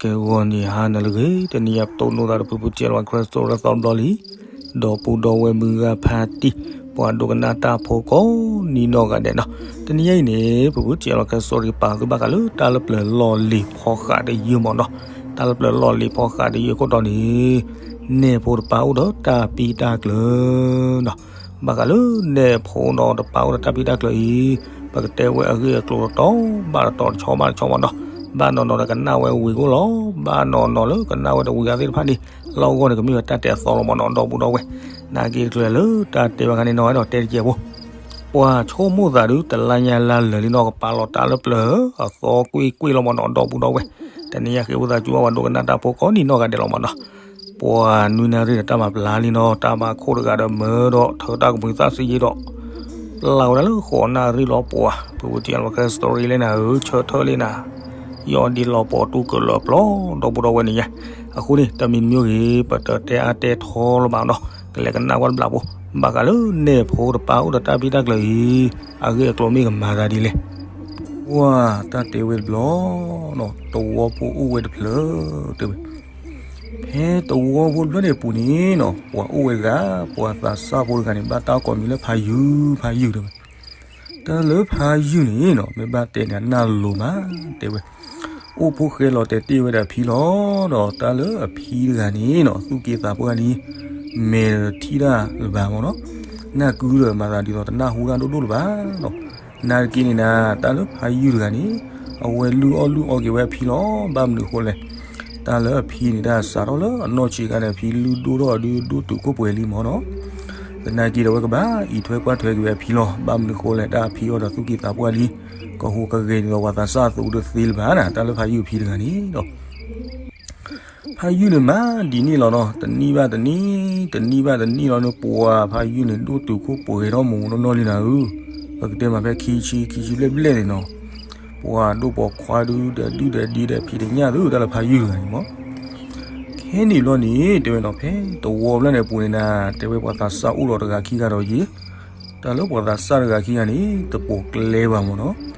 ကဲဂီၤနံၤဟါနၤလၢအဂ့ၤ, တနံၤအံၤပတိၢ်နီၣ်သးဒီးဖုဖု General Christmas သီတဘျီလံ. ဒီပုၢ်ဒီဝဲၢ်မုၢ်ဂၤဖါတံၢ်, ပှၤဒိကနၣ်တၢ်ဖိကိးနံၤနီၢ်ဂၤဒဲးနီၤ. တနံၤအံၤန့ၣ် ဖုဖု General Christmas ကပာ်သုဘၣ်ဃးလၢတၢ်လၢပျၢၤလီၢ်လံၤဖီဃးတယုၢ်မ့ၢ်နီၤ. တၢ်လၢပျၢၤလီၢ်လံၤဖီဃးတယုၢ်အခိၣ်တီန့ၣ် နဲၣ်ဖိတပၢ်အိၣ်ဒီးတၢ်ပံတၢ်ကျၢၤနီၤ. ဘၣ်ဃးလၢနဲၣ်ဖိနီၤတပၢ်အိၣ်ဒီးတၢ်ပံတၢ်ကျၢၤအံၤ, ပကတဲဝဲအဂ့ၢ်အကျိၤတတီၤဘၣ်တတီၤ တဆီဘၣ်တဆီမ့ၢ်နီၤ. ဘၣ်နီၢ်နီၢ်ဒီးကနၣ်ဝဲဝံၤအဃိလီၤ. ဘၣ်နီၢ်နီၢ်လၢကနၣ်ဝဲတဝံၤအဂၤသ့ၣ်တဖၣ်န့ၣ် လီၢ်ဂီၢ်န့ၣ် ကမ့ၢ်ဝဲတၢ်တဲအသီလီၤမ့ၢ်နီၤ ဒီပုၢ်ဒီဝဲၢ်. နာ်က့တချုးလၢတၢ်တဲဘၣ်ခါန့ၣ်နီၤ အဲၣ်ဒိးတဲတကဲးဖိ ပှၤဆိကမိၣ်သးဒုး တလါညါလါလၢာ်လံနီၤ ကပာ်လီၤတၢ်လၢပျၢၤအသီကွ့ၢ်ကွ့ၢ်လီၤမ့ၢ်နီၤ ဒီပုၢ်ဒီဝဲၢ်. တနံၤအံၤဃ့ဝံသးစူၤဘၣ်ပှၤဒိကနၣ်တၢ်ဖိကိးနံၤနီၢ်ဂၤဒဲးလီၤမ့ၢ်နီၤ. ပှၤနွံနၣ်ရံၣ်န့ၣ် တၢ်မၤပျၢ်လံနီၤ တၢ်မၤခိၣ်တဂၤဒီးမၢဒီး ထၢတၢ်ကမှံၤသၣ်စ့ယ့ဒီး ပျၢ်ဝဲဒၣ်လၢဃိးနၣ်ရံၣ်လီၤပှၤ ဖုဖု General Christmas လၢနၤဧၢ ဆၢထၢၣ်လံနၤ ယီၢ်ဒံးလီၤပှၤတူၢ်ကၢၤ လၢအပျီ ဒီပုၢ်ဒီဝဲၢ်န့ၣ်ယါ. အဃိန့ၣ် တမံၤတမံၤဂ့ၤ ပတတဲအါတဲထီလၢၤဘၣ်နီၤ ကလဲၤကနၣ်ကွၢ်တဘျီဖိ ဘၣ်ဃးလၢနဲၣ်ဖိတပၢ်အိၣ်ဒီးတၢ်ပံတၢ်ကျၢၤအံၤ အဂ့ၢ်အကျိၤမ့ၢ်ကမၤသးဒ်လဲၣ်. ပှၤတၢ်တဲဝဲတဘျီနီၤ သဝီဖိအိၣ်ဝဲတဖျၢၣ် တဲဝဲ ဖဲသဝီဖိတဖျၢၣ်န့ၣ်အပူၤန့ၣ်နီၤ ပှၤအိၣ်ဝဲတဂၤ ပှၤသးစၢ်ဖိတဂၤန့ၣ် ဘၣ်တၢ်ကိးမံၤလၢဖါယုၢ် ဖါယုၢ်တဲဝဲ. တၢ်လၢဖါယုၢ်န့ၣ်နီၤ မ့ၢ်ဘၣ်တဲန့ၣ် နၢ်လိၤမး တဲဝဲ အိၣ်ဖိဃဲလီၤတဲာ်တ့ၢ်ဝဲဒၣ်အဖံလီၤဒီး တၢ်လၢအဖံတဂၤန့ၣ်နီၤ သူၣ်က့သးပှၢ်လံ မဲာ်တထံၣ်တၢ်လၢၤဘၣ်မ့ၢ်နီၤ နၢ်ကုဒီးမၤသးဒ်သိးတနၢ်ဟူတၢ်ဒိၣ်ဒိၣ်လၢၤဘၣ်နီၤ နာ်သက့န့ၣ်နၤ တၢ်လၢဖါယုၢ်တဂၤန့ၣ် အဝဲလုၢ်အီၣ်လုၢ်အီက့ၤဝဲအဖံလီၤ ဘၣ်မနုၤအဃိလဲၣ် တၢ်လၢအဖံန့ၣ် တၢ်စးထီၣ်လၢအနီၢ်ဆံးခါန့ၣ် အဖံလုၢ်ဒိၣ်ထီၣ်အဒုဒိၣ်တုာ်ခိၣ်ပှဲၤလံမ့ၢ်နီၤ သနာ်က့ဒီးအဝဲကဘၣ်အံးထွဲကွၢ်ထွဲက့ၤဝဲအဖံလီၤ ဘၣ်မနုၤအဃိလဲၣ် တၢ်အဖံအီၤဒီးသူၣ်က့သးပှၢ်လံ ကဟူးကဂဲၤဒ်သိးပှၤသးစၢ်အသိးဒီးသ့လၢၤဘၣ်နၤ တၢ်လၢဖါယုၢ်အဖံတဂၤန့ၣ်ဒီး ဖါယုၢ်န့ၣ်မၤဒ်န့ၣ်လီၤနီၤ တနံၣ်ဘၣ်တနံၣ် တနံၣ်ဘၣ်တနံၣ်လီၤန့ၣ် ပှၤဖါယုၢ်န့ၣ် ဒိၣ်တုာ်ခိၣ်ပှဲၤထီၣ်မူးမူးနီၢ်နီၢ်လံနၤဧၢ ပကတဲမးဖဲခံဆံ ခံဆံဘျဲၣ်ဘျဲၣ်န့ၣ်နီၤ ပှၤဒိၣ်ပိာ်ခွါဒုးဒီးဒုးဒီးဒံးဒီးဖံးတညၣ်သုတၢ်လၢဖါယုၢ်တဂၤန့ၣ်မ့ၢ် ခဲန့ၣ်ဘျီန့ၣ် တဲဝဲနီၤ ဖဲသဝီဖျၢၣ်န့ၣ်အပူၤန့ၣ်နၤ တဲဝဲပှၤသးစၢ်အိၣ်ဒီးတဂၤခံဂၤဒီးယံၤ တၢ်လၢပှၤသးစၢ်တဂၤခံဂၤန့ၣ် တပိာ်ကျဲဘၣ်မ့ၢ်နီၤ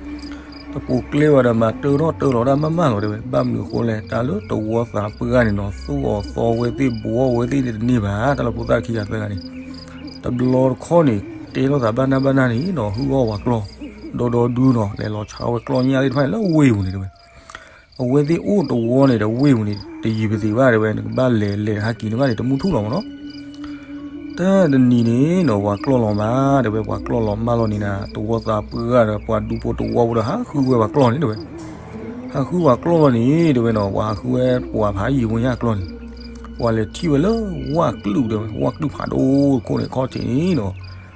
တပိာ်ကျဲဘၣ်ဒီးမၤတၢထီၣ်တၢလီၤတၢ်မးမးလီၤတဲဝဲ ဘၣ်မနုၤအဃိလဲၣ် တၢ်လၢသဝီသးပှၢ်န့ၣ်နီၤ သူၣ်အီၣ်သီဝဲသ့ၣ် ဘှီအီၣ်ဝဲသ့ၣ်န့ၣ်တန့ၢ်ဘၣ် တၢ်လၢဖိသၣ်ခံဂၤသၢဂၤန့ၣ် တဘျီတခီၣ်န့ၣ် တဲလိာ်သးဘၣ်နၢ်ဘၣ်နၢ်န့ၣ်နီၤ ဟုၣ်အီၣ်ဝဲကျီၢ် ဒီဒီဒူနီၤ လဲၤလီၤဆါဝဲကျီၢ်ညၣ်သ့ၣ်တဖၣ်န့ၣ်လၢဝ့ၢ်ပူၤန့ၣ်တဲဝဲ အဝဲသ့ၣ်အိၣ်သဝီန့ၣ်ဒီးဝ့ၢ်ပူၤန့ၣ် တယံၤပသံးဘၣ်တဲဝဲ နကဘၣ်လဲၤလဲၤဟးက့ၤန့ၣ်ဘၣ်န့ၣ် တမုၢ်ထူၣ်လီၤမ့ၢ်နီၤ တၢ်တနံၤန့ၣ်နီၤ ပှၤကျီၢ်လီၤမး တဲဝဲ ပှၤကျီၢ်လီၤမးလီၤန့ၣ်နၤ သဝီသးပှၢ်ဒီးပှၤဒူဖိသဝီဖိဒီးဟးဃုဝဲပှၤကျီၢ်န့ၣ်တဲဝဲ ဟးဃုပှၤကျီၢ်လီၤန့ၣ် တဲဝဲနီၤ ပှၤဟးဃုဝဲပှၤဖးယံာ်ဖိညါကျီၢ်န့ၣ် ပှၤလဲၤထံၣ်ဝဲလၢဝၣ်ကျုၢ်တဲဝဲ ဝၣ်ကျုၢ်ဖးဒိၣ်တခိၣ်န့ၣ် ခီၣ်ထံးန့ၣ်နီၤ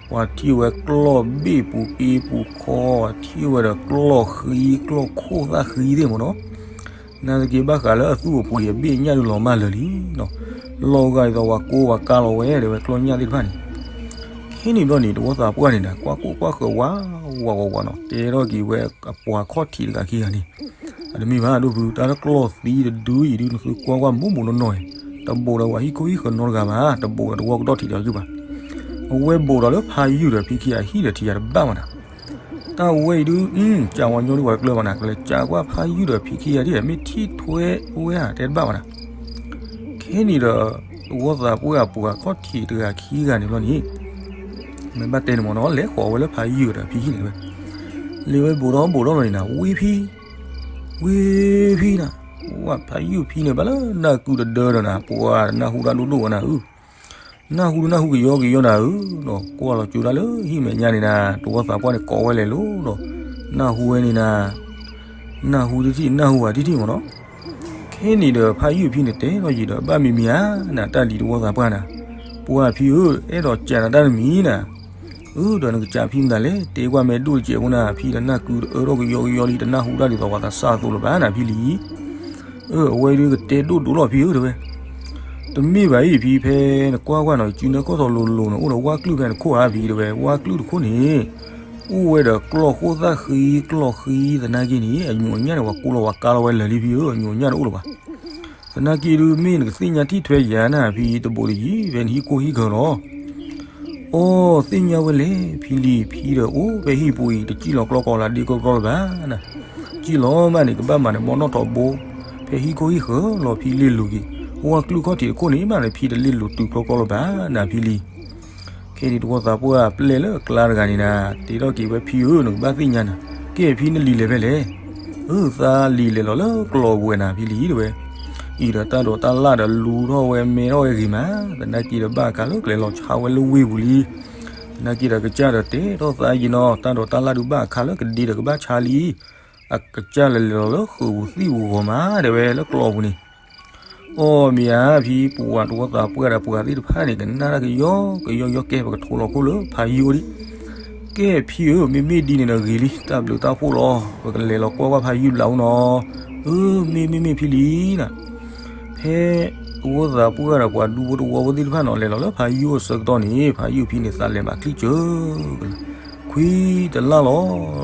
ပှၤထံၣ်ဝဲကျီၢ်ဘ့ၣ်ပူၤက့ပူၤခီ ပှၤထံၣ်ဝဲဒီးကျီၢ်ဃံ ကျီၢ်ခိၣ်သၣ်ဃံသ့ၣ်မ့ၢ်နီၤ နာ်သက့ဘၣ်ဃးလၢအသူၣ်အပှ့ၤအဘ့ၣ်ညၣ်ဒုးလီၤမၢ်လၢာ်လံနီၤ လီၤဂာ်ဒ်သိးပှၤကိးပှၤကါလီၤဝဲတဲဝဲကျီၢ်ညၣ်သ့ၣ်တဖၣ်န့ၣ် ခဲန့ၣ်ဘျီန့ၣ် သဝီသးပှၢ်န့ၣ်ဒီး ကွၢ်ကိၢ်ကွၢ်ဃၢၤဝးဝးဝးဝးနီၤ တဲထီၣ်က့ၤဝဲအပှၤခီၣ်ထံးတဂၤခံဂၤန့ၣ် အတမ့ၢ်ဘၣ်ဒိၣ်ဖု တၢ်လၢကျီၢ်သံတဒုအံၤဒုး နသုကွၢ်ကွၢ်မူးမူးနီၢ်နီၢ်အံၤ တဘူးဒီးပှၤဟံၣ်ခိၣ်ဟံၣ်ဃၢၤနီတဂၤဘၣ် တဘူးဒီးသဝီကဒီၣ်ထံးဒီးယုၢ်ဘၣ် အဝဲဘူးဒီးလၢဖးယုၢ်ဒီးဖံခံဂၤဟံၣ်ဒီးထံးယၤတဘၣ်မးနၤ တၢ်ဝဲအံၤဒုး ကးဝဲညီဒုးပှၤတကျၢၤဘၣ်နၤ ကလဲၤကးကွၢ်ဖးယုၢ်ဒီးဖံခံဂၤဒ် မ့ၢ်ထံၣ်ထွဲဝဲဧါ တဲတဘၣ်ဘၣ်နၤ ခဲန့ၣ်ဒီး သဝီသးပှၢ်အပှၤခီၣ်ထံးတဂၤခံဂၤန့ၣ်ဘျီန့ၣ် မ့ၢ်ဘၣ်တဲန့ၣ်မ့ၢ်နီၤ လဲၤဃီၤဝဲလၢဖးယုၢ်ဒီးဖံခံဂၤန့ၣ်ဝဲ လဲၤဝဲဘူးဒီးဘူးဒီးလီၤန့ၣ်နၤ ဝ့ၢ်ဖံ ဝ့ၢ်ဖံနၤ ဝဲဖးယုၢ်ဖံန့ၣ် ဘၣ်လၢနၢ်ကုတဒၢဒီးနၤ ပှၤတနၢ်ဟူတၢ်ဒိၣ်ဒိၣ်ဝဲနၤဧၢ နၢ်ဟူတနၢ်ဟူကယီကယီနၤဧၢ ဒီးကွၢ်လီၤကၠိတၢ်လၢဟံၣ်မဲာ်ညါန့ၣ်နၤ သဝီသးပှၢ်န့ၣ်ကိးဝဲလဲၤလိၤဒီး နၢ်ဟူဝဲန့ၣ်နၤ နၢ်ဟူတထံၣ် နၢ်ဟူဝဲတထံၣ်မ့ၢ်နီၤ ခဲန့ၣ်ဒီးဖးယုၢ်ဖံန့ၣ်တဲထီၣ်ယံၤဒီး ဘၣ်မံၤမံၤဧါ နတၢ်လံၤသဝီသးပှၢ်နၤ ပှၤဖံဧၢ အဲၣ်ဒိးကးနၤတၢ်တမံၤနၤ အၢ ဒီးနကစးဖံမတၤလဲၣ် တဲကွၢ်မ့ၢ်ဒိၣ်တစဲးဖိနၤ ဖံဒီးနၢ်ကုတအၢထီၣ်ကယီကယီလံ တနၢ်ဟူတၢ်ဒ်သိးပှၤသးစၢ်အသိးလၢၤဘၣ်နၤဖံလံ အၢ အဝဲဒုးကတဲဒိၣ်ဒိၣ်လီၤဖံဧၢတဲဝဲ တမ့ၢ်ဘၣ်အံၤဖံဖဲနကွၢ်ကွၢ်နီၤ ကၠုနဲၣ်ကီၢ်ထီၣ်လိၤလိၤန့ၣ် အိၣ်ဒီးဝၣ်ကျုၢ်ဖဲနခိၣ်ဧါဖံတဲဝဲ ဝၣ်ကျုၢ်တခိၣ်န့ၣ် အိၣ်ဝဲဒီးကျီၢ်ခိၣ်သၣ်ဃံ ကျီၢ်ဃံသနာ်က့န့ၣ် အညိးအညၣ်န့ၣ် ပှၤကိးလီၤပှၤကါလီၤဝဲလၢာ်လံဖံဧၢ အညိးအညၣ်တအိၣ်လၢၤဘၣ် သနာ်က့ဒုး မ့ၢ်နကသ့ၣ်ညါထံၣ်ထွဲယၤနၤဖံ တဘူးတယံၤဖဲနဟံၣ်ကိၢ်ဟံၣ်ကၢၤလီၤ အိၣ် သ့ၣ်ညါဝဲလဲၣ် ဖံလံၤ ဖံဒီးအိၣ်ဖဲဟံၣ်ပူၤအံၤ တစံၣ်လီၤကျီၢ်ကီၤလၤဒ့ကီၢ်ကီၢ်လၢၤဘၣ်နၤ စံၣ်လီၤမးန့ၣ် ကဘၣ်မၤနၢၤဘီနီၣ်ထီဘိ ဖဲဟံၣ်ခိၣ်ဟံၣ်ဃၢၤလီၤ ဖံလ့ၣ်လိၤက့ၤ, ဝၢ်ကျုၢ်ခီၣ်ထံးတခိၣ်န့ၣ်မးန့ၣ် ဖံတလ့ၣ်လိၤတုၤကျီကျီလၢၤဘၣ်နၤဖံလံ. ခဲန့ၣ်တဝီသးပှၢ်ပျဲၢ်လၢအကျါတဂၤန့ၣ်နၤ, တဲထီၣ်က့ၤဝဲဖံဧၢ နကဘၣ်သ့ၣ်ညါနၤ, ကဲဖံနလံၤလဲၤဖဲလဲၣ်. အၢ သးလံၤလဲၤလီၤလၢကျီပူၤဝဲနၤဖံလံတဲဝဲ. အံၤဒီးတၢ်ဒိးတၢ်လၣ်ဒီးလူၤထီၣ်ဝဲမဲထီၣ်ဝဲဂ့ၤမး, သနာ်က့ဒီးဘၣ်အခါလၢကလဲၤလီၤဆါဝဲလၢဝ့ၢ်ပူၤလံ. သနာ်က့ဒီးကစၢ်ဒီးတဲထီၣ်သးယံာ်နီၤ, တၢ်ဒိးတၢ်လၣ်ဒုးဘၣ်အခါလၢကဒ့ဒီးကဘၣ်ဆါလံ. အကစၢ်လဲၤလဲၤလီၤလၢဃုာ်ပူၤသံၣ်ပူၤဂီၤမးတဲဝဲလၢကျီပူၤန့ၣ်. အီၣ်မ့ၢ်ဧါဖံ, ပှၤတဝီသးပှၢ်ဒီးပှၤသ့ၣ်တဖၣ်န့ၣ် ကနၣ်တၢ်ကယီကယီကဲ ပကထိးလီၤခိၣ်လၢဖးယုၢ်အိၣ်ဒံး. ကဲဖံဧၢ, မ့မ့ၢ်ဒ်န့ၣ်ဒီးဂ့ၤလံ, တၢ်ဘျုးတၢ်ဖှိၣ်လီၤ, ပကလဲၤလီၤကွၢ်ကွၢ်ဖးယုၢ်ဘျးအိၣ်နီၤ. အၢ မ့မ့ၢ်မ့ၢ်ဖံလံနၤ. ဖဲတဝီသးပှၢ်ဒီးပှၤဒူဖိတဝီဖိသ့ၣ်တဖၣ်နီၤ လဲၤလီၤလၢဖးယုၢ်အိၣ်ဆၢကတီၢ်န့ၣ် ဖးယုၢ်ဖံန့ၣ် သးလဲၤဘၣ်ချံကၢကလၢာ်, ခွံတလၢ်လီၤ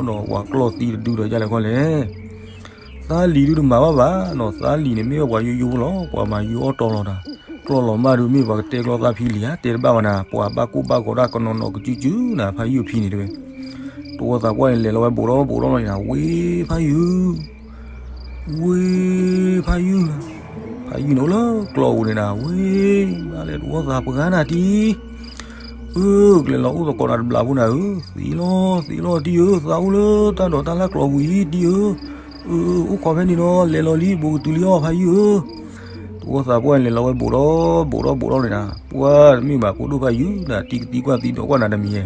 ဒီး ပှၤကျီၢ်သံတဒုဒီးယၤလဲၣ်ခီလဲၣ်. သးလံၤဒုတမၤဘၣ်ဘၣ်နီၤ, သးလံၤန့ၣ်မ့ၢ်ဝဲပှၤယိယိဖိလီၤ, ပှၤမၤယိအီၣ်တီလီၤတၢ်, ကျီၢ်လီၤမၢ်ဒုမ့ၢ်ပှၤကတဲကျီၢ်သးဖံလံၤဧါ, တဲတဘၣ်ဘၣ်နၤ, ပှၤဘၣ်ကိၢ်ဘၣ်ဂီၤဒၣ်ကနီၤနီၤကစုကစုနၤ, ဖးယုၢ်ဖံန့ၣ်တဲဝဲ. တဝီသးပှၢ်န့ၣ် လဲၤလီၤဝဲဘူးဒီးဘူးဒီးလီၤန့ၣ်နၤ, ဝ့ၢ်ဖးယုၢ် ဝ့ၢ်ဖးယုၢ်, ဖးယုၢ်န့ၣ်အိၣ်လၢကျီၢ်ပူၤန့ၣ်နၤ, ဝ့ၢ်မးလဲၤတဝီသးပှၢ်နၤတံၢ်, အၢ ကလဲၤလီၤအိၣ်သကိးနၤတဘျီဖိနၤဧၢ, သံလီၤသံလီၤတံၢ်ဧၢ, သးအိၣ်လၢတၢ်ဒိးတၢ်လၣ်ကျီၢ်ပူၤအံၤတံၢ်ဧၢ, အၢ အိၣ်ခိးဖဲန့ၣ်ဒီး လဲၤလီၤလံ ဘူးကတုၤလံအီၤဖးယုၢ်ဧၢ. တဝီသးပှၢ်န့ၣ် လဲၤလီၤဝဲဘူးဒီးဘူးဒီးဘူးဒီးန့ၣ်နၤ, ပှၢ်တမ့ၢ်ဘၣ် ဖိဒိၣ်ဖးယုၢ်နၤ, တံၢ်ကသံကွၢ်သံဒိးကွၢ်နၤတမံၤယဲ,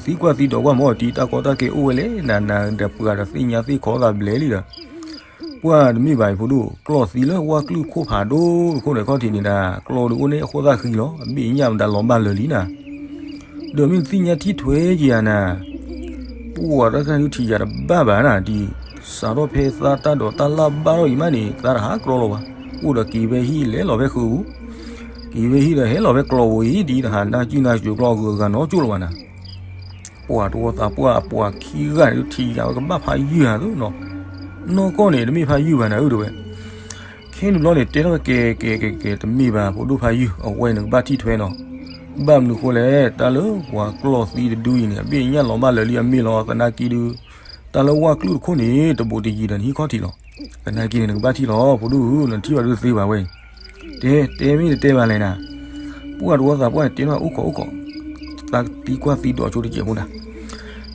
ဒီးသံကွၢ်သံဒိးကွၢ်မ့ၢ် တံၢ်တၢ်ကီတၢ်ခဲအိၣ်ဝဲလဲၣ်နၤ, နၤဒီးပှၤဒီးသ့ၣ်ညါသ့ၣ်ခီသးဘျဲၣ်လံဒီး ပှၢ်တမ့ၢ်ဘၣ်အံၤဖိဒိၣ်, ကျီၢ်သံလၢဝၢ်ကျုၢ်ခိၣ်ဖးဒိၣ်တခိၣ်န့ၣ်ခီၣ်ထံးန့ၣ်ဒၣ်, ကျီၢ်ဒုးအိၣ်န့ၣ်အဃိသတးဃံလီၤ, အဘ့ၣ်ညၣ်မတၤလီၤဘၣ်လၢာ်လံနၤ, ဒီးမ့ၢ်နသ့ၣ်ညါထံၣ်ထွဲက့ၤယၤနၤ, ပှၢ်တၢ်ခါဒုးထံၣ်ယၤတဘၣ်ဘၣ်နၤ, ဒ်စးထီၣ်ဖဲသးတၢ်ဒိးတၢ်လၣ်ဘၣ်ထီၣ်အံၤမးန့ၣ် သးတဟးကြီလီၤဘၣ်, အိၣ်ဒီးက့ၤဖဲဟံၣ်လဲၤလီၤဖဲဃုာ်ပူၤ, က့ၤဖဲဟံၣ်ဒီးဟဲလီၤဖဲကျီၢ်ပူၤအံၤ ဒ်တဟးနၢ်စုနၢ်စၢၤကျီၢ်ဂုၤအဂၤနီတကၠိၣ်လၢၤဘၣ်နၤ ပှၢ်တဝီသးပှၢ်အပှၤခံဂၤန့ၣ် ထံၣ်ယၤဝဲကဘၣ်ဖးယုၢ်ဧါသနီၤ, နီၢ်ကီၢ်န့ၣ် တမ့ၢ်ဖးယုၢ်ဘၣ်နၤဧၢတဲဝဲ. ခဲန့ၣ်ဘျီန့ၣ် တဲထီၣ်ဝဲကဲကဲကဲကဲ တမ့ၢ်ဘၣ် ဖိဒိၣ်ဖးယုၢ်, အဝဲန့ၣ်နကဘၣ်ထံၣ်ထွဲနီၤ, ဘၣ်မနုၤဃိလဲၣ်, တၢ်လၢပှၤကျီၢ်သံတဒုအံၤန့ၣ် အဘ့ၣ်ညၣ်လီၤဘၣ်လၢာ်လံအမ့ၢ်လီၤ, သနာ်က့ဒုး တၢ်လၢဝၢ်ကျုၢ်တခိၣ်န့ၣ် တဘူးတယံၤဒီးနဟံၣ်ခီၣ်ထံးလီၤ, သနာ်က့န့ၣ် နကဘၣ်ထံၣ်လီၤ ဖိဒိၣ်ဧၢ, နထံၣ်ဘၣ်ဒုးသ့ဘၣ်ဝဲ, တဲတဲမ့ၢ်တတဲဘၣ်လဲၣ်နၤ, ပှၢ်တဝီသးပှၢ်န့ၣ် တဲထီၣ်အိၣ်ခိးအိၣ်ခိး, သးသံကွၢ်သံဒိးဆိတစဲးဖိနၤ,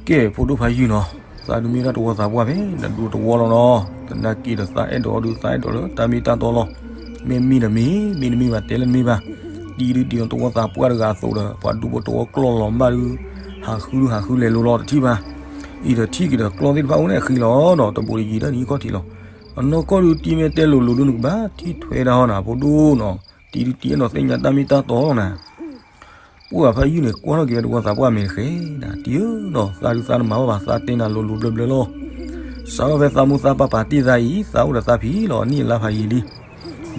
ကဲဖိဒိၣ်ဖးယုၢ်နီၤ, သးဒုးမ့ၢ်ဒၣ်တဝီသးပှၢ်ဖဲ နဒူတဝီလီၤနီၤ, သနာ်က့ဒီးသးအဲၣ်ဒိးဒုး သးအဲၣ်ဒိးလၢတၢ်မ့ၢ်တၢ်တီလီၤ, မ့ၢ်မံဒီးမ့ၢ်, မ့ၢ်တမ့ၢ်ဘၣ် တဲလၢတမ့ၢ်ဘၣ်, ဒ်ဒုးဒ်နီၤတဝီသးပှၢ်တဂၤအသိးဒီး ပှၤဒူဖိတဝီကျီၢ်လီၤမၢ်ဒုး, ဟးဃုဒုးဟးဃုလဲၤလိၤလီၤတထံၣ်ဘၣ်, အံၤဒီးထံၣ်က့ၤဒီးကျီၢ်သ့ၣ်တဖၣ်အိၣ်န့ၣ်အဃံလီၤနီၤ, တဘူးတယံၤဒီးနဟံၣ်ခီၣ်ထံးလီၤ, အနီၢ်ကီၢ်ဒုးတံၤမ့ၢ်တဲလိၤလိၤဒုးနကဘၣ်ထံၣ်ထွဲဒၣ်ဟီနၤ ဖိဒိၣ်နီၤ, တံၤဒုးတံၤအဲၣ်ဒိးသ့ၣ်ညါတၢ်မ့ၢ်တၢ်တီလီၤနၤ ပှၢ်ဖးယုၢ်န့ၣ် ကွၢ်ထီၣ်က့ၤဝဲတဝီသးပှၢ်မဲာ်တဃဲၤ, တံၤဧၢနီၤ, သးဒုးသးတမၤဘၣ်ဘၣ်, သးတဲနၤလိၤလိၤဘျၢဘျၢလီၤ, စးထီၣ်ဖဲသးမိၢ်သးပၢ်ပာ်တ့ၢ်သးအံၤ သးအိၣ်ဒီးသးဖံလီၤ, အနံၣ်အလါဖးယံၤလံ,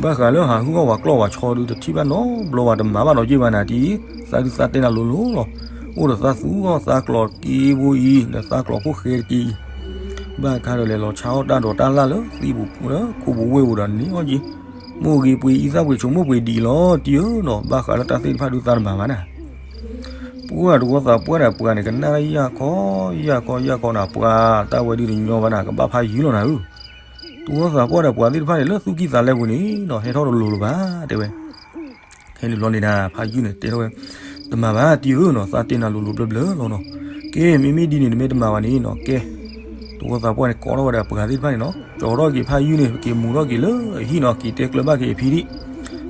ဘၣ်ဃးလၢဟးဟုၣ်အီၣ်ဝၤကျီၢ်ဝၤဆီဒုး တထံၣ်ဘၣ်နီတဘျီဘၣ်, တမၤဘၣ်နီတစဲးဘၣ်နၤတံၤ, သးဒုးသးတဲနၤလိၤလိၤလီၤ, အိၣ်ဒီးသးသူအီၣ်သးကျီၢ်က့ဖိအံၤ ဒီးသးကျီၢ်ဖိဃဲတက့ၢ်အံၤ, ဘၣ်ခါဒီးလဲၤလီၤဆါအီၣ်တၢ်ဒိးတၢ်လၣ်လၢသံပူၤလၢခိၣ်ပူၤဝ့ၢ်ပူၤဒီးန့ၢ်အီၣ်က့ၤ, မိၢ်ဂ့ၤပှ့ၤအံသၣ်ပှ့ၤဆိမိၢ်ပှ့ၤဒံးလီၤ, တံၤဧၢနီၤ, ဘၣ်ဃးလၢတၢ်သ့ၣ်တဖၣ်ဒုးသးတမၤဘၣ်နၤ ပှၢ်တဝီသးပှၢ်ဒီးပှၤန့ၣ် ကနၣ်ယၢ်ခီ, ယၢ်ခီ ယၢ်ခီနၤ, ပှၤတၢ်ဝဲဒုးတညီဘၣ်နၤ, ကဘၣ်ဖးယုၢ်လီၤနၤဧၢ, တဝီသးပှၢ်ဒီးပှၤသ့ၣ်တဖၣ်န့ၣ် လၢသူၣ်ကံၢ်သးလဲပူၤန့ၣ်နီၤ, ဟဲထီၣ်တလိၤလိၤဘၣ်တဲဝဲ, ခဲန့ၣ်ဘျီန့ၣ်ဒၣ် ဖးယုၢ်န့ၣ်တဲထီၣ်ဝဲ, တမၤဘၣ်တံၤဧၢနီၤ, သးတဲနၤလိၤလိၤဘျၢဘျၢလီၤနီၤ, ကဲ မ့မ့ၢ်ဒ်န့ၣ် နမ့ၢ်တမၤဘၣ်န့ၣ်နီၤ, ကဲ တဝီသးပှၢ်န့ၣ် ကိးထီၣ်ဝဲဒၣ်ပှၤသ့ၣ်တဖၣ်န့ၣ်နီၤ, ကၠီထီၣ်က့ၤဖးယုၢ်န့ၣ် က့ၤမူၤထီၣ်က့ၤလၢအဟံၣ်နီၤ, က့ၤတဲကျၢၤဘၣ်က့ၤအဖံဒံး,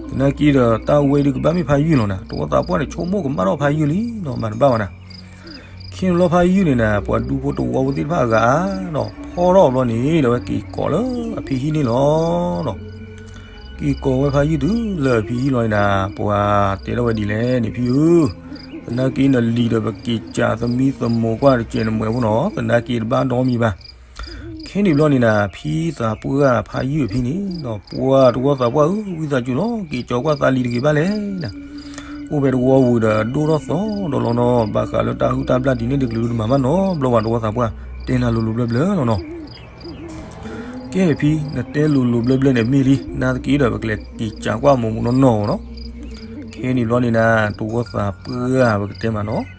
သနာ်က့ဒီးတၢ်ဝဲဒုးကဘၣ်မ့ၢ်ဖးယုၢ်လီၤနၤ, တဝီသးပှၢ်န့ၣ် ဆိကမိၣ်ကမၣ်ထီၣ်ဖးယုၢ်လံနီၤ, မၤတဘၣ်ဘၣ်နၤ ခ့လီၤဖးယုၢ်န့ၣ်နၤ, ပှၤဒူဖိတဝီဖိသ့ၣ်တဖၣ်အဂၤဧါနီၤ, ဖီထီၣ်အဘျီန့ၣ် ဒီးဝဲက့ၤကိးလၢအဖံဟံၣ်န့ၣ်လီၤနီၤ, က့ၤကိးဝဲဖးယုၢ်တုၤလၢအဖံဟံၣ်လီၤန့ၣ်နၤ, ပှၤတဲထီၣ်ဝဲဒ်လဲၣ်န့ၣ် ဖံဧၢ, သနာ်က့နလံၤဒီးပက့ၤစးသမံသမိးကွၢ်တစဲးနမဲာ်ဖိနီၤ, သနာ်က့တဘၣ်ဒီမံၤဘၣ် ခဲန့ၣ်ဘျီန့ၣ်နၤ, ဖံသးပှၢ်ဖးယုၢ်အဖံန့ၣ်နီၤ, ပှၢ်တဝီသးပှၢ်ဧၢ, ဝံသးစူၤလီၤ, က့ၤကၠီၤကွၢ်သးလံၤတဂ့ၤဘၣ်လဲၣ်နၤ, အိၣ်ဖဲတဝီဝံၤဒီးဒိၣ်ထီၣ်သီဒီးလီၤနီၤ, ဘၣ်ဃးလၢတၢ်ဟုၣ်တၢ်ဘျၣ်ဒ်န့ၣ်တကလုာ်ဒုးတမၤဘၣ်နီတဘျီဘၣ်, တဝီသးပှၢ်တဲနၤလိၤလိၤဘျၢဘျၢလီၤနီၤ. ကဲဖံ, နတဲလိၤလိၤဘျၢဘျၢန့ၣ်မ့ၢ်လံ, နာ်သက့ဒီးပကလဲၤက့ၤစးကွၢ်မိၢ်မိၢ်နီၢ်နီၢ်အီၤနီၤ. ခဲန့ၣ်ဘျီန့ၣ်နၤ, တဝီသးပှၢ်ပကတဲမးနီၤ,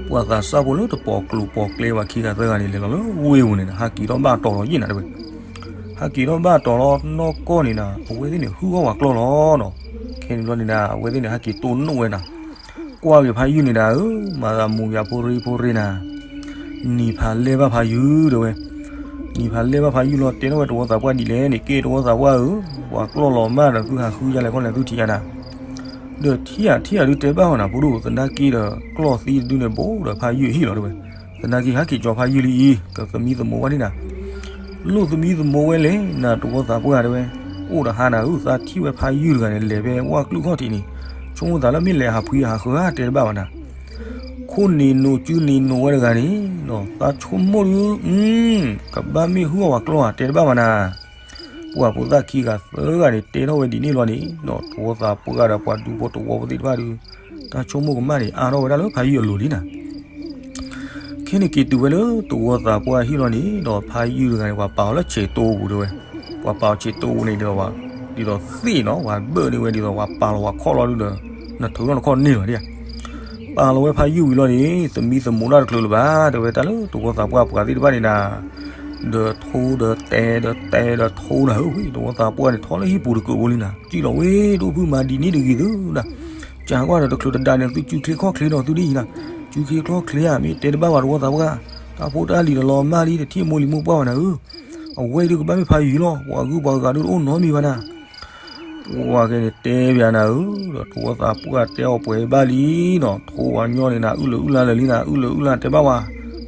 ပှၤသးစၢ်ဖိလၢတပိာ်ကျိၤပိာ်ကျဲဘၣ်ခံဂၤသၢဂၤန့ၣ် လဲၤလီၤလၢဝ့ၢ်ပူၤန့ၣ် ဟးက့ၤထီၣ်ဘၣ်တီၤလီၤယံၣ်နၤတဲဝဲ. ဟဲက့ၤထီၣ်ဘၣ်တီၤလီၤနီၢ်ကီၢ်န့ၣ်နၤ အဝဲသ့ၣ်န့ၣ် ဟုၣ်အီၣ်ဝဲကျီၢ်လီၤနီၤ. ခဲန့ၣ်ဘျီန့ၣ်နၤ အဝဲသ့ၣ်န့ၣ် ဟဲက့ၤတိၢ်နီၣ်ဝဲနၤ ကွၢ်က့ၤဖးယုၢ်န့ၣ်နၤဧၢ, မၤသးမူၤယၤဖိရ့ဖိရ့နၤ, နံၤဖးလဲၢ်ဘၣ်ဖးယုၢ်တဲဝဲ, နံၤဖးလဲၢ်ဘၣ်ဖးယုၢ်လီၤ တဲထီၣ်ဝဲတဝီသးပှၢ်ဒ်လဲၣ်န့ၣ် ကဲတဝီသးပှၢ်ဧၢ, ပှၤကျီၢ်လီၤမၢ်ဒီး သုဟးဃုယါလဲၣ်ခီလဲၣ် သုထံၣ်ယါနၤ, ဒီးထံၣ်ယါထံၣ်ယါဒုတဲဘၣ်ဝဲနၤ ဖိဒိၣ် သနာ်က့ဒီး ကျီၢ်သံတဒုန့ၣ် ဘူးဒီးဖးယုၢ်အဟံၣ်လီၤတဲဝဲ, သနာ်က့ဟဲက့ၤကၠီဖးယုၢ်လံအံၤ ကသမံသမိးဝဲန့ၣ်နၤ လိၣ်သမံသမိးဝဲလဲၣ်နၤ တဝီသးပှၢ်တဲဝဲ, အိၣ်တဟါနၤဧၢ သးထံၣ်ဝဲဖးယုၢ်တဂၤန့ၣ် လဲၤဖဲဝၣ်ကျုၢ်ခီၣ်ထံးန့ၣ်, ဆိကမိၣ်သးလၢမ့ၢ်လဲၤဟးဖှံဟးဃၢဧါတဲတဘၣ်ဘၣ်နၤ, ခိၣ်နံၤနိးစုနံၤနိးဝဲတဂၤန့ၣ်, သးဆိကမိၣ်ဒု, ကဘၣ်မ့ၢ်ဟုၣ်အီၣ်ဝဲကျီၢ်ဧါတဲတဘၣ်ဘၣ်နၤ, ပှၤဖိသၣ်ခံဂၤသၢဂၤန့ၣ် တဲထီၣ်ဝဲဒ်န့ၣ်လီၤန့ၣ်, တဝီသးပှၢ်ဒီးပှၤဒူဖိတဝီဖိသ့ၣ်တဖၣ်ဒု, တၢ်ဆိကမိၣ်ကမၣ်န့ၣ် အါထီၣ်ဝဲဒၣ်လၢဖးယုၢ်အလိၤလံနၤ ခဲန့ၣ်က့ၤတုၤဝဲလၢတဝီသးပှၢ်ဟံၣ်လီၤန့ၣ်ဒီး ဖးယုၢ်တဂၤန့ၣ် ပှၤပာ်အီၤလၢဆဲးတိပူၤတဲဝဲ, ပှၤပာ်အီၤဆဲးတိပူၤန့ၣ်ဒီး ဒ်သိးသ့ၣ်နီၤ ပှၤဘၢၣ်န့ၢ်ဝဲဒ်သိး ပှၤပာ်လီၤပှၤခီၣ်လီၤဒုဒီး နထုးထီၣ်နခီၣ်န့ၢ်လီၤဒ်, ပာ်လီၤဝဲဖးယုၢ်ဝံၤလီၤန့ၣ် သမံသမိးတၢ်တချုးလၢၤဘၣ် တဲဝဲတၢ်လၢတဝီသးပှၢ်ပှၤသ့ၣ်တဖၣ်န့ၣ်နၤ ဒီးထိဒီးတဲဒီးတဲဒီးထိနၤဧၢ, တဝီသးပှၢ်န့ၣ် ထီၣ်လၢဟံၣ်ပူၤတကုးဖိလံနၤ စံၣ်လီၤဝဲ ဒိၣ်ဖုမၤဒ်န့ၣ်တဂ့ၤသုဒၣ်, ကးကွၢ်ဒီးတချုးတဒါန့ၣ် သုစုခ့ခီၣ်ချ့ဒီးသုဒ်အံၤနၤ, စုခ့ခီၣ်ချ့ဧါ မ့ၢ်တဲတဘၣ်ဝဲတဝီသးပှၢ်, တၢ်ဖိတၢ်လံၤဒီးလီၤမၢ်လံ တထံၣ်မိၢ်လံၤမိၢ်ပှၢ်ဝဲနၤဧၢ, အဝဲဒုကဘၣ်မ့ၢ်ဖးယုၢ်လီၤ ပှၤဂုၤပှၤဂၤဒုတအိၣ်နီတမံၤဘၣ်နၤ ပှၤက့န့ၣ်တဲဘၣ်နၤဧၢ, ဒီးတဝီသးပှၢ်တဲအီၤပှဲၤဘၣ်လံနီၤ, ထိဝဲညီန့ၣ်နၤ အုၣ်လၢအုၣ်လၢလၢာ်လံနၤ အုၣ်လၢအုၣ်လၢတဲဘၣ်ဝဲ,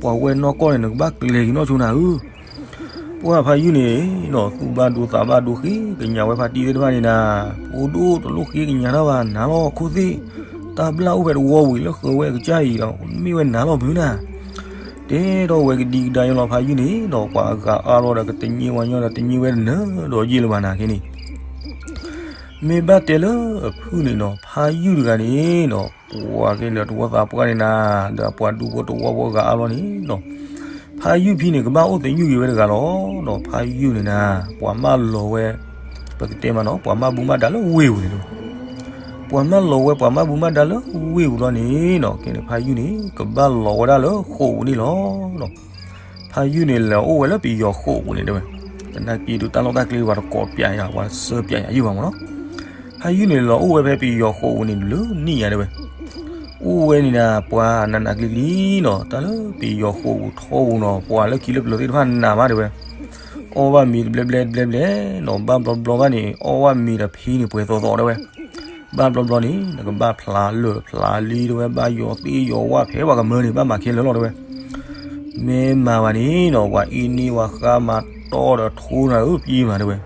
ပှၤဝဲၢ်နီၢ်ကီၢ်န့ၣ် နကဘၣ်ကျဲၤက့ၤနီၢ်ဆိနၤဧၢ, ပှၤဖးယုၢ်န့ၣ်နီၤ သူၣ်ဘၣ်ဒိသးဘၣ်ဒိဃ့ကညးဝဲဖါတံၢ်သ့ၣ်တဖၣ်န့ၣ်နၤ, ဖိဒိၣ်တလိၣ်ဃ့ကညးတၢ်ဘၣ် နၤလီၤခိၣ်သ့ၣ်, တၢ်ဘျၣ်အိၣ်ဖဲတဝီဝံၤလၢဃၢၤဝဲကစၢ်အံၤဒီး မ့ၢ်ဝဲနၤလီၤမုၢ်နၤ တဲထီၣ်ဝဲကဒံကဒါယလီၤဖးယုၢ်န့ၣ်ဒီး ပှၤအဂၤအါလီၤဒီးကတညံးဝဲညီဒီးတညံးဝဲတနၢၤဒီးယ့ၢ်လၢၤဘၣ်နၤက့န့ၣ်, မ့ၢ်ဘၣ်တဲလၢအဖုၣ်န့ၣ်နီၤ ဖးယုၢ်တဂၤန့ၣ်နီၤ ပှၤက့ဒီးတဝီသးပှၢ်န့ၣ်နၤ, ဒီးပှၤဒူဖိတဝီဖိအဂၤအါလီၤန့ၣ်နီၤ, ဖးယုၢ်ဖံန့ၣ် ကဘၣ်အိၣ်သညုၣ်က့ၤဝဲတဂၤလီၤနီၤ, ဖးယုၢ်န့ၣ်နၤ ပှၤမၢလီၤဝဲ, ပကတဲမးနီၤ ပှၤမၢဘူမၢဒါလၢဝ့ၢ်ပူၤန့ၣ်တဲဝဲ ပှၤမၢလီၤဝဲ ပှၤမၢဘူမၢဒါလၢဝ့ၢ်ပူၤလီၤန့ၣ်နီၤ, ကဲန့ၣ်ဖးယုၢ်န့ၣ် ကဘၣ်လီၤဝဲဒၣ်လၢဃိာ်ပူၤန့ၣ်လီၤ. ဖးယုၢ်န့ၣ် လဲၤအိၣ်ဝဲလၢပယီၤဃိာ်ပူၤန့ၣ်တဲဝဲ, သနာ်က့ဒုးတၢ်လီၢ်တၢ်ကျဲပှၤတကိးပျးယၤ ပှၤစၢပျးယၤယုၢ်ဘၣ်မးနီၤ. ဖးယုၢ်န့ၣ် လဲၤအိၣ်ဝဲဖဲပယီၤဃိာ်ပူၤန့ၣ် လၢနံၣ်ယၤတဲဝဲ အိၣ်ဝဲန့ၣ်နၤ ပှၤနးနးကျံၤကျံၤနီၤ, တၢ်လၢပယီၤဃိာ်ပူၤထီပူၤနီၤ ပှၤလၢခံလၢပျၢၤသ့ၣ်တဖၣ်နးမးတဲဝဲ, အီၣ်ဘၣ်မ့ၤတဘျဲဘျဲတဘျဲဘျဲနီၤ, ဘၣ်ဘျီဘျီဘၣ်န့ၣ် အီၣ်ဘၣ်မ့ၤဒီးဖံန့ၣ် ပှဲၤသီသီတဲဝဲ, ဘၣ်ဘျီဘျီန့ၣ် နကဘၣ်ဖျါလၢာ်ဖျါလံတဲဝဲ, ဘၣ်ယီၤသ့ၣ်ယီၤဝၣ်ဖဲပှၤကမၢန့ၣ် ဘၣ်မၤခဲလၢာ်လီၤတဲဝဲ, မ့ၢ်မၤဘၣ်န့ၣ်နီၤ ပှၤအ့န့ၢ်ဝဲဃါမၤတီဒီးထိနၤဧၢ ပှၤမၤတဲဝဲ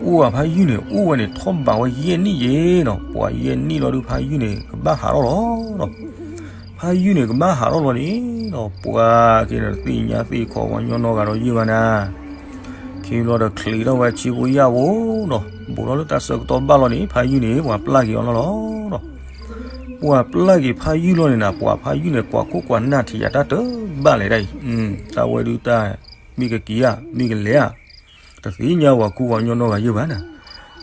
အိၣ်ဝဲဖးယုၢ်န့ၣ် အိၣ်ဝဲန့ၣ် ထီၣ်ဘးဝဲယဲၢ်နံၣ်ယဲၢ်နီၤ, ပှၤယဲၢ်နံၣ်လီၤဒုး ဖးယုၢ်န့ၣ် ကဘၣ်ဟးထီၣ်လီၤနီၤ. ဖးယုၢ်န့ၣ် ကဘၣ်ဟးထီၣ်လီၤန့ၣ်နီၤ, ပှၤက့ဒီးသ့ၣ်ညါသ့ၣ်ခီပှၤညီနီၢ်ဂၤဒီးယုၢ်ဘၣ်နၤ, ခံဘျီဒီးချံးထီၣ်ဝဲဆံဖိယၢ်ဖိနီၤ, ဘူးထီၣ်လၢတၢ်ဆၢကတီၢ်ဘၣ်လီၤန့ၣ် ဖးယုၢ်န့ၣ် ပှၤပျၢ်က့ၤအီၤလီၤလီၤနီၤ. ပှၤပျၢ်က့ၤဖးယုၢ်လီၤန့ၣ်နၤ, ပှၤဖးယုၢ်န့ၣ် ကွၢ်ခိၣ်ကွၢ်နၢ်ထံးယၤတၢ်တဘၣ်လဲၣ်ဒၣ်အံၤ, တၢ်ဝဲဒုးတၢ် မ့ၢ်ကက့ၤဧါ မ့ၢ်ကလဲၤဧါ, တသ့ၣ်ညါပှၤခူပှၤညီနီၢ်ဂၤယုၢ်ဘၣ်နၤ,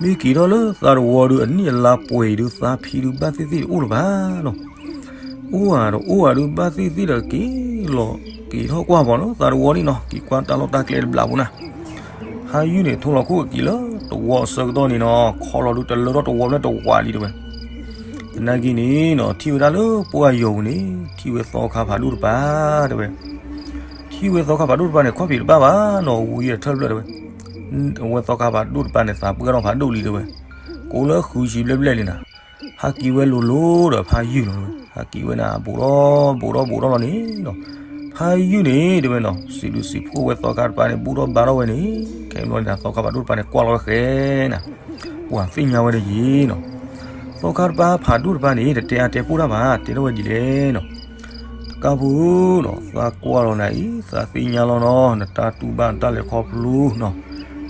မ့ၢ်က့ၤထီၣ်လၢသးတဝီဒုး အနံၣ်အလါပှဲၤအံၤဒုး သးဖံဒုးဘၣ်သ့ၣ်သ့ၣ်တအိၣ်လၢၤဘၣ်နီၤ. အိၣ်ဧါဒီးအိၣ်ဧါဒုး ဘၣ်သ့ၣ်သ့ၣ်ဒီးက့ၤလီၤ က့ၤထီၣ်ကွၢ်ပှၤလၢသးတဝီန့ၣ်နီၤ, က့ၤကွၢ်တၢ်လီၢ်တၢ်ကျဲတဘျးပူၤနၤ. ဖးယုၢ်န့ၣ် ထိလီၤခိၣ်က့ၤလၢတဝီအဆၢကတီၢ်န့ၣ်နီၤ, ခီလီၤဒုးတလၢထီၣ်တဝီလၢတဝးလံတဲဝဲ. သနာ်က့န့ၣ်နီၤ ထံၣ်ဝဲဒၣ်လၢပှၢ်ယီၤပူၤန့ၣ် ထံၣ်ဝဲသီခါဖးဒိၣ်တပၤတဲဝဲ ထံၣ်ဝဲသီခါဖးဒိၣ်တပၤန့ၣ် ခီၣ်ဖံးတဘၣ်ဘၣ်နီၤ, ဝံၤအထၢၣ်တဖျၢၣ်တဲဝဲ. အဝဲသီခါဖးဒိၣ်တပၤန့ၣ် သးပှၢ်ထီၣ်ဖးဒိၣ်လံတဲဝဲ. ကိးလၢဃုဆံဘျဲၣ်ဘျဲၣ်လံနၤ, ဟးက့ၤဝဲလိၤလိၤဒီးဖးယုၢ်လီၤတဲဝဲ. ဟးက့ၤဝဲနၤ ဘူးထီၣ်ဘူးထီၣ်ဘူးထီၣ်လီၤန့ၣ်နီၤ, ဖးယုၢ်န့ၣ်တဲဝဲနီၤ စံးဘျုးစံးဖှိၣ်ဝဲသီခါတပၤန့ၣ် ဘူၣ်ထီၣ်ဘါထီၣ်ဝဲန့ၣ်, ခဲဘျီန့ၣ် သီခါဖးဒိၣ်တပၤန့ၣ် ကွၢ်လီၤဝဲဃဲနၤ ပှၤသ့ၣ်ညါဝဲဒၣ်ယံၤနီၤ. သီခါတပၤဖးဒိၣ်တပၤန့ၣ် တတဲအါတဲပူၣ်တၢ်ဘၣ် တဲထီၣ်ဝဲဒ်လဲၣ်နီၤ. တကးဖိနီၤ သးကွၢ်လီၤနၤအံၤ သးသ့ၣ်ညါလီၤနီၤ, နတၢ်တူၢ်ဘၣ်နတၢ်လဲၤခီဖျိနီၤ,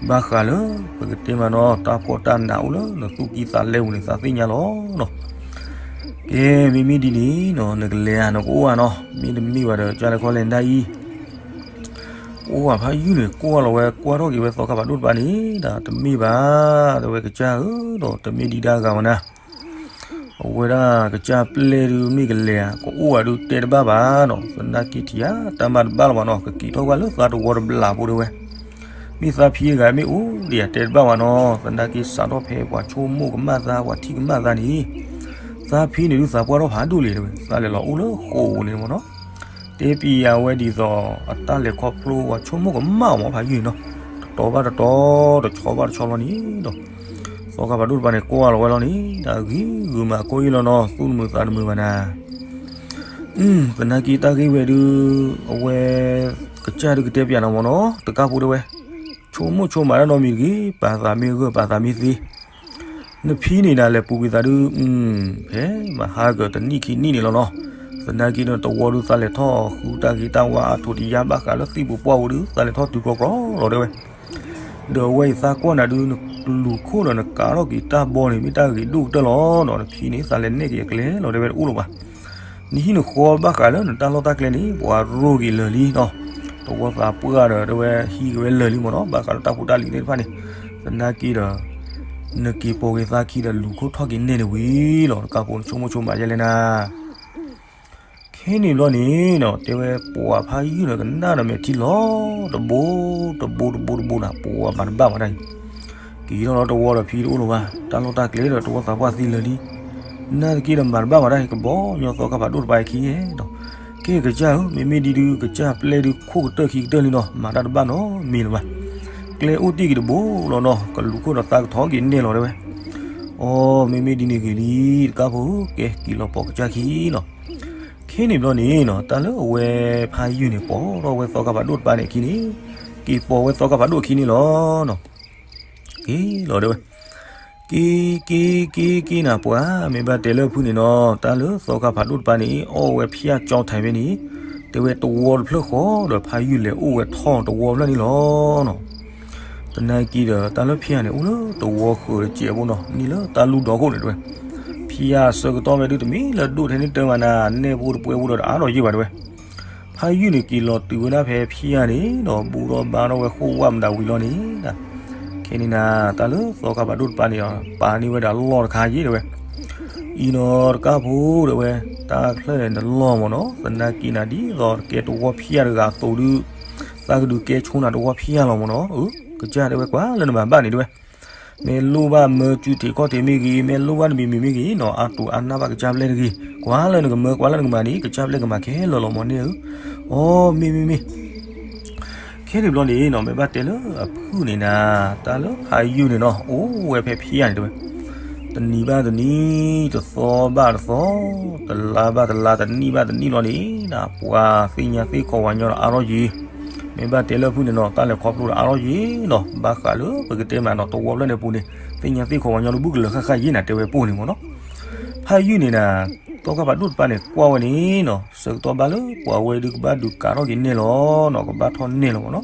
ဘၣ်ဃးလၢ ပကတဲမးနီၤ တၢ်ဖှီၣ်တၢ်နးအိၣ်လၢနသူၣ်ကံၢ်သးလဲပူၤန့ၣ် သးသ့ၣ်ညါလီၤနီၤ. ကဲ မ့မ့ၢ်ဒ်န့ၣ်နီၤ နကလဲၤဧါ နကအိၣ်ဧါနီၤ, မ့တမ့ၢ်ဘၣ်ဒီး ကၢ်လဲၤခီလဲၤနၢ်အံၤ အိၣ်ဧါ ဖးယုၢ်န့ၣ် ကွၢ်လီၤဝဲ ကွၢ်ထီၣ်က့ၤဝဲသီခါဖးဒိၣ်တပၤန့ၣ် တၢ်တမ့ၢ်ဘၣ် တဲဝဲကစၢ်ဧၢဒီး တမ့ၢ်ဒံးဒၣ်ဂၤဝဲနၤ, အဝဲဒၣ်ကစၢ်ပျဲၢ်ဒုး မ့ၢ်ကလဲၤဧါ ကအိၣ်ဧါဒုး တဲတဘၣ်ဘၣ်နီၤ, သနာ်က့ထံၣ်ဧါ တၢ်မၤတဘၣ်လၢၤဘၣ်နီၤ, ကက့ၤထီၣ်ကွၢ်လၢသးတဝီတဘျးဖိတဲဝဲ. မ့ၢ်သးဖံတဂၤမ့ၢ်အိၣ်ဒံးဧါ တဲတဘၣ်ဝဲနီၤ. သနာ်က့စးထီၣ်ဖဲပှၤဆိကမိၣ်ကမၣ်သး ပှၤထံၣ်ကမၣ်သးန့ၣ် သးဖံန့ၣ်ဒုးသးပှၢ်ထီၣ်ဖးဒိၣ်လံတဲဝဲ, သးလဲၤလီၤအိၣ်လၢဃိာ်ပူၤန့ၣ်မ့ၢ်နီၤ. တဲပံယၤဝဲဒ်သိးအတၢ်လဲၤခီဖျိ ပှၤဆိကမိၣ်ကမၣ်အီၤမ့ၢ်ဖးယုၢ်န့ၣ်နီၤ. တတီၤဘၣ်တတီၤ တဆီဘၣ်တဆီလီၤန့ၣ်ဒီး သီခါဖးဒိၣ်တပၤန့ၣ် ကွၢ်လီၤဝဲလီၤန့ၣ် တၢ်ဂံၢ်ဂုာ်မးကိးအံၤလီၤနီၤ, သူၣ်တမုာ်သးတမုာ်ဘၣ်နၤ. သနာ်က့တၢ်ဂ့ၢ်ဝဲဒုး အဝဲ ကစၢ်ဒုးကတဲပျးနၤမ့ၢ်နီၤ, တကၢ်ဖိတဲဝဲ ဆိကမိၣ်ဆိကမးတၢ်နီတမံၤတဂ့ၤ, ပာ်သးမ့ၢ်ဂၢၢ် ပာ်သးမ့ၢ်သ့, နဖံန့ၣ်ဒၣ်လဲၤပူၤကွံာ်သးဒုး ဖဲမဟါကတနံၣ်ခံနံၣ်န့ၣ်လီၤနီၤ. သနာ်က့ဒီးတဝီဒုးသးလဲၤထီၣ်ဃုတၢ်ဂ့ၤတၢ်ဝါအါထီၣ်တယါဘၣ်ဃးလၢသံၣ်ပူၤပှၢ်ပူၤဒုး သးလဲၤထီၣ်တုၤကြီကြီလီၤတဲဝဲ. ဒီးအဝဲအံၤသးကွၢ်နၤဒုး နလူၤခိၣ်ဒီးနကးထီၣ်က့ၤတၢ်ဘီန့ၣ် မ့ၢ်တၢ်ဂ့ၤဒိၣ်ကတၢၢ်လီၤနီၤ. နဖံန့ၣ် သးလဲၤနဲၣ်က့ၤအကျဲလီၤတဲဝဲတအိၣ်လၢၤဘၣ်. နဟံၣ်နဃီဘၣ်ဃးလၢနတၢ်လီၢ်တၢ်ကျဲန့ၣ် ပှၤရိၢ်က့ၤလၢာ်လံနီၤ. တဝီသးပှၢ်ဒီးတဲဝဲ ဟံးက့ၤဝဲလၢာ်လံမ့ၢ်နီၤ, ဘၣ်ဃးလၢတၢ်ဖိတၢ်လံၤသ့ၣ်တဖၣ်န့ၣ်. သနာ်က့ဒီး နက့ၤပိာ်က့ၤသးခံဒီးလူၤခိၣ်ထီၣ်က့ၤနဲၣ်န့ၣ်ဝံၤလီၤ. တကၢ်ဖိနဆိကမိၣ်ဆိကမးယဲလဲၣ်နၤ ခဲန့ၣ်ဘျီန့ၣ်နီၤ တဲဝဲပှၤဖးယုၢ်န့ၣ် ကနၣ်ဒီးမဲာ်ထံလီၤ တဘိ တဘိတဘိတဘိနၤ ပှၤမၤတဘၣ်မးတၢ်အံၤ. က့ၤထီၣ်လီၤတဝီဒီးဖံတအိၣ်လၢၤဘၣ်, တၢ်လီၢ်တၢ်ကျဲဒီးတဝီသးပှၢ်သံလၢာ်လံ. နာ်သက့ဒီးမၤတဘၣ်မးတၢ်အံၤ ကဘီညီသီခါဖးဒိၣ်တပၤအခံဒီး ကဲကစၢ်ဧၢ, မ့မ့ၢ်ဒ်ဒုး ကစၢ်ပျဲဒုးခိၣ်ကတၢၢ်ခံကတၢၢ်လံနီၤ, မၤတၢ်တဘၣ်နီတမံၤလၢၤဘၣ်. ကျဲအိၣ်တ့ၢ်က့ၤတဘိလီၤနီၤ, ကလူၤခိၣ်ဒီးသးကထီၣ်က့ၤနဲၣ်လီၤတဲဝဲ. အိ မ့မ့ၢ်ဒ်န့ၣ်ဂ့ၤလံ တကၢ်ဖိဧၢ, ကဲက့ၤလီၤပိာ်ကစၢ်ခံနီၤ. ခဲန့ၣ်ဘျီန့ၣ်နီၤ တၢ်လၢအဝဲဖးယုၢ်န့ၣ် ပိာ်ထီၣ်ဝဲသီခါဖးဒိၣ်တပၤန့ၣ်အခံန့ၣ် က့ၤပိာ်ဝဲသီခါဖးဒိၣ်အခံန့ၣ်လီၤနီၤ. က့ၤလီၤတဲဝဲ, က့ၤက့ၤက့ၤက့ၤနၤပှၤ, မ့ၢ်ဘၣ်တဲလၢဖုၣ်န့ၣ်နီၤ တၢ်လၢသီခါဖးဒိၣ်တပၤန့ၣ် အီၣ်ဝဲဖၠၣ်ကၠီထဲဖဲန့ၣ် တဲဝဲတဝီတဖျၢၣ်ဃီဒီး ဖးယုၢ်လဲၤအိၣ်ဝဲထီၣ်တဝီဖျၢၣ်န့ၣ်လီၤနီၤ. သနာ်က့ဒီး တၢ်လၢဖၠၣ်န့ၣ် အိၣ်လၢတဝီဃၢၤတစဲးဖိနီၤ, န့ၢ်လၢတၢ်လူၢ်ဒီခိၣ်န့ၣ်တဲဝဲ. ဖၠၣ်ဆၢကတီၢ်ဝဲဒုး တမ့ၢ်လၢဒိၣ်ထဲန့ၣ်တၢ်မၤနၤ နဲၣ်ဖိတပှဲၤဖိဒီးတအါထီၣ်ယံာ်ဘၣ်တဲဝဲ. ဖးယုၢ်န့ၣ် က့ၤလီၤတုၤဝဲဒၣ်ဖဲဖၠၣ်န့ၣ်ဒီး ဘူၣ်ထီၣ်ဘါထီၣ်ဝဲဃိၣ်ဝၣ်မတၤဝံၤလီၤန့ၣ် ခဲန့ၣ်နၤ တၢ်လၢသီခါဖးဒိၣ်တပၤန့ၣ်ဒီး ပာ်န့ၢ်ဝဲဒၣ်လီၢ်တခါယံာ်တဲဝဲ. အံၤနီၤတကၢ်ဖိတဲဝဲ, တၢ်ချၢၣ်န့ၣ်နလီၢ်မ့ၢ်နီၤ, သနာ်က့နၤဒ်သိးကဲတဝီဖၠၣ်တဂၤအသိးဒုး သးကဒုးကဲဆိနၤတဝီဖၠၣ်လီၤမ့ၢ်နီၤ. အၢ ကစၢ်တဲဝဲ ကွၢ်လၢနဘၣ်ဘၣ်န့ၣ်တဲဝဲ. မ့ၢ်လိၣ်ဘၣ်မၢစုထံးခီၣ်ထံးမ့ၢ်ဂ့ၤ, မ့ၢ်လိၣ်ဘၣ်တမံၤမံၤမ့ၢ်ဂ့ၤနီၤ, အါတူၢ်အါနၢ်ဘၣ်ကစၢ်ပျဲတဂ့ၤ, ကွၢ်လၢနကမၢ ကွၢ်လၢနကမၤန့ၣ် ကစၢ်ပျဲကမၤခဲလၢာ်လီၤမ့ၢ်န့ၣ်ဧၢ. အိ မ့ၢ်မ့ၢ်မ့ၢ် ခဲန့ၣ်ဘျီန့ၣ်နီၤ မ့ၢ်ဘၣ်တဲလၢအဖုၣ်န့ၣ်နၤ, တၢ်လၢဖးယုၢ်န့ၣ်နီၤ အိၣ်ဝဲဖဲဖၠၣ်န့ၣ်တဲဝဲ. တနံၤဘၣ်တနံၤ, တသီဘၣ်တသီ, တလါဘၣ်တလါ, တနံၣ်ဘၣ်တနံၣ်လီၤန့ၣ်နၤ ပှၤသ့ၣ်ညါသ့ၣ်ခီဝၤညီဒီးအါထီၣ်ယံာ်. မ့ၢ်ဘၣ်တဲလၢဖုၣ်န့ၣ်နီၤ တၢ်လဲၤခီဖျိဒီးအါထီၣ်ယံာ်နီၤ, ဘၣ်ဃးလၢပကတဲမးနီၤ တဝီဖျၢၣ်န့ၣ်ပူၤန့ၣ် သ့ၣ်ညါသ့ၣ်ခီဝၤညီလၢဘူၣ်ကလၢၤဃၣ်ဃၣ်ယံာ်နၤ တဲဝဲပိၢ်န့ၣ်မ့ၢ်နီၤ. ဖးယုၢ်န့ၣ်နၤ သီခါဖးဒိၣ်တပၤန့ၣ် ကွၢ်ဝဲန့ၣ်နီၤ ဆၢကတီၢ်ဘၣ်လၢပှၤဝဲဒုးကဘၣ်ဒုးကးထီၣ်က့ၤနဲၣ်လီၤနီၤ, ကဘၣ်ထီၣ်နဲၣ်လီၤမ့ၢ်နီၤ.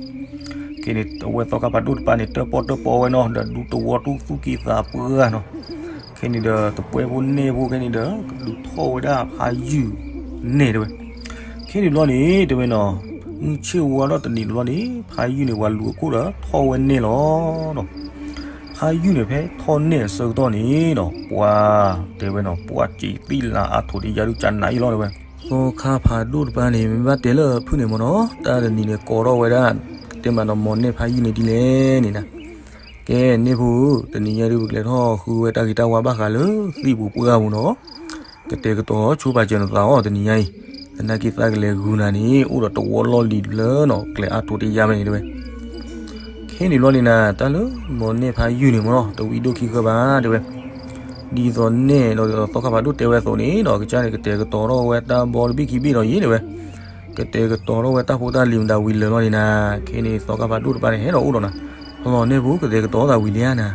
ခဲန့ၣ် အဝဲသီခါဖးဒိၣ်တပၤန့ၣ် တၢၣ်ပီၣ်တၢၣ်ပီဝဲနီၤ ဒီးဒူတဝီတူၢ်သူၣ်က့သးပှၢ်နီၤ. ခဲန့ၣ်ဒီး တပှဲဖိနဲၣ်ဖိခဲန့ၣ်ဒီး ကဒုးထီၣ်ဝဲဒၣ်ဖးယုၢ်နဲၣ်တဲဝဲ. ခဲန့ၣ်ဘျီန့ၣ် တဲဝဲနီၤ မုၢ်ဆ့ၣ်ဝါထီၣ်တနံၤတဘျီန့ၣ် ဖးယုၢ်န့ၣ် ပှၤလူၤအခိၣ်ဒီးထီၣ်ဝဲနဲၣ်လီၤနီၤ. ဖးယုၢ်န့ၣ် ဖဲထီၣ်နဲၣ်အဆၢကတီၢ်န့ၣ်နီၤ ပှၤတဲဝဲနီၤ ပှၤစံးသံလၤအါထိးတယါဒုးကနၤအံၤလီၤတဲဝဲ. သီခါဖးဒိၣ်တပၤန့ၣ် မ့ၢ်ဘၣ်တဲလၢဖုၣ်န့ၣ်မ့ၢ်နီၤ တၢ်တနံၤန့ၣ် ကိးထီၣ်ဝဲဒၣ် ကတဲမးနီၤ မိၢ်နဲၣ်ဖးယုၢ်န့ၣ်ဒ်လဲၣ်န့ၣ်နၤ. ကဲ နဲၣ်ဖိဧၢ, တနံၤညါဒုး ပကလဲၤထီၣ်ဃုဝဲတၢ်ဂ့ၤတၢ်ဝါဘၣ်ဃးလၢသံၣ်ပူၤပှၢ်ပူၤနီၤ. ကတဲာ်ကတီၤဆိပာ်စၢၤနသးအီၤတနံၤညါအံၤ, သနာ်က့သးကလဲၤဂုာ်နၤန့ၣ် အိၣ်ဒီးတဝီလီၢ်လံၤတဖျၢၣ်နီၤ ကျဲအါထိးတယါဝဲန့ၣ်တဲဝဲ. ခဲန့ၣ်ဘျီန့ၣ်နၤ တၢ်လၢမိၢ်နဲၣ်ဖးယုၢ်န့ၣ်မ့ၢ်နီၤ တဝံၤဒိၣ်ခံဃၢဘၣ်တဲဝဲ. ဒ်သိးနဲၣ်ဒီး သီခါဖးဒိၣ်တဲဝဲအသိးန့ၣ်နီၤ ကစၢ်န့ၣ် ကတဲာ်ကတီၤထီၣ်ဝဲတၢ်ဘီတဘ့ၣ်ခံဘ့ၣ်ဒီးယံာ်တဲဝဲ. ကတဲာ်ကတီၤထီၣ်ဝဲတၢ်ဖိတၢ်လံၤမတၤဝံၤလၢာ်လီၤန့ၣ်နၤ. ခဲန့ၣ် သီခါဖးဒိၣ်တပၤန့ၣ် ဟဲဒီးအိၣ်ဒီးနၤ, ဟလီၤနဲၣ်ဖိ ကတဲာ်ကတီၤသးဝံၤလံဧါနၤ.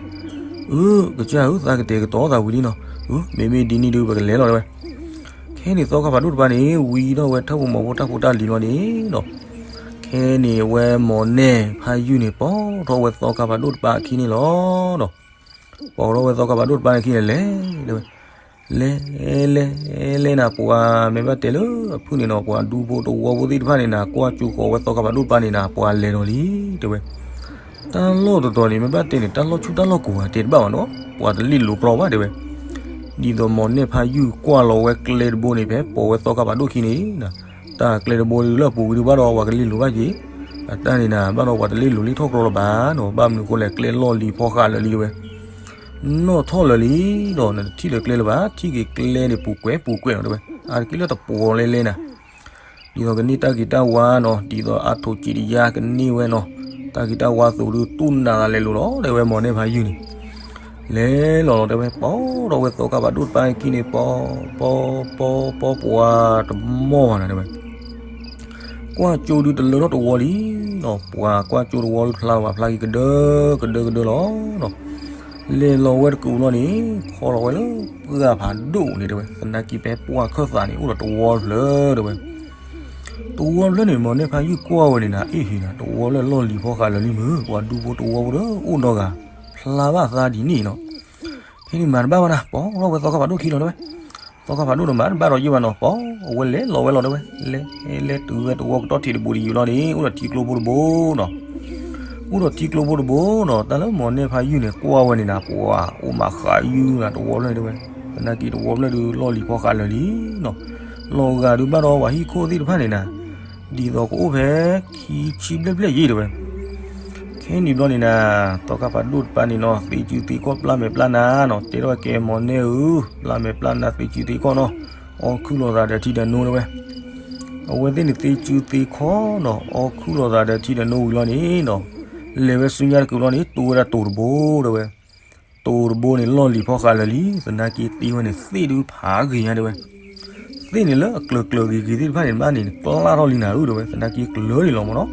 အၢ ကစၢ်ဧၢ သးကတဲာ်ကတီၤသးဝံၤလံနီၤ. အၢ မ့မ့ၢ်ဒ်န့ၣ်ဒုး ပကလဲၤလီၤတဲဝဲ. ခဲန့ၣ် သီခါဖးဒိၣ်တပၤန့ၣ် ဝံၤထီၣ်ဝဲထၢၣ်ဖိမီၤဖိတၢ်ဖိတၢ်လံၤလီၤန့ၣ်ဒီး ခဲန့ၣ် အဝဲမိၢ်နဲၣ်ဖးယုၢ်န့ၣ် ပိာ်ထီၣ်ဝဲသီခါဖးဒိၣ်တပၤအခံန့ၣ်လီၤဒီး ပိာ်ထီၣ်ဝဲသီခါဖးဒိၣ်တပၤန့ၣ်အခံန့ၣ် လဲၤတဲဝဲ. လဲၤ လဲၤ လဲၤနၤ ပှၤမ့ၢ်ဘၣ်တဲလၢအဖုၣ်န့ၣ်နီၤ ပှၤဒူဖိတဝီဖိသ့ၣ်တဖၣ်န့ၣ်နၤ ကွၢ်စူၤဃီၤဝဲသီခါဖးဒိၣ်တပၤန့ၣ်နၤ ပှၤလဲၤဒီးလံတဲဝဲ. တၢ်လီၢ်တတီၤန့ၣ် မ့ၢ်ဘၣ်တဲန့ၣ် တၢ်လီၢ်ဆူၣ်တၢ်လီၢ်ကိၤဧါ တဲတဘၣ်ဘၣ်နီၤ ပှၤတလ့ၣ်လိၤကြီဘၣ်တဲဝဲ. ဒ်သိးမိၢ်နဲၣ်ဖးယုၢ်ကွၢ်လီၤဝဲကျဲတဘိန့ၣ် ဖဲပိာ်ဝဲသီခါဖးဒိၣ်ခံန့ၣ် တၢ်ကျဲတဘိလၢအပူၤကွံာ်ဒုးဘၣ်ဒီး ပှၤကလ့ၣ်လိၤဘၣ်က့ၤ. အတၢ်န့ၣ်နၤ ဘၣ်ဒီးပှၤတလ့လိၤလ့ထီၣ်ကြီလၢၤဘၣ်နီၤ, ဘၣ်မနုၤအဃိလဲၣ် ကျဲလီၢ်လံၤဖီဃးလၢာ်လံတဲဝဲ, နီၣ်ထီၣ်လၢာ်လံဒီး နတထံၣ်လၢၤကျဲလၢၤဘၣ်, ထံၣ်က့ၤကျဲန့ၣ်ပူၤကွဲးပူၤကွဲးနီၤတဲဝဲ, အါတက့ၢ်လၢတပှီၤလဲလဲနၤ ဒ်သိးကန့ၢ်တၢ်ဂ့ၤတၢ်ဝါနီၤ, ဒ်သိးအါထိးစံးတယါကန့ၢ်ဝဲနီၤ, တၢ်ဂ့ၤတၢ်ဝါအသိးဒုး တူၢ်နးသးလဲၤလိၤလီၤ တဲဝဲ မီၢ်နဲၣ်ဖးယုၢ်န့ၣ်, လဲၤလီၤလီၤတဲဝဲ, ပီထီၣ်ဝဲသီခါဖးဒိၣ်တပၤခံန့ၣ် ပီ, ပီ, ပီ, ပီပှၤတမီၢ်ဘၣ်နၤတဲဝဲ, ကွၢ်ကၠိဒုးတလၢထီၣ်တဝီလံနီၤ, ပှၤကွၢ်ကၠိတဝီဒုးဖျါလီၤဘၣ် ဖျါက့ၤကဒၢကဒၢကဒၢလီၤနီၤ, လဲၤလီၤဝဲတကူးလီၤန့ၣ် ခီလီၤဝဲလၢပှၢ်ဖးဒိၣ်န့ၣ်တဲဝဲ, သနာ်က့ဖဲပှၢ်ခၢၣ်သးန့ၣ် အိၣ်ဒီးတဝီတဖျၢၣ်တဲဝဲ, တဝီတဖျၢၣ်န့ၣ် မီၢ်နဲၣ်ဖးယုၢ်ကွၢ်ဝဲန့ၣ်နၤ အ့ၣ်ဟ့ၤနၤ တဝီလၢလီၢ်လံၤဖီဃးလၢာ်လံမုၢ် ပှၤဒူဖိတဝီဖိဒီးအိၣ်ဒီဂၤ ဖျါဘၣ်သးဒ်န့ၣ်နီၤ, ဖဲန့ၣ်မၤတဘၣ်ဘၣ်နၤ ပီထီၣ်ဝဲသီခါဖးဒိၣ်ခံလီၤတဲဝဲ, သီခါဖးဒိၣ်ဒီးမၤတဘၣ်ဒီးယ့ၢ်ဘၣ်နီၤ ပီအဝဲလဲၤလီၤဝဲလီၤတဲဝဲ, လဲၤ, လဲၤတုၤဝဲတဝီကတီၢ်ထံးတဘူးတယုာ်လီၤန့ၣ် အိၣ်ဒီးထံကျိဖိတဘိနီၤ အိၣ်ဒီးထံကျိဖိတဘိနီၤ, တၢ်လၢမီၢ်နဲၣ်ဖးယုၢ်န့ၣ် ကွၢ်ဝဲန့ၣ်နၤ ပှၤအိၣ်မးဃးယုၢ်နၤ တဝီဖျၢၣ်န့ၣ်တဲဝဲ, သနာ်က့တဝီဖျၢၣ်ဒုးလီၢ်လံၤဖီဃးလၢာ်လံနီၤ, လီၤဂာ်ဒုးဘၣ်ဒီးပှၤဟံၣ်ခိၣ်သ့ၣ်တဖၣ်န့ၣ်နၤ, ဒ်သိးကအိၣ်ဖဲခံဆံဘျဲၣ်ဘျဲၣ်ယ့ၢ်တဲဝဲ, ခဲနံၣ်ဘျီန့ၣ်နၤ, သီခါဖးဒိၣ်တပၤန့ၣ်နီၤ သ့စုသ့ခီၣ်ပျၢ်မဲာ်ပျၢ်နါနီၤ, တဲထီၣ်ဝဲကဲမီၢ်နဲၣ်ဧၢ, ပျၢ်မဲာ်ပျၢ်နါသ့စုသ့ခီၣ်နီၤ, အီခုၣ်လီၤသးဒီးထံဒီးနိတဲဝဲ, အဝဲသ့ၣ်န့ၣ်သ့စုသ့ခီၣ်နီၤ အီခုၣ်လီၤသးဒီးထံဒီးနိဝံၤလီၤန့ၣ်နီၤ, လဲၤဝဲဆူညါတကူးလီၤန့ၣ် တိဝဲဒၣ်တိၤတဘိတဲဝဲ, တိၤတဘိန့ၣ်လီၢ်လံၤဖီဃးလၢာ်လံ, သနာ်က့သ့ဝဲန့ၣ်သ့ၣ်ဒုးဖးဂ့ၤညါတဲဝဲ, သ့ၣ်န့ၣ်လၢအကျၢၤကျၢၤဂ့ၤဂ့ၤသ့ၣ်တဖၣ်န့ၣ် ဘၣ်န့ၣ်ကျါထီၣ်လံနၤဧၢတဲဝဲ, သနာ်က့ကျၢၤန့ၣ်လီၤမၢ်နီၤ,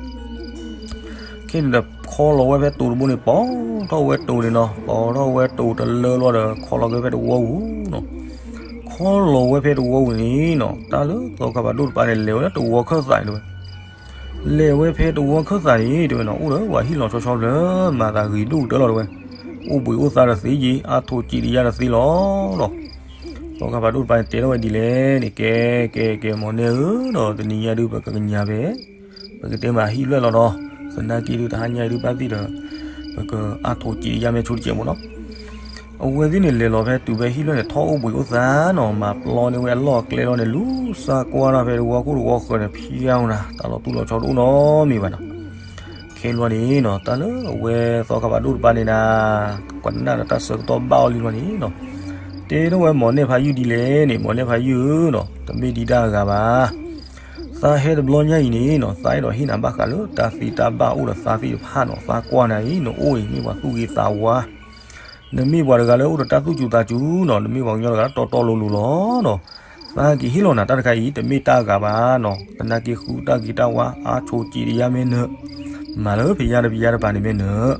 ခဲန့ၣ်ဒီးခီလီၤဝဲဖဲတိၤတဘိန့ၣ် ပီထီၣ်ဝဲတိၤန့ၣ်နီၤ, ပီထီၣ်ဝဲတိၤတလၢလီၤဒီး ခီလီၤက့ၤဖဲတဝီပူၤနီၤ, ခီလီၤဝဲဖဲတဝီပူၤန့ၣ်နီၤ, တၢ်လၢသီခါဖးဒိၣ်တပၤန့ၣ် လဲၤဝဲလၢတဝီခၢၣ်သးန့ၣ်တဲဝဲ လဲၤဝဲဖဲတဝီခၢၣ်သးန့ၣ် တဲဝဲနီၤ အိၣ်ဒီးပှၤဟံၣ်လီၤဆီဆီဖျၢၣ် မၤသးဂ့ၤဒိၣ်ကတၢၢ်လီၤတဲဝဲ, အိၣ်ဘှံးအိၣ်သါဒီးသ့ယ့ၤ အါထိးစံးတယါဒီးသ့လီၤနီၤ, သီခါဖးဒိၣ်တပၤန့ၣ်တဲထီၣ်ဝဲဒ်လဲၣ်န့ၣ် ကဲကဲကဲမီၢ်နဲၣ်ဧၢနီၤ, တနံၤညါဒုးပကကညးဖဲ ပကတဲမၤဟံၣ်လွဲၢ်လီၤဒီး သနာ်က့ဒုးတဟါညါအံၤဒုးဘၣ်သ့ၣ်ဒီး ပကအါထိးစံးတယါမ့ၢ်ဆိတစဲးမၢ်နီၤ အဝဲသ့ၣ်န့ၣ်လဲၤလီၤဖဲတုၤဖဲဟံၣ်လွဲၢ်န့ၣ် ထီၣ်အိၣ်ဘှံးအိၣ်သါနီၤ, မၤပျီန့ၢ်ဝဲအလီၢ်အကျဲလီၤန့ၣ် လူၤစၢ်ကွၢ်ထီၣ်ဖဲတဝီခိၣ်တဝီဃၢၤန့ၣ် ဖျါဝဲနၤ တၢ်လီၤတူၢ်လီၤဆီတအိၣ်နီတမံၤဘၣ်နီၤ, ခဲလီၤန့ၣ်နီၤ တၢ်လၢအဝဲသီခါဖးဒိၣ်တပၤန့ၣ်နၤ, ကနၣ်ဒီးတၢ်ဆၢကတီၢ်ဘၣ်အီၤလံလီၤန့ၣ်နီၤ, တဲထီၣ်ဝဲမီၢ်နဲၣ်ဖးယုၢ်ဒ်လဲၣ်န့ၣ် မီၢ်နဲၣ်ဖးယုၢ်ဧၢနီၤ, တမ့ၢ်ဒံးတၢ်အဂၤဘၣ် သးဟဲတဘျီညါအံၤန့ၣ်နီၤ သးအဲၣ်ဒိးဟ့ၣ်နၤဘၣ်ဃးလၢတၢ်သ့တၢ်ဘၣ်အိၣ်ဒီးသးသ့ၣ်တဖၣ်နီၤ, သးကွၢ်နၤအံၤ နအိၣ်အံၤမ့ၢ်ပှၤသူၣ်ဂ့ၤသးဝါ, နမ့ၢ်ပှၤတဂၤလၢအိၣ်ဒီးတၢ်သူၣ်စူၤသးစူၤနီၤ, နမ့ၢ်ပှၤကညီတဂၤလၢတီတီလိၤလိၤလီၤနီၤ, သးက့ၤဟ့ၣ်လီၤနၤတၢ်တခါအံၤ တမ့ၢ်တၢ်အဂၤဘၣ်နီၤ, သနာ်က့ဃုတၢ်ဂ့ၤတၢ်ဝါ အါဆိးစံးတယါမ့ၢ်နၢၤ, မၤလၢဖယါတဖယါတပၤန့ၣ်မ့ၢ်နၢၤ,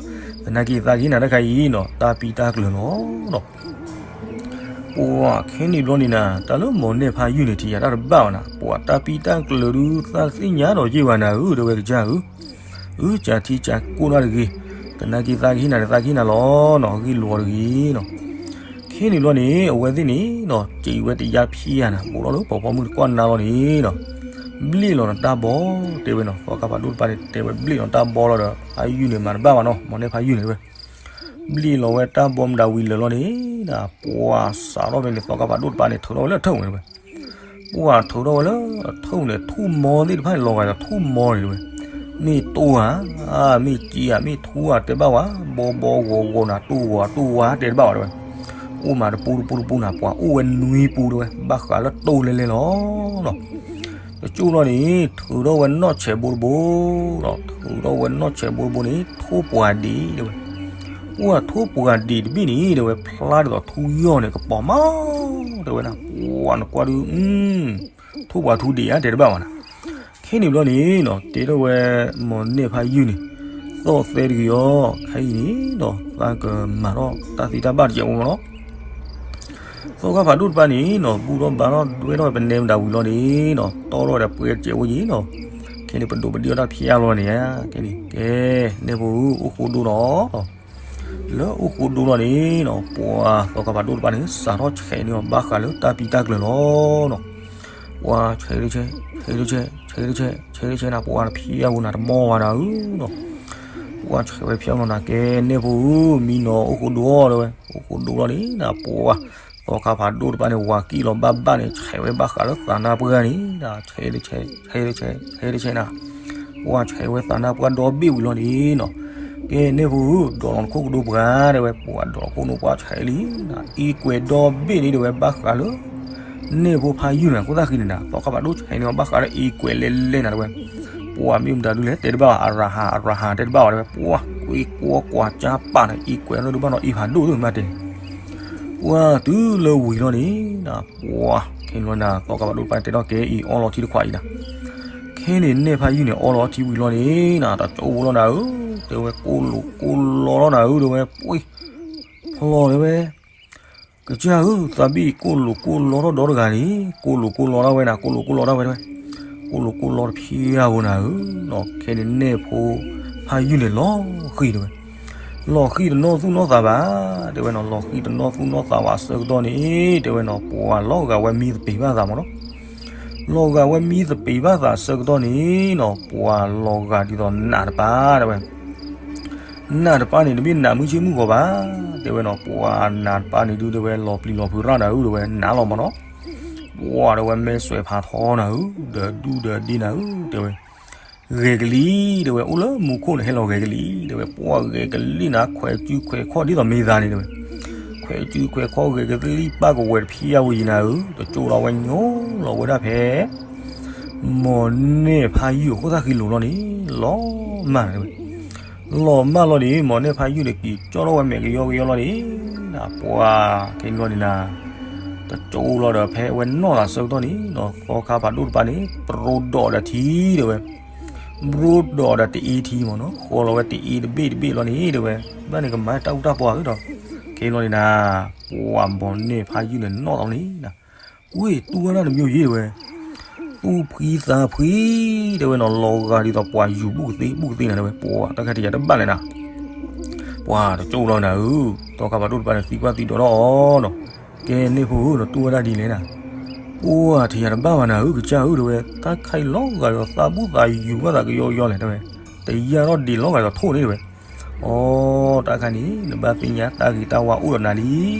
သနာ်က့သးကဟ့ၣ်နၤတၢ်တခါအံၤနီၤ တၢ်ပံတၢ်ကျၢၤလီၤနီၤ ပှၤခဲနံၣ်ဘျီန့ၣ်နၤ တၢ်လၢမီၢ်နဲၣ်ဖးယုၢ်န့ၣ် ထံၣ်ယၤတၢ်တဘၣ်ဘၣ်နၤ, ပှၤတၢ်ပံတၢ်ကျၢၤဒုး သးသ့ၣ်ညါဒီးယ့ၢ်ဘၣ်နၤဧၢ တဲဝဲကစၢ်ဧၢ, အုကၢထံကၢကိၢ်ဒၣ်တဂ့ၤ, သနာ်က့သးကဟ့ၣ်နၤန့ၣ် သးကဟ့ၣ်နၤလီၤနီၤ, အဂ့ၢ်လိာ်အီၤတဂ့ၤနီၤ, ခဲနံၣ်ဘျီန့ၣ် အဝဲသ့ၣ်န့ၣ်နီၤ စံးဝဲတယါဖျါနၤ ဘူးထီၣ်လၢပှၤပိာ်မုၣ်တကွၢ်နါလီၤန့ၣ်နီၤ, ဘျ့ၣ်လီၤနတၢ်ဘီ တဲဝဲနီၤ, သီခါဖးဒိၣ်တပၤန့ၣ် တဲဝဲဘျ့ၣ်လီၤတၢ်ဘီလီၤဒီး ဖးယုၢ်န့ၣ်မၤတဘၣ်ဘၣ်နီၤ, မီၢ်နဲၣ်ဖးယုၢ်န့ၣ်တဲဝဲ ဘျ့ၣ်လီၤဝဲတၢ်ဘီမတၤဝံၤလၢာ်လီၤန့ၣ် ပှၤစးထီၣ်ဖဲန့ၣ် သီခါဖးဒိၣ်တပၤန့ၣ် ထုးထီၣ်ဝဲလၢအထၢၣ်န့ၣ်ဝဲ, ပှၤထုးထီၣ်ဝဲလၢအထၢၣ်န့ၣ် ထူၣ်မီသ့ၣ်တဖၣ်န့ၣ် လီၤဂာ်ဒီးထူၣ်မီန့ၣ်ဝဲ, မ့ၢ်တိၢ်ဧါ, မ့ၢ်ကံဧါ, မ့ၢ်ထူဧါ တဲဘၣ်ဝဲ, ဘီဘီဂီၤဂီၤနၤ တိၢ်ဂီၤတိၢ်ဝါ တဲတဘၣ်ဝဲတဲဝဲ, အိၣ်မးတပူတပူတပူနၤ ပှၤအိၣ်ဝဲနွံပူတဲဝဲ ဘၣ်ဃးလၢတိၢ်လဲလဲလီၤ. တကၠိၢ်လီၤန့ၣ် ထုးထီၣ်ဝဲနီၢ်ဆဲးဘိတဘိ, ထုးထီၣ်ဝဲနီၢ်ဆဲးဘိတဘိန့ၣ် ထိၣ်ပှၤဒံးတဲဝဲ, ပှၤထိၣ်ပှၤဒံးတဘ့ၣ်န့ၣ် တဲဝဲ ဖျါဒ်သိးထူယီၢ်န့ၣ် ကပီၤမး တဲဝဲဒၣ်, ပှၤနကွၢ်ဒုး ထိၣ်ပှၤထူဒံးဧါ တဲတဘၣ်ဝဲနၤ. ခဲနံၣ်ဘျီန့ၣ်နီၤ တဲထီၣ်ဝဲ မီၢ်နဲၣ်ဖးယုၢ်န့ၣ် သီၣ်သဲတဂ့ၤအီၤ ခဲအံၤန့ၣ်ဒီး သးကမၤထီၣ်တၢ်သ့တၢ်ဘၣ်တစဲးဖိမးနီၤ. သီခါဖးဒိၣ်တဖၣ်န့ၣ်နီၤ ဘူၣ်ထီၣ်ဘါထီၣ်ဒွဲထီၣ်ပနဲမတၤဝံၤလီၤန့ၣ်နီၤ တီၢ်ထီၣ်ဝဲဒၣ်ပှဲၤတစဲးဖိယံၤနီၤ. ခဲန့ၣ်ပဒိးပဒံးအီၣ်တၢ်ဖျါလီၤန့ၣ်ဧါ ခဲန့ၣ် ကဲ နဲဖိဧၢ အိၣ်ဃိဒိနီၤ. လၢအိၣ်ဃိဒိလီၤန့ၣ်နီၤ ပှၤသီခါဖးဒိၣ်တဖၣ်န့ၣ် စးထီၣ်ဆဲးန့ၢ်အီၤဘၣ်ဃးလၢတၢ်ပံတၢ်ကျၢၤလီၤနီၤ. ပှၤဆဲးတဆဲး ဆဲးတဆဲး ဆဲးတဆဲး ဆဲးတဆဲးနၤ ပှၤနဖျါဝဲနၤတမီၢ်ဝဲနၤဧၢနီၤ. ပှၤဆဲးဝဲဖျါလီၤနၤ ကဲ နဲဖိဧၢ မံနီၤအိၣ်ဃိဒိလီၤတဲဝဲ အိၣ်ဃိဒိလီၤန့ၣ်နၤ ပှၤသီခါဖးဒိၣ်တဖၣ်န့ၣ် ဝၤကံၣ်လီၤဘၣ်ဘၣ်န့ၣ် ဆဲးဝဲဘၣ်ဃးလၢသးနါပှၢ်န့ၣ်နၤ ဆဲးတဆဲး ဆဲးတဆဲး ဆဲးတဆဲးနၤ ပှၢ်ဆဲးဝဲသးနါပှၢ်ဒီဘ့ၣ်ဝံၤလီၤန့ၣ်နီၤ, ကဲန့ၣ်ဖိဧၢ ဒိးလီၤနခိၣ်ကဒိပှၤ တဲဝဲ ပှၢ်ဒိးလီၤခိၣ်နူာ်ပှၢ်ဆဲးလံ, အံကွဲးဒီဘ့ၣ်န့ၣ် တဲဝဲ ဘၣ်ဃးလၢ န့ၣ်ဖိဖးယုၢ်န့ၣ် ခိၣ်သၣ်ဃံန့ၣ်နၤ သီခါဖးဒိၣ်ဆဲးန့ၣ် ဘၣ်ဃးလၢအံကွဲးလဲၤလဲၤနၤ တဲဝဲ, ပှၢ်မ့ၢ်မတၤဒုလဲၣ် တဲတဘၣ်ဘၣ် အရဟံ အရဟံ တဲတဘၣ်ဘၣ် တဲဝဲ ပှၢ်ကွ့ကွီကွၢ်ကၢပာ်န့ၣ် အံကွဲးလၢတဘၣ်နီၤ အံဖးဒိၣ်ဒိၣ်မးတဲ ပှၢ်တုၤလၢဝံၤလီၤန့ၣ်နၤ ပှၢ်ခဲန့ၣ်လီၤနၤ သီခါဖးဒိၣ်တပၤန့ၣ် တဲထီၣ်ကဲအံၤအီလီၤထံတခွးအံၤနၤ, ခဲန့ၣ်န့ၣ်ဖးယုၢ်န့ၣ် အီလီၤထံဝံၤလီၤန့ၣ်နၤ တကၠိဖိလီၤနၤဧၢ, တဲဝဲ ကိၣ်လိာ်ကိၣ်လီထီၣ်နၤဧၢ တဲဝဲ ပှၢ်ဖျီၣ်တဲဝဲ ကစၢ်ဧၢ သးဘ့ၣ်ကိၣ်လိာ်ကိၣ်လီထီၣ်ဒီတဂၤန့ၣ် ကိၣ်လိာ်ကိၣ်လီထီၣ်ဝဲနၤ ကိၣ်လိာ်ကိၣ်လီထီၣ်ဝဲ တဲဝဲ, ကိၣ်လိာ်ကိၣ်လီတဖျၢၣ်ဧိၤနၤဧၢ, ခဲန့ၣ်န့ၣ်ဖိဖးယုၢ်န့ၣ်လီၤဃံၤတဲဝဲ, လီၤဃံၤတနီၢ်သူၣ်နီၢ်သးဘၣ်, တဲဝဲနီၤ လီၤဃံၤတနီၢ်သူၣ်နီၢ်သးဘၣ်အဆၢကတီၢ်န့ၣ် တဲဝဲနီၤ ပှၢ်လီၤဂာ်ဝဲမံသပ့ၤဘၣ်သးမ့ၢ်နီၤ, လီၤဂာ်ဝဲမံသပ့ၤဘၣ်သးအဆၢကတီၢ်န့ၣ်နီၤ ပှၢ်လီၤဂာ်ဒ်သိးနးတပၤ တဲဝဲ နးတပၤန့ၣ် တမ့ၢ်နးမုၢ်ဆ့ၣ်မုၢ်ဂီၤဘၣ်, တဲဝဲနီၤ ပှၢ်နးတပၤန့ၣ်ဒုး တဲဝဲ လီၤပျံၤလီၤဖုးရၣ်နၤဧၢ တဲဝဲ နးလီၤမ့ၢ်နီၤ, ပှၢ်တဲဝဲ မဲာ်စွဲးဖးထီနၤဧၢ ဒီးဒူၣ်ဒီးဒ့နၤဧၢ တဲဝဲ, ဂဲၤကလံၤ တဲဝဲ အိၣ်လၢမူခိၣ်န့ၣ် ဟဲလီၤဂဲၤကလံၤ တဲဝဲ ပှၢ်ဂဲၤကလံၤနၤ ခွဲးစုခွဲးခီၣ်ဒ်သိးမ့ၢ်သးန့ၣ် တဲဝဲ, ခွဲးစုခွဲးခီၣ်ဂဲၤကလံၤပၢ်ကဝဲၤတဖံးယါဝဲယံၤနၤဧၢ, တကၠိဒီးဝဲညိလီၤဝဲဒၣ်ဖဲ မီၢ်နဲၣ်ဖးယုၢ်အခိၣ်သၣ်ဃံလိၤလီၤန့ၣ် လီၤမၢ်တဲဝဲ, လီၤမၢ်လီၤန့ၣ် မီၢ်နဲၣ်ဖးယုၢ်န့ၣ် က့ၤကၠီထီၣ်ဝဲမဲာ်ကယီကယီလီၤန့ၣ် ပှၢ်ခဲန့ၣ်လီၤန့ၣ်နၤ, တကၠိလီၤဒီးဖဲအဝဲနီၢ်သးဆၢကတီၢ်န့ၣ်နီၤ သီခါဖးဒိၣ်တပၤန့ၣ် ပရိဒိးဒီးထံ တဲဝဲ, ပရိဒိးဒီးတအ့ထံမ့ၢ်နီၤ ဃီလီၤဝဲတအ့တဘ့ၣ်တဘ့ၣ်လီၤန့ၣ် တဲဝဲ, ဘၣ်န့ၣ်ကမၤတၢ်အူတၢ်ပီဧါဒီး, ခဲန့ၣ်လီၤန့ၣ်နၤ, ပှၢ်မီၢ်နဲၣ်ဖးယုၢ်န့ၣ်နီၢ်လီၤန့ၣ်နၤ ဝ့ၢ်တူၢ်ဝဲဒၣ်တမံၤယ့ၢ်တဲဝဲ, သူၣ်ဖှံသးဖှံ တဲဝဲနီၤ လီၤဂာ်ဒ်သိးပှၤယူၤဘူးကသ့ဘူးကသ့နၤ တဲဝဲ ပှၢ်တၢ်ခါတယၤတဘၣ်လဲၣ်နၤ, ပှၢ်တကၠိလီၤနၤဧၢ, သီခါဖးဒိၣ်တပၤန့ၣ် သံကွၢ်သံဒိးထီၣ်အီၤနီၤ, ကဲန့ၣ်ဖိဧၢ နတူၢ်ဝဲဒၣ်ဒ်လဲၣ်နၤ, ပှၢ်တယၤတဘၣ်ဘၣ်နၤဧၢ ကစၢ်ဧၢ တဲဝဲ တၢ်ခါအံၤလီၤဂာ်ဒ်သိးသးဘူးသးယူၤဘၣ်သးကယီကယီလဲၣ် တဲဝဲ, တယၤထီၣ်ဒံးလီၤဂာ်ဒ်သိးထိၣ်န့ၣ် တဲဝဲ အိ တၢ်ခါန့ၣ် နဘၣ်သ့ၣ်ညါတၢ်ဂ့ၤတၢ်ဝါအိၣ်ဒီးနၤလံနီ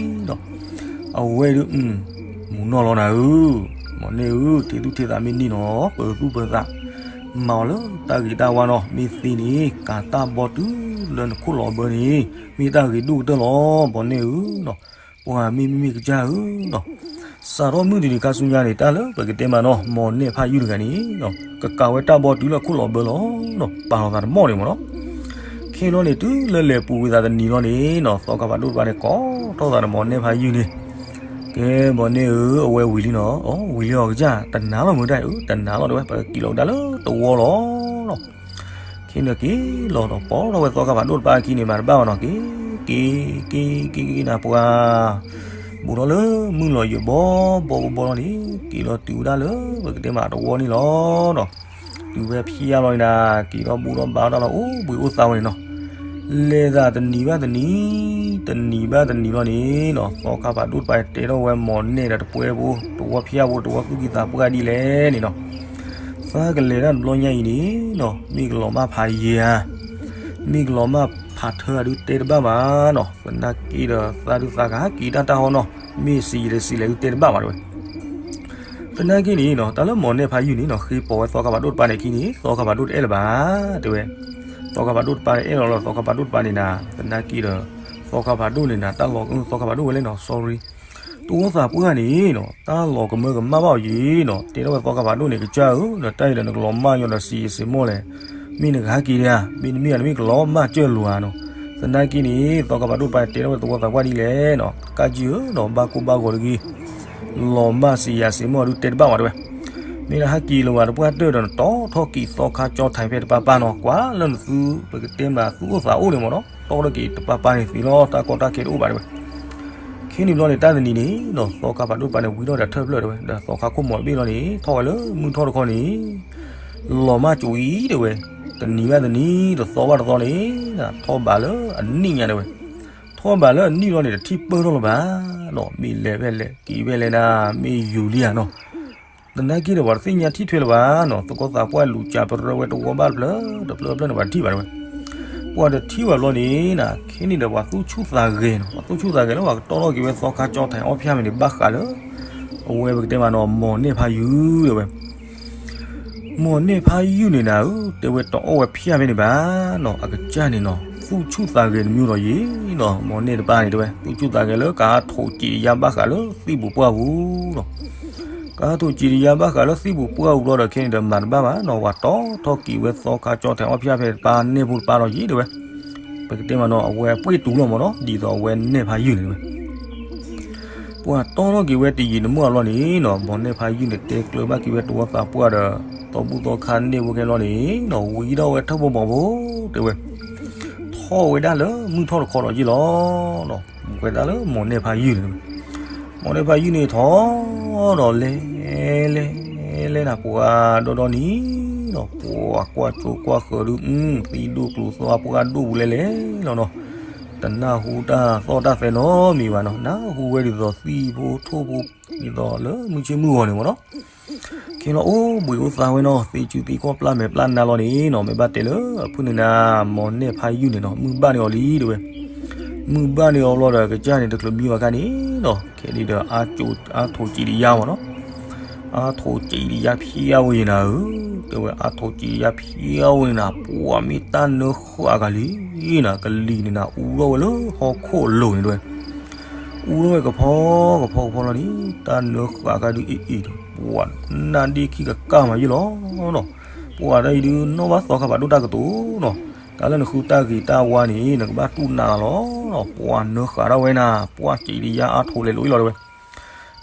ၤ, အဝဲဒုး မူၤနီၢ်လီၤနၤဧၢ, မီၢ်နဲၣ်ဧၢ ထံသူၣ်ထံသးမ့ၢ်န့ၢ်နီၤ ပၢၤသူၣ်ပၢၤသး မၤအီၤလၢတၢ်ဂ့ၤတၢ်ဝါနီၤ မ့ၢ်သ့န့ၣ် ကၤတၢ်ဘီတုၤလၢနခိၣ်လီၤဘၢန့ၣ် မ့ၢ်တၢ်ဂ့ၤဒိၣ်ကတၢၢ်လီၤ မီၢ်နဲၣ်ဧၢနီၤ, ပှၤမ့မ့ၢ်မ့ၢ်ကစၢ်ဧၢနီၤ စးထီၣ်မုၢ်တနံၤခါဆူညါန့ၣ် တၢ်လၢပကတဲမးနီၤ မီၢ်နဲၣ်ဖးယုၢ်တဂၤန့ၣ်နီၤ ကကၤဝဲတၢ်ဘီတုၤလၢခိၣ်လီၤဘၢလီၤနီၤ ပာ်လီၤသးတမီၢ်န့ၣ်မ့ၢ်နီၤ, ခဲလီၤန့ၣ် တုၤလၢလဲၤပူၤဝံၤသးတနံၤလီၤန့ၣ်နီၤ သီခါဖးဒိၣ်တပၤန့ၣ် ကိးထီၣ်သးန့ၣ် မီၢ်နဲၣ်ဖးယုၢ်န့ၣ်, ကဲ မီၢ်နဲၣ်ဧၢ အဝဲဝံၤလံနီၤ, အိ ဝံၤလံအီၤကစၢ် တနာ်လီၤမုၢ်တၢ်အံၤ တနာ်လီၤတဲဝဲ ပကက့ၤလီၤကဒါလၢတဝီလီၤနီၤ ခဲန့ၣ်က့ၤလီၤဒီး ပိာ်ထီၣ်ဝဲသီခါဖးဒိၣ်တပၤအခံန့ၣ် မၤတဘၣ်ဘၣ်နီၤ က့ၤ က့ၤ က့ၤ က့ၤ က့ၤနၤပှၤ, ဘူးထီၣ်လၢမုၢ်လီၤယိာ်ဘီဘီဘီလီၤန့ၣ် က့ၤလီၤတုၤဝဲဒၣ်လၢ ပကတဲမးတဝီန့ၣ်လီၤနီၤ, တုၤဝဲဖျါလီၤန့ၣ်နၤ က့ၤထီၣ်ဘူးထီၣ်ဘါထီၣ်တၢ်လီၤ အိၣ်ဘှံးအိၣ်သါဝဲန့ၣ်နီၤ, လဲၤသးတနံၤဘၣ်တနံၤ တနံၤဘၣ်တနံၤလီၤန့ၣ်နီၤ သီခါဖးဒိၣ်တပၤတဲထီၣ်ဝဲမီၢ်နဲၣ်ဒီးတပှဲၤဖိ တဝီဖျါဖိ တဝီသူၣ်ကံၢ်သးပှၢ်ဒ်လဲၣ်န့ၣ်နီၤ သးကလဲၤတၢ်တဘျီညါအံၤန့ၣ်နီၤ မ့ၢ်ကလီၤမၢ်ဖးယံၤဧါ, မ့ၢ်ကလီၤမၢ်ဖးထၢဧါဒုးတဲတဘၣ်ဘၣ်နီၤ, သနာ်က့ဒီးသးဒုးသးကဟဲက့ၤတၢ်တၢ်ဟီနီၤ, မ့ၢ်စံးယံၤဒီးစံးလဲၣ်ဒုးတဲတဘၣ်ဘၣ်တဲဝဲ သနာ်က့န့ၣ်နီၤ တၢ်လၢမီၢ်နဲၣ်ဖးယုၢ်န့ၣ်နီၤ ဃ့ပိာ်ဝဲသီခါဖးဒိၣ်တပၤန့ၣ်အခံန့ၣ် သီခါဖးဒိၣ်တအဲၣ်လၢၤဘၣ် တဲဝဲ, သီခါဖးဒိၣ်တပၤန့ၣ်အဲၣ်လီၤလီၤ သီခါဖးဒိၣ်တပၤန့ၣ်နၤ သနာ်က့ဒီး သီခါဖးဒိၣ်န့ၣ်နၤ တၢ်လီၤ သီခါဖးဒိၣ်ဝဲလဲၣ်နီၤ sorry တဝီသးပှၢ်န့ၣ်နီၤ တၢ်လီၤကမၢကမၣ်ဘၣ်အီၤယံၤနီၤ တဲထီၣ်ဝဲသီခါဖးဒိၣ်န့ၣ် ကစၢ်ဧၢ ဒီးတၢ်အံၤဒီး နကလီၤမၢ်ညီဒီးစံးယံၤစံးမိၢ်လဲၣ်, မ့ၢ်နကဟဲက့ၤဒံးဧါ, မ့တမ့ၢ်ဧါ နမ့ၢ်ကလီၤမၢ်ကၢၢ်လိာ်ဧါနီၤ, သနာ်က့န့ၣ် သီခါဖးဒိၣ်တပၤန့ၣ် တဲထီၣ်ဝဲသဝီသးပှၢ်ဒ်လဲၣ်နီၤ ကစၢ်ဧၢနီၤ ဘၣ်ကိၢ်ဘၣ်ဂီၤတဂ့ၤ လီၤမၢ်စံးယံၤစံးမိၢ်ဒုးတဲတဘၣ်ဘၣ်တဲဝဲ, မ့ၢ်နဟဲက့ၤလၢၤဘၣ်တပှၢ်တၢၢ်ဒီး နတီထီၣ်က့ၤသီခါကၠီထံးဖဲတပၤပၤနီၤ ကွၢ်လၢနသု ပကတဲမးသူၣ်အိၣ်သးအိၣ်န့ၣ်မ့ၢ်နီၤ တီထီၣ်က့ၤတပၤပၤန့ၣ်သ့လီၤ တၢ်ကီတၢ်ခဲတအိၣ်ဘၣ်တဲဝဲ ခဲန့ၣ်ဘျီန့ၣ် တၢ်တနံၤန့ၣ်နီၤ သီခါဖးဒိၣ်တပၤန့ၣ် ဝံထီၣ်ဒီးထၢၣ်ဖျၢၣ်တဲဝဲ ဒီးသီခါခိၣ်မီၤတဘ့ၣ်လီၤန့ၣ် ထီၣ်ဝဲလၢမုၢ်ထီၣ်တခီန့ၣ် လီၤမၢ်ကၠိအံၤတဲဝဲ, တနံၤဘၣ်တနံၤ တသီဘၣ်တသီန့ၣ် ထီၣ်ဘးလၢအနံၣ်ညါတဲဝဲ, ထီၣ်ဘးလၢအနံၣ်လီၤန့ၣ် တထံၣ်ပၢၢ်ထီၣ်လၢၤဘၣ်နီၤ မ့ၢ်လဲၤဖဲလဲၣ် က့ၤဖဲလဲၣ်နၤ မ့ၢ်ယူၤလံဧါနီၤ သနာ်က့ဒီး ပှၤတသ့ၣ်ညါထံၣ်ထွဲလၢၤဘၣ်နီၤ သကိးသးပှၢ်လူၤစၢ်ပရၢဝဲတဝီဘၣ်တဖျၢၣ် တဖျၢၣ်တဖျၢၣ်န့ၣ် ပှၤတထံၣ်ဘၣ်တဲဝဲ, ပှၤတထံၣ်ဘၣ်ဘျီန့ၣ်နၤ ခဲန့ၣ်ဒီး ပှၤသူၣ်ဆူၣ်သးဂဲၤနီၤ ပှၤသူၣ်ဆူၣ်သးဂဲၤလၢပှၤကတီထီၣ်က့ၤဝဲသီခါကၠီထံးအီၣ်ဖၠၣ်မ့ၢ်န့ၣ် ဘၣ်ဃးလၢ အဝဲပကတဲမးနီၤ မီၢ်နဲၣ်ဖးယုၢ်တဲဝဲ မိၢ်နဲၣ်ဖးယုၢ်န့ၣ်နၤဧၢ, တဲဝဲတအီၣ်ဝဲဖၠၣ်ဖဲန့ၣ်ဘၣ်နီၤ, အကစၢ်န့ၣ်နီၤ သူၣ်ဆူၣ်သးဂဲၤတမံၤဒီးယံၤနီၤ, မိၢ်နဲၣ်တပၢ်န့ၣ် တဲဝဲ သူၣ်ဆူၣ်သးဂဲၤလၢကဟးထိးစံးတယါဘၣ်ဃးလၢသံၣ်ပူၤပှၢ်ပူၤနီၤ, ကဟးထိးစံးတယါဘၣ်ဃးလၢသံၣ်ပူၤပှၢ်ပူၤလီၤဒီး ခဲန့ၣ်ဒီးမၤတဘၣ်ဘၣ်နီၤ, ပှၤတီထီၣ်က့ၤဝဲသီခါကၠီထဲအီၣ်ဖၠၣ်ဖဲတပၢ်နဲၣ်ဖိတပၢ်ဒီးယံၤ တဲဝဲ ပကတဲမးနီၤ အဝဲအပှ့ၢ်တူာ်လီၤမးနီၤ, ဒ်သိးအဝဲနဲၣ်ဖးယုၢ်န့ၣ်ဝဲ ပှၤတီထီၣ်က့ၤဝဲတယံာ်တမီၢ်အလီၢ်န့ၣ်နီၤ, မိၢ်နဲၣ်ဖးယုၢ်န့ၣ် တဲကျၢၤဘၣ်က့ၤဝဲတဝီသးပှၢ်ဒီး သီဘူၣ်သီခါန့ၣ်ဖိခဲလီၤန့ၣ်နီၤ, ဝံထီၣ်ဝဲထၢၣ်ဖိမီၤဖိ တဲဝဲ ထီၣ်ဝဲဒၣ်လၢမုၢ်ထီၣ်တခီဒီးယံၤလီၤနီၤ, ဝဲဒၣ်လၢမိၢ်နဲၣ်ဖးယုၢ်န့ၣ် မိၢ်နဲၣ်ဖးယုၢ်န့ၣ်ထီၣ်ဒီးလဲၤ လဲၤ လဲၤနၤ ပှၤဒီဒီနံၤနီၤ, ပှၤကွၢ်ကၠိကွၢ်ဃၢၤဒုး သံဒိၣ်ကျိၤသွါပှၢ်ဒိၣ်ပူၤလဲၤလဲၤလီၤနီၤ, တနၢ်ဟူတၢ်သီၣ်တၢ်သဲနီတမံၤဘၣ်နီၤ, နၢ်ဟူဝဲဒ်သိးသံၣ်ဖိထိၣ်ဖိ ဒ်သိးလၢမုၢ်ဆ့ၣ်မုၢ်ဂီၤန့ၣ်မးနီၤ ခဲလီၤအိၣ်ဘှံးအိၣ်သါဝဲနီၤ, သ့စုသ့ကီၢ်ပျၢ်မဲာ်ပျၢ်နါလီၤန့ၣ်နီၤ, မ့ၢ်ဘၣ်တဲလၢအဖုၣ်န့ၢ်နၤ မိၢ်နဲၣ်ဖးယုၢ်န့ၣ်နီၤ, မုၢ်ဘၣ်န့ၢ်အီၤလံ တဲဝဲ, မုၢ်ဘၣ်န့ၢ်အီၤဘျီဒီး ကစၢ်န့ၣ်တချုးမံဝဲခါန့ၣ်နီၤ, ခဲဒ်ဒီး အါထိးစံးတယါမးနီၤ, အါထိးစံးတယါဖျါဝဲန့ၣ်နၤဧၢ, တဲဝဲ အါထိးစံးတယါဖျါဝဲန့ၣ်နၤ, ပှၤမ့ၢ်တၢ်နၢဃာ်ကလံၤနၤ, ကလံၤန့ၣ်နၤ အူထီၣ်ဝဲလၢဟီၣ်ခိၣ်အလိၤန့ၣ် တဲဝဲ အူထီၣ်ဝဲကဖီကဖီကဖီလီၤန့ၣ်, တၢ်နၢဃာ်ကဒုးအ့ၣ်အ့ၣ်ဒီး ပှၤနၢ်ဒ့ခံကကၢ်မးယ့ၢ်လီၤနီၤ, ပှၤတၢ်အံၤဒုးနီၣ်ဘၣ်သီခါဘၣ်ဒိၣ်တၢ်ကတိၤနီၤ, တၢ်လၢနဃုတၢ်ဂ့ၤတၢ်ဝါန့ၣ် နကဘၣ်တူၢ်နးလီၤနီၤ, ပှၤနၢဃာ်ထီၣ်ဝဲနၤ, ပှၤစံးတယါအါထိးလဲၤလိာ်အံၤလီၤတဲဝဲ,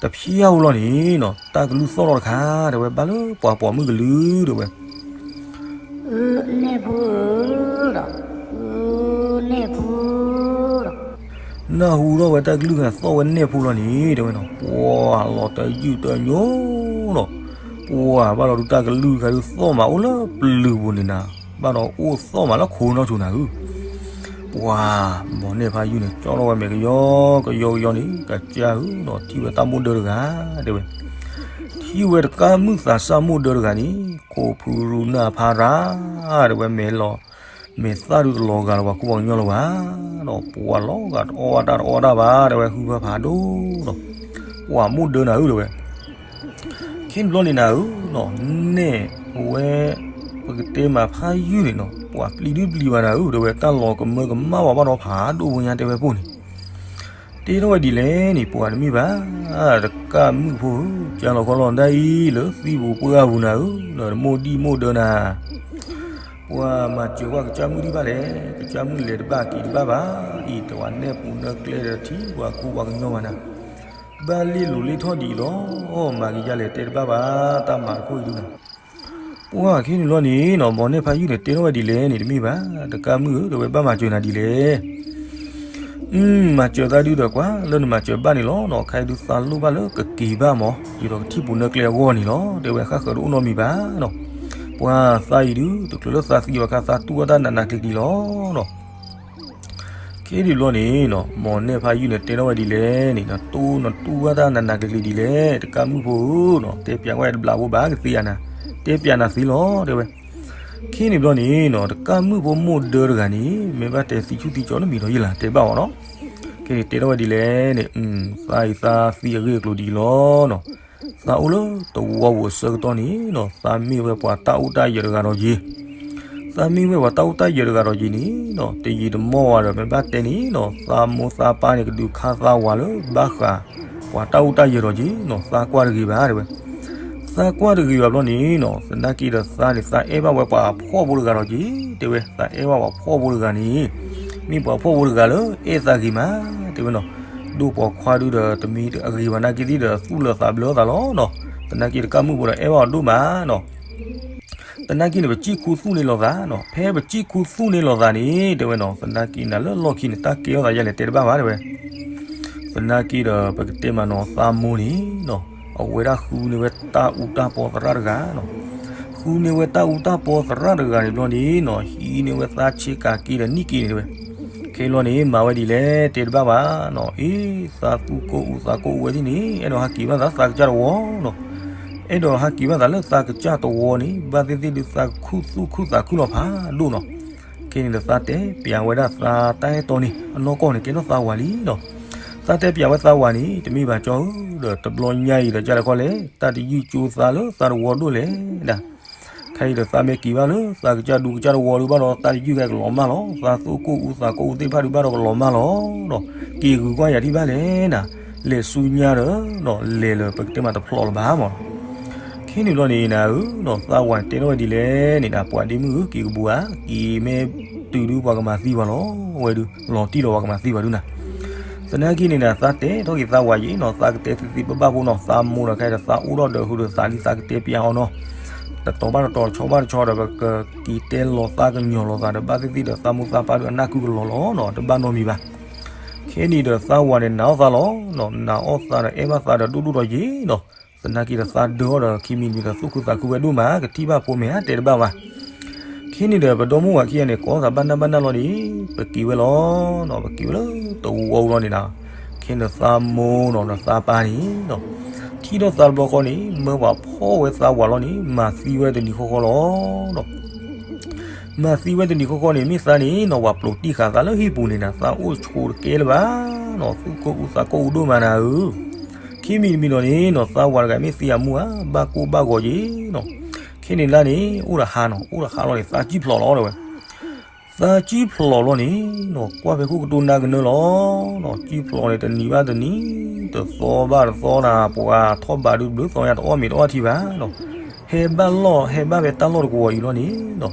တဖျါဧိၤလီၤန့ၣ်နီၤ, တၢ်ကလုၢ်သီၣ်ထီၣ်တခါ တဲဝဲ ဘၣ်လၢပှၤပိာ်မုၣ်ကလုၢ်တဲဝဲ အၢ နဲၣ်ဖိဧၢဒီး, အၢ နဲၣ်ဖိဒီး, နၢ်ဟူထီၣ်ဝဲတၢ်ကလုၢ်ဂၤသီၣ်ဝဲနဲၣ်ဖိလီၤန့ၣ် တဲဝဲနီၤ, ပှၤလီၤတယုၢ်တညိနီၤ, ပှၤဘၣ်ဒီးဒုးတၢ်ကလုၢ်ဂၤဒုးသီၣ်မးအိၣ်လၢပျုၤပူၤန့ၣ်နၤ, ဘၣ်ဒီးအိၣ်သီၣ်မးလၢခိနီၣ်ဆိနၤဧၢ ပှၤမိၢ်နဲၣ်ဖးယုၢ်န့ၣ် ကၠီထီၣ်ဝဲမဲာ်ကယီကယီကယီန့ၣ် ကစၢ်ဧၢနီၤ, ထံၣ်ဝဲတၢ်မိၣ်ဒၢတဂၤ တဲဝဲ, ထံၣ်ဝဲတကးမုၣ်သးစၢ်မိၣ်ဒၢတဂၤန့ၣ် ခိၣ်ဖုရူနၢ်ဖးရၤ တဲဝဲ မဲာ်လီၤ မဲာ်သၣ်ဒုးတလီၤဂာ်လီၤ ပှၤကူပှၤကညီလၢၤဘၣ်နီၤ, ပှၤလီၤဂာ်တအီၣ်တၢ်တအီၣ်တၢ်ဘၣ် တဲဝဲ ဟုဖၢဖးဒိၣ်နီၤ, ပှၤမိၣ်ဒၢနၤဧၢ တဲဝဲ ခဲန့ၣ်ဘျီန့ၣ်နၤဧၢနီၤ, နဲၣ်အဝဲ ပကတဲမးဖးယုၢ်န့ၣ်နီၤ, ပှၤပျံၤဒုပျံၤဘၣ်နၤဧၢ တဲဝဲ, တၢ်လီၤကမၢကမၣ်ဝဲဘၣ်ဒီးဖးဒိၣ်ဖိညါ တဲဝဲပိၢ်န့ၣ်, တဲထီၣ်ဝဲဒ်လဲၣ်န့ၣ် ပှၤတမ့ၢ်ဘၣ်, တကးမုၣ်ဖိဧၢ, ကၢလီၤခီလီၤဒၣ်အံၤလၢသံပူၤပှၢ်ပူၤနၤဧၢ, ဒီးမိၣ်ဒံၣ်မိၣ်ဒၢနၤ ပှၤမၤစၢၤကွၢ်ကစၢ်မုၣ်ဒံးဘၣ်လဲၣ်, ကစၢ်မုၣ်လဲၤတဘၣ်က့ၤတဘၣ်ဘၣ်, အံၤတဝၤနဲၣ်ပူၤနဲၣ်ကျဲဒီးထံၣ်ပှၤကူပှၤကညီမးနၤ, ဘၣ်လ့ၣ်လိၤလ့ၣ်ထီၣ်ဒ်အံၤလီၤ, မၤကယၤလဲၣ်တဲတဘၣ်ဘၣ်, တၢ်မၤတခိၣ်အံၤဒုနၤ, ပှၤခဲန့ၣ်လီၤန့ၣ်နီၤ, မိၢ်နဲၣ်ဖးယုၢ်န့ၣ် တဲထီၣ်ဝဲဒ်လဲၣ်န့ၣ် တမ့ၢ်ဘၣ်, တကးမုၣ်ဧၢ, ဒီးဝဲဘၣ်မၤစၢၤနၤဒ်လဲၣ် မၤစၢၤသးဒုဒီးကွၢ်လၢနမၤစၢၤဘၣ်န့ၣ်လီၤနီၤ, ခဲအံၤဒုးသးလိၣ်ဘၣ်လၢကက့ၤဘၣ်မး, ဒ်သိးကထံၣ်ပူၤနဲၣ်ကျဲအဂီၢ်န့ၣ်လီၤ, တဲဝဲဃၣ်ဃၢၤတအိၣ်နီတမံၤဘၣ်နီၤ, ပှၤသးအံၤဒုး တချုးလၢသးသံဘၣ်ခါ သးတူၢ်ဘၣ်တၢ်နးနးကျံၤကျံၤလီၤနီၤ, ခဲဒုးဘျီန့ၣ်နီၤ, မိၢ်နဲၣ်ဖးယုၢ်န့ၣ် တဲထီၣ်ဝဲဒ်လဲၣ်န့ၣ်, နတူၢ်နတူၢ်ဘၣ်တၢ်နးနးကျံၤကျံၤဒ်လဲၣ်, တကးမုၣ်ဖိဧၢနီၤ, တဲပျးဝဲတဘျးဖိဘၣ်ကသ့ဧါနၤ, တဲပျးနၤသ့လီၤ တဲဝဲ ခဲန့ၣ်ဘျီန့ၣ်နီၤ, တကးမုၣ်ဖိမိၢ်ဒၢတဂၤန့ၣ် မ့ၢ်ဘၣ်တဲသံဆူၣ်သံကၠီတမံၤဒီးယ့ၢ်လၢ် တဲဘၣ်အီၤနီၤ, ခဲန့ၣ်တဲထီၣ်ဝဲဒ်လဲၣ်န့ၣ်, သးအံၤသးသံအဂ့ၢ်အကျိၤဒ်အံၤလီၤနီၤ, သးအိၣ်လၢတဝီပူၤအဆၢကတီၢ်န့ၣ်နီၤ, သးမ့ၢ်ဝဲပှၤတၢ်အိၣ်တၢ်ယၢၤတဂၤဒီးယ့ၢ် သးမ့ၢ်ဝဲပှၤတၢ်အိၣ်တၢ်ယၢၤတဂၤဒီးယ့ၢ်န့ၣ်နီၤ, တယံာ်တမီၢ်ဝဲဒီး မ့ၢ်ဘၣ်တဲန့ၣ်နီၤ, သးမိၢ်သးပၢ်န့ၣ် ကဒုးခါသးဝၤလၢဘၣ်ဃး ပှၤတၢ်အိၣ်တၢ်ယၢၤဒီးယ့ၢ်နီၤ, သးကွၢ်တဂ့ၤဘၣ်တဲဝဲ, သးကွၢ်တဂ့ၤဘၣ်ဘျီန့ၣ်နီၤ, သနာ်က့ဒီးသးန့ၣ် သးအဲၣ်ဘၣ်ဝဲပှၤဖှီၣ်ဖိတဂၤဒီးယ့ၢ်, တဲဝဲ သးအဲၣ်ဘၣ်ပှၤဖှီၣ်ဖိတဂၤန့ၣ် မ့ၢ်ပှၤဖှီၣ်ဖိတဂၤလၢအဲၣ်သးဂ့ၤမး, တဲဝဲနီၤ, ဒိၣ်ပိာ်ခွါဒုဒီး တမ့ၢ်အဂ့ၤဘၣ်နာ်က့သ့ၣ်ဒီး သူၣ်လၢသးဘျၢသးလီၤနီၤ, သနာ်က့တကးမုၣ်ဖိဒီးအဲၣ်ဘၣ်အီၤဒိၣ်မးနီၤ သနာ်က့န့ၣ် ပစံၣ်ခူသူၣ်န့ၢ်လိာ်သးနီၤ, ဖဲပစံၣ်ခူသူၣ်န့ၢ်လိာ်သးန့ၣ် တဲဝဲနီၤ, သနာ်က့နၤလၢလီၢ်ခံန့ၣ် တၢ်ကဲထီၣ်သးယဲလဲၣ်တဲတဘၣ်ဘၣ်တဲဝဲ, သနာ်က့ဒီး ပကတဲမးနီၤ သးမိၢ်န့ၣ်နီၤ, အဝဲဒၣ်ဃုန့ၢ်ဝဲတၢ်အူတၢ်ပီသရၣ်တဂၤနီၤ, ဃုန့ၢ်ဝဲတၢ်အူတၢ်ပီသရၣ်တဂၤန့ၣ်ဘျီန့ၣ်နီၤ, ဟံးန့ၢ်ဝဲသးဆ့ကၤက့ဒီးနံၣ်က့န့ၣ်တဲဝဲ, ခဲလီၤန့ၣ် မၤဝဲဒ်လဲၣ်တဲတဘၣ်ဘၣ်နီၤ, အ့ သးသူၣ်ကိၢ်အူသးကိၢ်အူဝဲသ့ၣ်န့ၣ် အဲၣ်ဒိးဟးက့ၤဘၣ်သးသးကစၢ်တဝီနီၤ အဲၣ်ဒိးဟးက့ၤဘၣ်သးလၢသးကစၢ်တဝီန့ၣ် ဘၣ်သ့ၣ်သ့ၣ်ဒုးသးကခူသူၣ်ခူသးခုလီၤဖးဒိၣ်နီၤ. ခဲန့ၣ်ဒီးသးတဲပျးဝဲဒၣ်သးတၢ်အဲၣ်တီန့ၣ် အနီၢ်ကီၢ်န့ၣ် ကဲထီၣ်သးဝၤလံနီၤ. သးတဲပျးဝဲသးဝၤန့ၣ် တမ့ၢ်ဘၣ်ကၠီဧၢ ဒီးတဘျီညါအံၤဒီးကၢ်လဲၣ်ခီလဲၣ် တၢ်တယုၢ်ကၠိသးလၢသးတဝီဒိၣ်လဲၣ်ဒၣ် ခဲအံၤဒီးသးမ့ၢ်က့ၤဘၣ်လၢ သးကစၢ်ဒူကစၢ်တဝီဒုးဘၣ်ဒီး သးတယုၢ်ကဲကလီၤမၢ်လီၤ. သးသူၣ်ကိၢ်အူသးကိၢ်အူသ့ၣ်တဖၣ်ဒုးဘၣ်ဒီးကလီၤမၢ်လီၤဒီး က့ၤဂုၤကွၢ်ယၤထံၣ်ဘၣ်လဲၣ်နၤ, လဲၤဆူညါဒီး ဒီးလဲၤလၢပကတဲမးတဖျိးလၢၤဘၣ်မး. ခဲန့ၣ်ဘျီန့ၣ်နၤဧၢ, ဒီးသးဝၤတဲထီၣ်ဝဲဒ်လဲၣ်န့ၣ်နၤ, ပှၤဒ့မုၣ်ဧၢ, က့ၤကဘူးဧါ, က့ၤမ့ၢ်တုၤဒုးပှၤကမၤသံပှၤလီၤ. ဝဲဒုးလီၤတံၢ်လီၤပှၤကမၤသံပှၤဒုးနၤ. သနာ်က့န့ၣ်နၤ သးတဲထီၣ်က့ၤသးဝၤယံၤနီၤ, သးကတဲသ့သ့ဘၣ်ဘၣ်ဖိနီၤ, သးမိၢ်ဒီးခဲအံၤဒီးသးအိၣ်ဒီးဒီးဟုးဒီးသးလံ သးကတဲပျးအီၤနီၤ. တတီၤဘၣ်တတီၤ တဆီဘၣ်တဆီဒီး ပကက့ၤတဲလီၤသးကညီၤလီၤသးဒီး ဘၣ်သ့ၣ်သ့ၣ်ဒီးသးမိၢ်သးပၢ်ဒုးအနၢ်ကုကလီၤလီၤနီၤ, တဘၣ်နီတမံၤဘၣ်. ခဲန့ၣ်ဒီးသးဝၤန့ၣ် နာ်အီၣ်သးလီၤနီၤ, နာ်အီၣ်သးဒီးအဲၣ်ဘၣ်သးဒီးဒိၣ်ဒိၣ်ဒီးယံၤနီၤ. သနာ်က့ဒီးသးဒၢအီၤဒီးခံမံၤတမံၤဒီးသူၣ်ခုသးခုဝဲဒိၣ်မး, ကထံၣ်ဘၣ်ဖိမ့ၢ်ဧါတဲတဘၣ်ဘၣ်. ခဲန့ၣ်ဒီးပဒီမုၣ်ဝၤခံဂၤန့ၣ် ကိးသးဘၣ်နၢ်ဘၣ်နၢ်လီၤန့ၣ် ပက့ၤဝဲလီၤနီၤ, ပက့ၤဝဲလၢတဝီလီၤန့ၣ်နၤ. ခဲန့ၣ်ဒီးသးမိၢ်နီၤဒီးသးပၢ်န့ၣ်နီၤ ထံၣ်ထီၣ်သးတဘျီဃီန့ၣ် မၢပှၤဖီၣ်ဝဲသးဝၤလီၤန့ၣ် မၤသံဝဲတနံၤဃီဃီလီၤ. မၤသံဝဲတနံၤဃီဃီန့ၣ် မ့ၢ်သးန့ၣ်နီၤ ပှၤပျိးတံၢ်ဃာ်သးလၢဟံၣ်ပူၤန့ၣ်နၤ, သးအိၣ်ဆိးတကဲလၢၤဘၣ်နီၤ, သူၣ်ကိၢ်အူသးကိၢ်အူဒိၣ်မးနၤဧၢ. ခံမံၤတမံၤဒီးန့ၣ်နီၤ သးဝၤတဂၤမ့ၢ်သံအမူဧါ ဘၣ်ကိၢ်ဘၣ်ဂီၤက့ၤနီၤ. ခဲန့ၣ်လၢန့ၣ် အိၣ်ဒီးဟါနီၤ, အိၣ်ဒီးဟါလီၤန့ၣ် သးကံၣ်ဖျိးလီၤတဲဝဲ. သးကံၣ်ဖျိးလီၤန့ၣ်နီၤ ကွၢ်ဖဲခိၣ်ကတိၤနၢ်ကနၢလီၤနီၤ, ကံၣ်ဖျိးန့ၣ် တနံၤဘၣ်တနံၤ တသီဘၣ်တသီနၤ, ပှၤထီၣ်ဘးဒုးတဘျုးသီညါ တအီၣ်မ့ၤတအီထံဘၣ်နီၤ. ဟဲဘၣ်လီၢ် ဟဲဘၣ်ဖဲတၢ်လီၢ်တကဝီၤအံၤလီၤန့ၣ်နီၤ,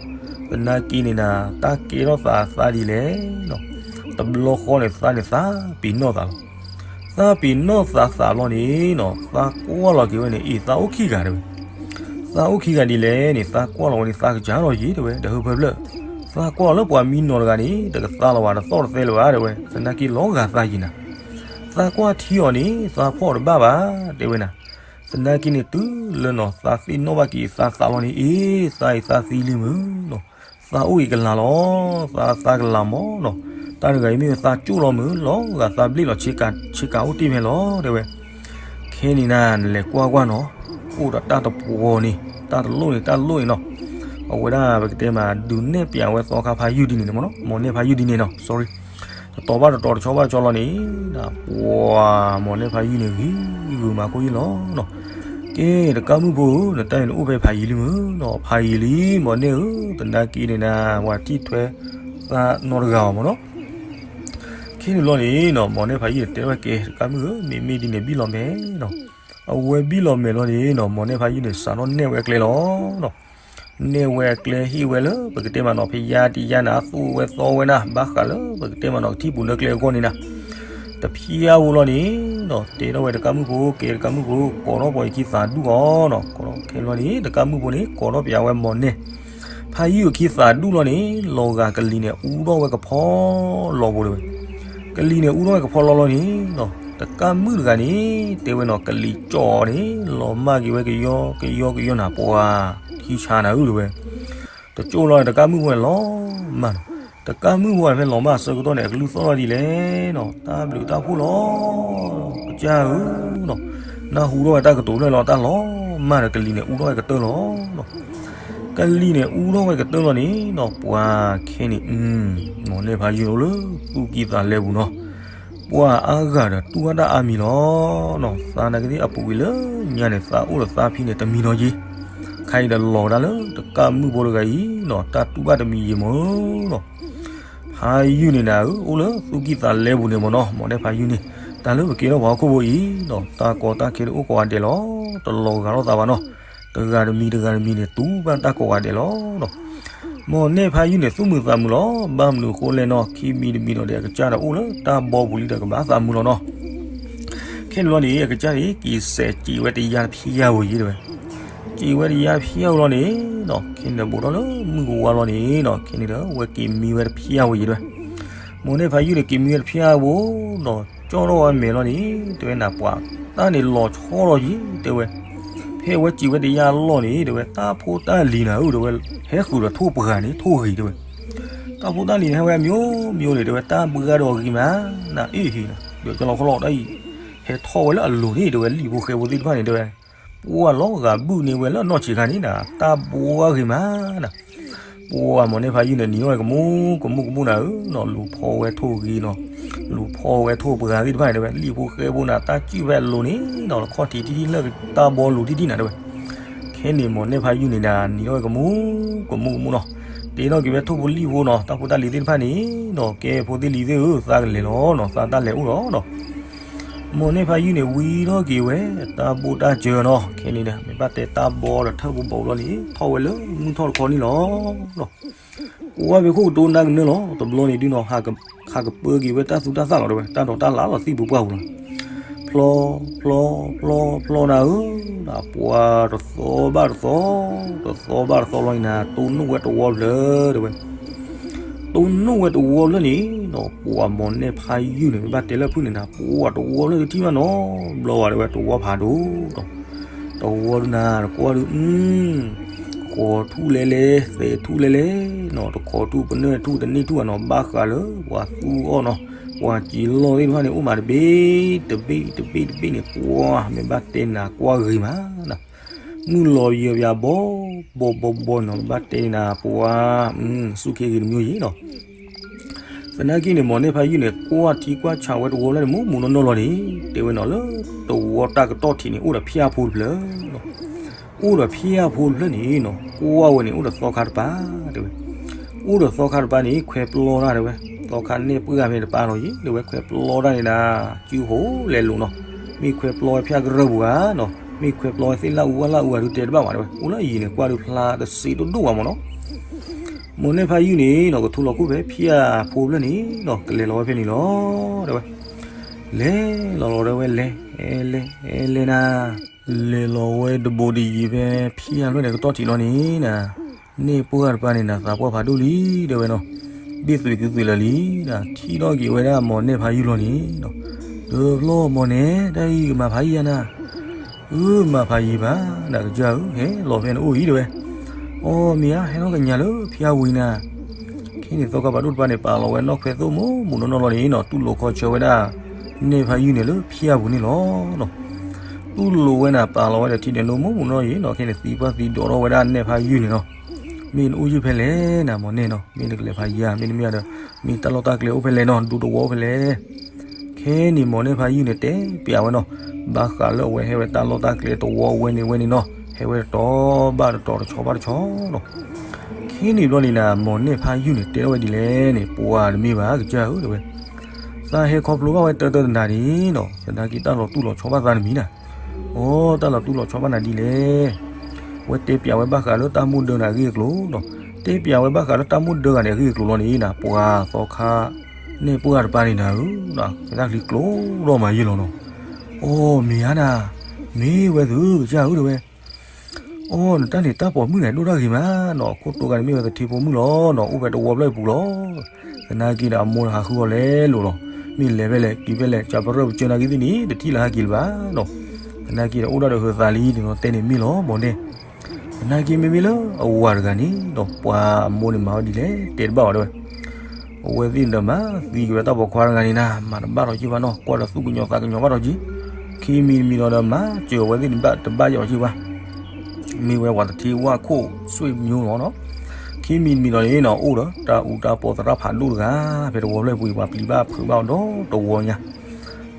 သနာ်က့န့ၣ်နၤ တၢ်ကဲထီၣ်သးသးဒ်လဲၣ်နီၤ. တဘျီဃီန့ၣ် သးန့ၣ်သးပ့ၤနီၣ်သးလီၤ. သးပ့ၤနီၣ်သးသးလီၤန့ၣ်နီၤ သးကွၢ်လီၤက့ၤဝဲန့ၣ် အ့ၣ် သးအိၣ်ခံဂၤတဲဝဲ. သးအိၣ်ခံဂၤဒ်လဲၣ်န့ၣ် သးကွၢ်လီၤဝဲန့ၣ် သးကစၢ်ထီၣ်ယံၤတဲဝဲ ဒီးဟုဖၢဖျၢၣ်. သးကွၢ်လီၤလၢပှၤမံနီၤတဂၤန့ၣ် တကသါလီၤဘၣ် တသီၣ်တသဲလၢၤဘၣ်တဲဝဲ, သနာ်က့လီၤဂာ်သးယံၤနၤ. သးကွၢ်ထံအီၤန့ၣ် သးဖီၣ်တဘၣ်ဘၣ်တဲဝဲနၤ. သနာ်က့န့ၣ်တုၤလၢနီၤ သးသ့ၣ်နီၣ်ဘၣ်က့ၤသးသးလီၤန့ၣ် အ့ၣ် သးအံၤသးသံလံမုၢ်နီၤ. သးအိၣ်အံၤကလၤလီၤ, သးသးကလၤမးနီၤ. တၢ်တဂၤအံၤမ့ၢ်ဝဲသးကၠိၣ်လီၤမုၢ် လီၤဂာ်သးဘျ့လီၤ ဆ့ကၤအိၣ်တ့ၢ်ဖဲလီၤတဲဝဲ. ခဲန့ၣ်နၤ နလဲၤကွၢ်ကွၢ်နီၤ, အိၣ်ဒီးတၢ်တပှီၤန့ၣ် တၢ်တလိၣ်န့ၣ် တၢ်တလိၣ်န့ၣ်နီၤ. အဝဲဒၣ်ပကတဲမး ဒုးနဲၣ်ပျးဝဲသီခါဖးယုၢ်ဒ်န့ၣ်မ့ၢ်နီၤ, မ်နဲၣ်ဖးယုၢ်ဒ်န့ၣ်နီၤ sorry. တတီၤဘၣ်တတီၤ တဆီဘၣ်တဆီလီၤန့ၣ် ပှၤ မ်နဲၣ်ဖးယုၢ်န့ၣ် ဂံၤဂုာ်မၤခိၣ်ယုၢ်လီၤနီၤ. ကဲ တကးမုၣ်ဖိဧၢ, နတၢ်အံၤနအိၣ်ဖဲဖးယံၤလံမုၢ်နီၤ, ဖးယံၤလံ မ်နဲၣ်ဧၢ, သနာ်က့န့ၣ်နၤ ပှၤထံၣ်ထွဲသးနီတဂၤအီၤမ့ၢ်နီၤ. ခဲန့ၣ်လီၤန့ၣ်နီၤ မ်နဲၣ်ဖးယုၢ်န့ၣ် တဲထီၣ်ဝဲကဲ တကးမုၣ်ဧၢ, မ့မ့ၢ်ဒ်န့ၣ်ဘံၣ်လီၤမဲာ်နီၤ. အဝဲဘံၣ်လီၤမဲာ်လီၤန့ၣ်နီၤ မ်နဲၣ်ဖးယုၢ်န့ၣ် စးထီၣ်နဲၣ်ဝဲအကျဲလီၤနီၤ. နဲၣ်ဝဲအကျဲဟ့ၣ်ဝဲလၢ ပကတဲမးနီၤ ဖယါတယါနၤ သူၣ်ဝဲသီဝဲနၤ ဘၣ်ဃးလၢ ပကတဲမးနီၤ ကထံၣ်ပူၤလၢကျဲအဂီၢ်န့ၣ်နၤ. တဖျါဝဲလီၤန့ၣ်နီၤ တဲထီၣ်ဝဲတကးမုၣ်ဖိ ကဲတကးမုၣ်ဖိ ကိးထီၣ်ပှၤအခံသးဒူၣ်အီၤနီၤ. ကိးထီၣ်ခဲလီၤန့ၣ် တကးမုၣ်ဖိန့ၣ် ကိးထီၣ်ပျးဝဲမ်နဲၣ်ဖးယုၢ်အခံသးဒူၣ်လီၤန့ၣ် လီၤဂာ်ကလံၤန့ၣ် အူထီၣ်ဝဲကဖီလီၤဖိတဲဝဲ. ကလံၤန့ၣ် အူထီၣ်ဝဲကဖီလီၤလီၤန့ၣ်နီၤ တကးမုၣ်တဂၤန့ၣ် တဲဝဲနီၤ ကလံၤကၠီၣ်အီၤန့ၣ် လီၤမၢ်က့ၤဝဲကယီကယီကယီနၤ ပှၤ ခံဆါနၤဧၢတဲဝဲ. တကၠိၣ်လီၤန့ၣ် တကးမုၣ်ဖိန့ၣ်လီၤမၢ်နီၤ. တကးမုၣ်ဖိန့ၣ်ဖဲလီၤမၢ်အဆၢကတီၢ်န့ၣ် အကလုၢ်သီၣ်လီၤဒ်လဲၣ်နီၤ တၢ်ဘျုးတၢ်ဖှိၣ်လီၤ ကစၢ်ဧၢနီၤ. နၢ်ဟူထီၣ်ဝဲတၢ်ကတိၤဖျၢၣ်လီၤ တၢ်လီၤမၢ်ဒီးကလံၤန့ၣ် အူထီၣ်ဝဲကတၢၢ်လီၤနီၤ. ကလံၤန့ၣ် အူထီၣ်ဝဲကတၢၢ်လီၤန့ၣ်နီၤ ပှၤခဲန့ၣ် မ်နဲၣ်ဖးယုၢ်န့ၣ်အိၣ်လၢသူၣ်ကံၢ်သးလဲပူၤနီၤ. ပှၤအါဂၤဒီးတူၢ်ဘၣ်တၢ်အါမံၤလီၤနီၤ. သးနာ်က့သ့ၣ်အပူၤကွံာ်လၢညါန့ၣ် သးအိၣ်ဒီးသးဖံန့ၣ် တမံၤနီၤယံၤ. ခါအံၤဒီးလီၤကဒါလၢတကးမုၣ်ဖိတဂၤအံၤနီၤ တၢ်တူၢ်ဘၣ်တမံၤယံၤမ့ၢ်နီၤ. ဖးယုၢ်န့ၣ်နၤဧၢ အိၣ်လၢသူၣ်ကံၢ်သးလဲပူၤန့ၣ်မ့ၢ်နီၤ မ်နဲၣ်ဖးယုၢ်န့ၣ် တၢ်လၢပကဲထီၣ်ပှၤဟီၣ်ခိၣ်ဖိအံၤနီၤ တၢ်ကီတၢ်ခဲတအိၣ်ကိးဂၤဒဲးလီၤ. တလီၤဂာ်ထီၣ်သးဘၣ်နီၤ. တဂၤတမံၤတဂၤတမံၤန့ၣ် တူၢ်ဘၣ်တၢ်ကိးဂၤဒဲးလီၤနီၤ. မ်နဲၣ်ဖးယုၢ်န့ၣ် သူၣ်မုာ်သးမုာ်လီၤ. ဘၣ်မနုၤအဃိလဲၣ်နီၤ ခံမံၤတမံၤဒီး အကစၢ်ဒီးအိၣ်လၢတၢ်ဘီပူၤလံဒီးကဘၣ်သးမုာ်လီၤနီၤ. ခဲန့ၣ်လီၤန့ၣ် အကစၢ်န့ၣ် က့ၤစဲးစံးဝဲတယါတဖျၢၣ်ဧိၤယံၤတဲဝဲ. စံးဝဲတယါတဖျၢၣ်ဧိၤလီၤန့ၣ်နီၤ ခဲန့ၣ်ဒီးဘူးထီၣ်လၢမုၢ်ကဝါလီၤန့ၣ်နီၤ ခဲန့ၣ်ဒီး ဝဲက့ၤမံဝဲတဖျၢၣ်ဧိၤယံၤတဲဝဲ. မ်နဲၣ်ဖးယုၢ်န့ၣ် က့ၤမံဝဲတဖျၢၣ်ဧိၤနီၤ ကၠီၣ်ထီၣ်ဝဲမဲာ်လီၤန့ၣ် တဲဝဲနၤ ပှၤတၢ်န့ၣ်လီၤဆီလီၤယံၤတဲဝဲ. ဖဲဝဲစံးဝဲတယါလီၢ်န့ၣ် တဲဝဲ တၢ်ဖိတၢ်လံၤနၤဧၢ တဲဝဲ ဟဲဃုာ်ဒီးထိၣ်ပှၢ်န့ၣ် ထိၣ်ဂ့ၤတဲဝဲ. တၢ်ဖိတၢ်လံၤန့ၣ် ဟဲဝဲမျိုးမျိုးန့ၣ် တဲဝဲ တၢ်ဘှါဒီးဂ့ၤမး နအ့ၣ်ဟ့ၣ်နၤ ဒီးကလီၤခီလီၤတၢ်အံၤ ဟဲထီၣ်ဝဲလၢအလိၤန့ၣ် တဲဝဲ လံာ်ဖိဃဲဖိသ့ၣ်တဖၣ်န့ၣ် တဲဝဲ ပှၤလီၤဂာ်ဘုၣ်န့ၢ်ဝဲလၢအနီၢ်ဆံးခါန့ၣ်နၤ တၢ်ဘှါဂ့ၤမးနၤ. ပှၤမ်နဲၣ်ဖးယုၢ်န့ၣ် နံၤထီၣ်ဝဲကမူကမူကမူနၤဧၢနီၤ လူၤဖီဝဲထိၣ်ဂ့ၤနီၤ လူၤဖီဝဲထိၣ်ပှၢ်သ့ၣ်တဖၣ်န့ၣ် တဲဝဲ လံာ်ဖိဃဲဖိနၤ တၢ်စုၣ်ဖဲအလိၤန့ၣ်နီၤ ခီၣ်ထံးထံထံၣ်လၢတၢ်ဘီလူၤထံထံၣ်နၤ တဲဝဲ. ခဲ ဖဲန့ၣ် မိၢ်နဲၣ်ဖးယုၢ်န့ၣ်ဒၣ် နံၤထီၣ်ဝဲကမူ ကမူကမူနီၤ, တ့ထီၣ်က့ၤဝဲထိၣ်ဖိလံၣ်ဖိနီၤ, တၢ်ဖိတၢ်လံၤသ့ၣ်တဖၣ်န့ၣ်နီၤ, ကဲဖိသ့ၣ်လံၤသ့ၣ်ဧၢ, သးကလဲၤလီၤနီၤ, သးတၢ်လဲၤအိၣ်လီၤနီၤ. မိၢ်နဲၣ်ဖးယုၢ်န့ၣ် ဝံထီၣ်က့ၤဝဲ တၢ်ဘိၣ်တၢ်စၢၤနီၤ, ခဲန့ၣ်ဒီး မ့ၢ်ဘၣ်တဲတၢ်ဘီဒီးထၢၣ်ပူၤဘီဘျီန့ၣ် ထီၣ်ဝဲလၢမုၢ်ထီၣ်တခီန့ၣ်လီၤ. ကွၢ်ဝဲခိၣ်ကတိၤနၢ်ကနၢလီၤ, တဘျီန့ၣ်ဒုးနီၤ, ဟးကပၢက့ၤဝဲတၢ်သူတၢ်သၣ်လီၤတဲဝဲ, တၢ်ဒိးတၢ်လၢ်လီၤသံၣ်ပူၤပှၢ်ပူၤလီၤ. ဖျီ ဖျီ ဖျီ ဖျီနၤဧၢ, ပှၤတသီဘၣ်တသီ, တသီဘၣ်တသီလီၤန့ၣ်နၤ, တိၢ်နီၣ်ဝဲတဝီဖျၢၣ်တဲဝဲ. တိၢ်နီၣ်ဝဲတဝီဖျၢၣ်န့ၣ်နီၤ, ပှၤမိၢ်နဲၣ်ဖးယုၢ်န့ၣ် မ့ၢ်ဘၣ်တဲလၢဖုၣ်န့ၣ်နၤ, ပှၤတဝီဖျၢၣ်တထံၣ်ဘၣ်နီတဘျီဘၣ်တဲဝဲ, တဝီဖးဒိၣ်ဒီး တဝီဒုးနၤ, တကွၢ်ဒုး ဃိးထူၣ်လဲလဲ, သဲးထူၣ်လဲလဲနီၤ, တခီထူၣ်ပနၢၣ်ထူၣ်တနံၣ်ထူၣ်ဧါနီၤ, ဘၣ်ဃးလၢပှၤသူအီၣ်နီၤ, ပှၤစံးလီၢ်သ့ၣ်တဖၣ်န့ၣ် အိၣ်မးတဘ့ၣ်တဘ့ၣ်တဘ့ၣ်တဘ့ၣ်န့ၣ်, ပှၤမ့ၢ်ဘၣ်တဲနၤကွၢ်ဂ့ၤမးနီၤ, မုၢ်လီၤယဲၢ်ပယၤဘီ ဘီဘီဘီနီၤ, မ့ၢ်ဘၣ်တဲနၤပှၤ စူၢ်က့ၤဂ့ၤတမံၤယံၤနီၤ. သနာ်က့န့ၣ် မိၢ်နဲၣ်ဖးယုၢ်န့ၣ် ကွၢ်ထံကွၢ်ဆးဝဲတဝီဖျၢၣ်န့ၣ် မူးမူးနီၢ်နီၢ်လီၤန့ၣ် တဲဝဲနီၤ, လၢတဝီတၢ်ကတီၢ်ထံးန့ၣ် အိၣ်ဒီးဖၠၣ်ဖိတဖျၢၣ်နီၤ, အိၣ်ဒီးဖၠၣ်ဖိတဖျၢၣ်န့ၣ်နီၤ, ကွၢ်ဝဲန့ၣ် အိၣ်ဒီးသီခါတပၤတဲဝဲ, အိၣ်ဒီးသီခါတပၤန့ၣ် ခွဲးပျီတၢ်တဲဝဲ, သီခါနဲၣ်ပှၢ်ဂၤဖဲတပၤလီၤယံၤ တဲဝဲ, ခွဲးပျီတၢ်န့ၣ်နၤ စုဟိလဲၤလိာ်နီၤ, မ့ၢ်ခွဲးပျီဝဲဖၠၣ်ကရၢၢ်ပူၤဧါနီၤ, မ့ၢ်ခွဲးပျီဝဲသ့ၣ်လၣ်အူဝၣ်လၣ်အူဂၤဒုးတဲတဘၣ်ဘၣ်တဲဝဲ, အိၣ်လၢအယံၤန့ၣ် ကွၢ်ဒုးဖျါတစ့တဒိၣ်ဘၣ်မးနီၤ. မိၢ်နဲၣ်ဖးယုၢ်န့ၣ်နီၤ ကထူလီၤခိၣ်ဖဲဖၠၣ်ဖိဖျၢၣ်န့ၣ်နီၤ ကလဲၤလီၤဝဲဖဲန့ၣ်လီၤ တဲဝဲ, လဲၤလီၤလီၤတဲဝဲ လဲၤ လဲၤ လဲၤနၤ, လဲၤလီၤဝဲတဘိးတယံၤဖဲဖၠၣ်ဖျၢၣ်န့ၣ်ကတီၢ်ထံးလီၤန့ၣ်နၤ, နဲၣ်ပှၢ်တပၤန့ၣ်နၤ သးပှၢ်ဖးဒိၣ်လံ တဲဝဲနီၤ, ဘ့ၣ်သွံးကုသွံးလၢာ်လံနၤ, ထံၣ်ထီၣ်က့ၤဝဲဒၣ်မိၢ်နဲၣ်ဖးယုၢ်လီၤန့ၣ်နီၤ, တဘျီမိၢ်နဲၣ် တၢ်အံၤကမၤဖးယံာ်ဧါနၤ, အၢ မၤဖးယံာ်ဘၣ် နကစၢ်ဧၢ, ဟဲလီၤဖဲနအိၣ်အံၤတဲဝဲ, အီ မ့ၢ်ဧါ ဟဲထီၣ်ကညးလၢဖၠၣ်ဝံၤနၤ, ခဲန့ၣ်သီခါဖးဒိၣ်တပၤန့ၣ် ပာ်လီၤဝဲနီၣ်ခွဲးသိၣ်မူးမူးနီၢ်နီၢ်လီၤန့ၣ်နီၤ, တူၢ်လိာ်ခီဆၢဝဲဒၣ် နဲၣ်ဖးယုၢ်န့ၣ်လၢဖၠၣ်ပူၤန့ၣ်လီၤနီၤ. တူၢ်လိာ်ဝဲနၤ ပာ်လီၤဝဲဒီးထံဒဲးနိမူးမူးနီၢ်နီၢ်ယံၤနီၤ, ခဲန့ၣ်သံကွၢ်သံဒိးထီၣ်ဝဲဒၣ်နဲၣ်ဖးယုၢ်န့ၣ်နီၤ, မ့ၢ်နအိၣ်ယုၢ်ဖဲလဲၣ်နၤ မိၢ်နဲၣ်နီၤ, မ့ၢ်နကလဲၤဖးယံၤဧါ, မ့တမ့ၢ်ဒီး မ့ၢ်တၢ်လီၢ်တၢ်ကျဲအိၣ်ဖဲလဲၣ်နီၤ, ဒူသဝီအိၣ်ဖဲလဲၣ်. ခဲန့ၣ်မိၢ်နဲၣ်ဖးယုၢ်န့ၣ် တဲပျးဝဲနီၤ, ဘၣ်ဃးလၢအဝဲဟဲဝဲတၢ်လီၢ်တၢ်ကျဲသဝီဝဲန့ၣ်ဝဲန့ၣ်နီၤ, ဟဲဝဲတတီၤဘၣ်တတီၤ တဆီဘၣ်တဆီနီၤ. ခဲန့ၣ်ဘျီန့ၣ်နၤ မိၢ်နဲၣ်ဖးယုၢ်န့ၣ် တဲထီၣ်ဝဲဒ်လဲၣ်န့ၣ် ပှၤတမ့ၢ်ဘၣ် ကစၢ်ဧၢ တဲဝဲ, သးဟဲခီဖျိဘၣ်ဝဲတၢတၢတနၤန့ၣ်နီၤ, သနာ်က့တၢ်လီၤတူၢ်လီၤဆီဘၣ်သးတမံၤနၤ. အိ တၢ်လီၤတူၢ်လီၤဆီဘၣ်နၤဒ်လဲၣ်. ဝဲတဲပျးဝဲဘၣ်ဃးလၢတၢ်မိၣ်ဒၢနၤအဂ့ၢ်အကျိၤနီၤ, တဲပျးဝဲဘၣ်ဃးလၢတၢ်မိၣ်ဒၢဂၤန့ၣ်အဂ့ၢ်အကျိၤလီၤန့ၣ်နၤ, ပှၤသီခါ နဲၣ်ပှၢ်တပၤန့ၣ်နၤဧၢ, ကဲတၢ်ချံကျိၤဒီးမၤယုၢ်လီၤနီၤ. အိ မ့ၢ်ဧါနၤ, မ့ၢ်ဝဲသု ကစၢ်ဧၢ တဲဝဲ အိ နတၢ်န့ၣ်တၢ်ပိာ်မုၣ်န့ၣ် ဒိၣ်တၢ်ဂ့ၤမးနီၤ, အခိၣ်တိၤဂၤန့ၣ်မ့ၢ်ဝဲသထ့ဖိမုၣ်လီၤနီၤ, အိၣ်ဖဲတဝီဖျၢၣ်အပူၤလီၤ. သနာ်က့ဒီးအမိၢ်ဟးဃုအီၤလဲၤလိာ်လီၤ, မ့ၢ်လဲၤဖဲလဲၣ် က့ၤဖဲလဲၣ် ကပရၢၢ်ပကၢနၤက့ၤသ့ၣ်န့ၣ် တထံၣ်လၢဟဲက့ၤလၢၤဘၣ်နီၤ. သနာ်က့ဒီးအိၣ်ဒၣ်ဒီးဟုးသးလံန့ၣ်နီၤ, တဲန့ၣ်မ့ၢ်လီၤ မိၢ်နဲၣ်. သနာ်က့မ့မ့ၢ်လၢအဝၤတဂၤန့ၣ်ဒီး ပှၤအမိၢ်န့ၣ်မၤဝဲဒ်လဲၣ် တဲတဘၣ်ဝဲတဲဝဲ အဝဲသ့ၣ်န့ၣ်ဒီးမၤသံက့ၤဝဲတၢ်ပိာ်ခွါတဂၤန့ၣ်နၤ, မၤတဘၣ်ထီၣ်က့ၤဘၣ်နီၤ, ကွၢ်ဒီးသူၣ်ကညီၤသးကညီၤဘၣ်ထီၣ်က့ၤ, ခံမံၤတမံၤဒီး မၤစၢၤအဝဲသ့ၣ်န့ၣ်ဘၣ်တဘၣ်ယီၤက့ၤဘၣ်. မ့ၢ်ဝဲပှၤသထ့ဝၣ်ခိၣ်စွ့ၣ်မၠိလီၤနီၤ. ခံမံၤတမံၤဒီးန့ၣ်နီၤ အိၣ်ဒီးတၢ်အူတၢ်ပီသရၣ်ဖးဒိၣ်တဂၤ ဖဲတဝီဖျၢၣ်ပူၤအံၤ ပှၤပျံၤဘၣ်ဖုးဘၣ်အီၤဒီတဝီညါ,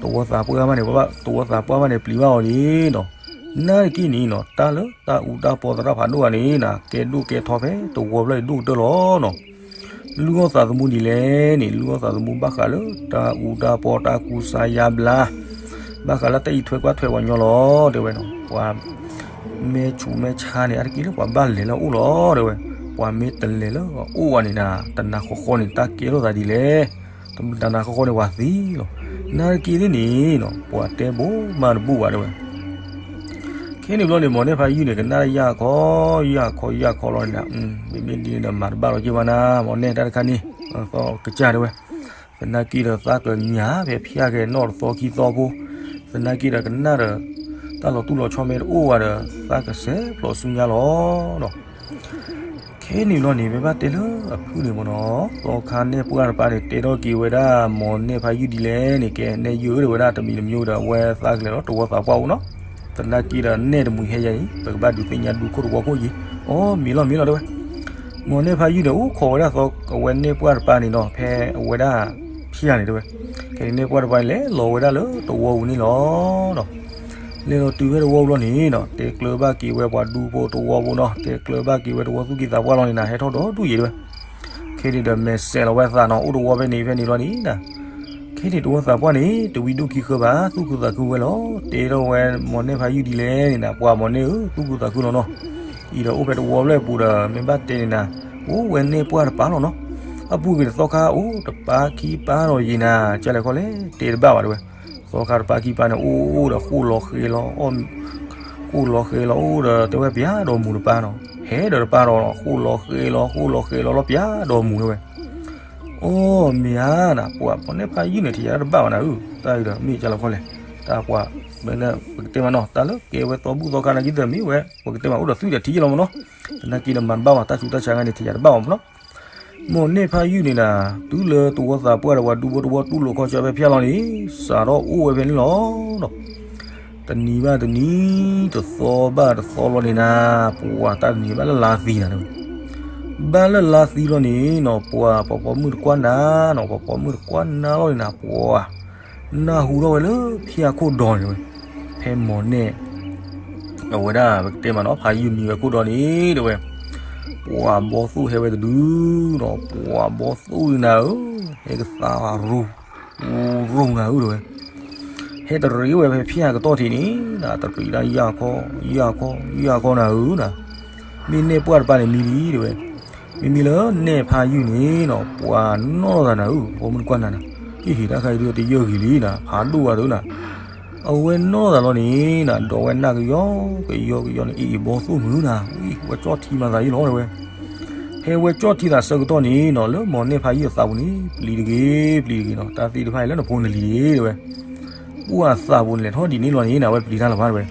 တဝီသးပှၢ်မးန့ၣ် ပှၤဘၣ်တဝီသးပှၢ်မးန့ၣ် ပျံၤဘၣ်အီၤန့ၣ်နီၤ. နာ်သက့န့ၣ်နီၤ တၢ်လၢတၢ်အူတၢ်ပီသရၣ်ဖးဒိၣ်တဂၤန့ၣ်နၤ ကဲဒိၣ်ကဲထီဖဲတဝီဖျၢၣ်အံၤဒိၣ်ကတၢၢ်လီၤနီၤ. လုၢ်အီၣ်သးသမူဒ်လဲၣ်န့ၣ် လုၢ်အီၣ်သးသမူဘၣ်ဃးလၢတၢ်အူတၢ်ပီတၢ်ကူစါယါဘျါ, ဘၣ်ဃးလၢတၢ်အံးထွဲကွၢ်ထွဲပှၤညီလီၤ တဲဝဲနီၤ, ပှၤမဲာ်ဆူးမဲာ်ဆါန့ၣ် အါတက့ၢ်လၢပှၤဘၣ်လဲၤလၢအအိၣ်လီၤ တဲဝဲ, ပှၤမ့ၢ်တလဲၤလၢအအိၣ်ဘၣ်န့ၣ်နၤ တနၤဃီဃီန့ၣ် တၢ်ကဲထီၣ်သးဒ်လဲၣ်, တနၤဃီဃီန့ၣ်ပှၤသံလီၤ. နာ်သက့သ့ၣ်န့ၣ်နီၤ ပှၤတဲဘိးမးတဘူၣ်ဘၣ်တဲဝဲ ခဲန့ၣ်ဘျီန့ၣ် မိၢ်နဲၣ်ဖးယုၢ်န့ၣ် ကနၣ်ယၢ်ခီ ယၢ်ခီ ယၢ်ခီလီၤန့ၣ်, မ့မ့ၢ်ဒ်န့ၣ်ဒီး မၤတဘၣ်လီၤက့ၤဘၣ်နၤ မိၢ်နဲၣ်တၢ်တခါန့ၣ်, ကစၢ်တဲဝဲ, သနာ်က့ဒီးသးကညးဖဲဖျါကဲနီၣ်တသီခံသီဖိ, သနာ်က့ဒီးကနၣ်ဒီး တၢ်လီၤတူၢ်လီၤဆီမ့ၢ်တအိၣ်ဘၣ်ဒီး သးကစဲးဖျိးဆူညါလီၤနီၤ. ခဲန့ၣ်ဘျီန့ၣ် မ့ၢ်ဘၣ်တဲလၢအဖုၣ်န့ၣ်မ့ၢ်နီၤ, သီခါနဲၣ်ပှၢ်တပၤန့ၣ် တဲထီၣ်က့ၤဝဲဒၣ် မိၢ်နဲၣ်ဖးယုၢ်ဒ်လဲၣ်န့ၣ် ကဲနဲၣ်ယုၢ်ဧၢ တဲဝဲဒၣ်တမံၤတမံၤဒီး အဝဲသးကလဲၤလီၤတဝီသးပှၢ်အိၣ်နီၤ, သနာ်က့ဒီးနဲၣ်တမှံၤဟဲယၤအံၤ ပကဘၣ်ဒုးသ့ၣ်ညါဒူခိၣ်တဝီခိၣ်ယံၤ, အိ မ့ၢ်လီၤမ့ၢ်လီၤတဲဝဲ, မိၢ်နဲၣ်ဖးယုၢ်န့ၣ် အိၣ်ခိးဝဲဒၣ်သီအဝဲနဲၣ်ပှၢ်တပၤန့ၣ်နီၤ ဖဲအဝဲဒၣ်ဖျါန့ၣ်တဲဝဲ, ခဲန့ၣ်နဲၣ်ပှၢ်တပၤန့ၣ် လဲၤလီၤဝဲဒၣ်လၢတဝီပူၤန့ၣ်လီၤနီၤ. လဲၤလီၤတုၤဖဲတဝီဘျီန့ၣ်နီၤ တဲကျၢၤဘၣ်က့ၤဝဲပှၤဒူဖိတဝီဖိနီၤ တဲကျၢၤဘၣ်က့ၤဝဲတဝီသူၣ်က့သးပှၢ်လီၤန့ၣ်နၤ ဟဲထီၣ်ဒီဒူၣ်ယံၤတဲဝဲ ခဲန့ၣ်ဒီးမဲာ်ဆဲးလီၤဝဲသးနီၤ အိၣ်တဝီဖဲန့ၣ်ဖဲန့ၣ်လီၤန့ၣ်နၤ ခဲန့ၣ်တဝီသးပှၢ်န့ၣ် တဝံဒိၣ်ခံဃၢဘၣ် သူၣ်ခုသးခုဝဲလီၤ တဲထီၣ်ဝဲမိၢ်န့ၢ်ဖးယုၢ်ဒ်လဲၣ်န့ၣ်နၤ ပှၤမိၢ်န့ၢ်ဧၢ သူၣ်ခုသးခုလီၤနီၤ အံၤဒီးအိၣ်ဖဲတဝီဖျၢၣ်အပူၤဒီး မ့ၢ်ဘၣ်တဲန့ၣ်နၤ အိၣ်ဝဲန့ၢ်ပှၢ်တပၤလီၤနီၤ အပူၤကွံာ်န့ၣ်သီခါအိၣ်တပၤခံပၤဒီးယံၤနၤ ကလဲၤခီလဲၣ် တဲတဘၣ်ဘၣ်တဲဝဲ သီခါတပၤခံပၤန့ၣ် အိၣ်ဒီးဃိၣ်လီၤဃဲလီၤ ဃိၣ်လီၤဃဲလီၤ အိၣ်ဒီးတဲဝဲပျၢ်ဒီးမူၤတပၤနီၤ ဟဲဒီးတပၤဒီးဃိၣ်လီၤဃဲလီၤ ဃိၣ်လီၤဃဲလီၤလီၤပျၢ်ဒီးမူၤတဲဝဲ အိၣ်မ့ၢ်ဧါနၤ ပှၤမိၢ်န့ၢ်ဖးယုၢ်န့ၣ် ထံၣ်ယၤတဘၣ်ဘၣ်နၤဧၢ တၢ်အံၤဒီးမ့ၢ်ကလဲၤခီလဲၣ် တၢ်ပှၤ ပကတဲမးနီၤ တၢ်လၢကဲဝဲသီဘူၣ်သီခါနာ်က့သၢမ့ၢ်ဝဲ ပကတဲမးအိၣ်ဒီးသွံၣ်ဒီးထံလီၤမးနီၤ သနာ်က့ဒီးမၤတဘၣ်ဘၣ် တၢ်ဆူးတၢ်ဆါဂၤန့ၣ် ထံၣ်ယၤတဘၣ်ဘၣ်မးနီၤ မိၢ်န့ၢ်ဖးယုၢ်န့ၣ်နၤ တုၤလၢတဝီသးပှၢ်ဒီးပှၤဒူဖိတဝီတူၢ်လိာ်ခီဆၢဖဲဖၠၣ်လီၤန့ၣ် စးထီၣ်အိၣ်ဝဲဖဲန့ၣ်လီၤနီၤ တနံၤဘၣ်တနံၤ တသီဘၣ်တသီလီၤန့ၣ်နၤ ပှၤတၢ်တနံၤဘၣ်လၢလါသံနၤတဲဝဲ ဘၣ်လၢလါသံလီၤန့ၣ်နီၤ ပှၤပှၤပိာ်မုၣ်တကွၢ်နၤနီၤ ပှၤပိာ်မုၣ်တကွၢ်နၤလီၤန့ၣ်နၤ ပှၤ နၢ်ဟူထီၣ်ဝဲလၢဖၠၣ်ခိၣ်ဒီန့ၣ်ဝဲ ဖဲမိၢ်န့ၢ် အဝဲဒၣ်ပကတဲမးနီၤ ဖးယုၢ်မံဝဲခိၣ်ဒီန့ၣ်တဲဝဲ ပှၤဘီသိၣ်ဟဲဝဲတဒုနီၤ ပှၤဘီသိၣ်နၤဧၢ ဟဲကသါရူၤ ရူၤနၤဧၢတဲဝဲ ဟဲတရံးဝဲဖဲဖၠၣ်ကတီၢ်ထံးန့ၣ်နၤ တရံးဒၣ်ယၢ်ခီ ယၢ်ခီ ယၢ်ခီနၤဧၢနၤ မ့ၢ်န့ၢ်ပှၢ်တပၤန့ၣ်မံလံတဲဝဲ မ့မ့ၢ်လၢန့ၢ်ဖးယုၢ်န့ၣ်နီၤ ပှၤနီၣ်လိာ်သးနၤဧၢ ပှၤပိာ်မုၣ်တကွၢ်နၤနၤ ကဟ့ၣ်တၢ်ခါအံၤဒုးတယၢၢ်ဂ့ၤလံနၤ ဖးဒိၣ်ဝဲတဧၢနၤ အဝဲနီၣ်လိာ်သးလီၤန့ၣ်နၤ ဒီးဝဲနၢ်ကယီကယီကယီန့ၣ် အ့ၣ်အ့ၣ်ဘီသိၣ်မုၢ်နၤ ဝံၤ ဝဲကၠီၣ်ထံမၤသးယံလီၤတဲဝဲ ဟဲဝဲကၠီၣ်ထံသးဆၢကတီၢ်န့ၣ်နီၤ လၢမိၢ်န့ၢ်ဖးယုၢ်အသးပူၤန့ၣ် ပျံၤတဂ့ၤ ပျံၤတဂ့ၤနီၤ တၢ်သ့ၣ်တဖၣ်အံၤလၢနဖိနလံၤန့ၣ်တဲဝဲ ပှၤအသးပူၤန့ၣ် လဲၤထီၣ်ဒ်န့ၣ်လီၤန့ၣ်နၤ အဝဲပျံၤတၢ်လီၤဘၣ်တဲဝဲ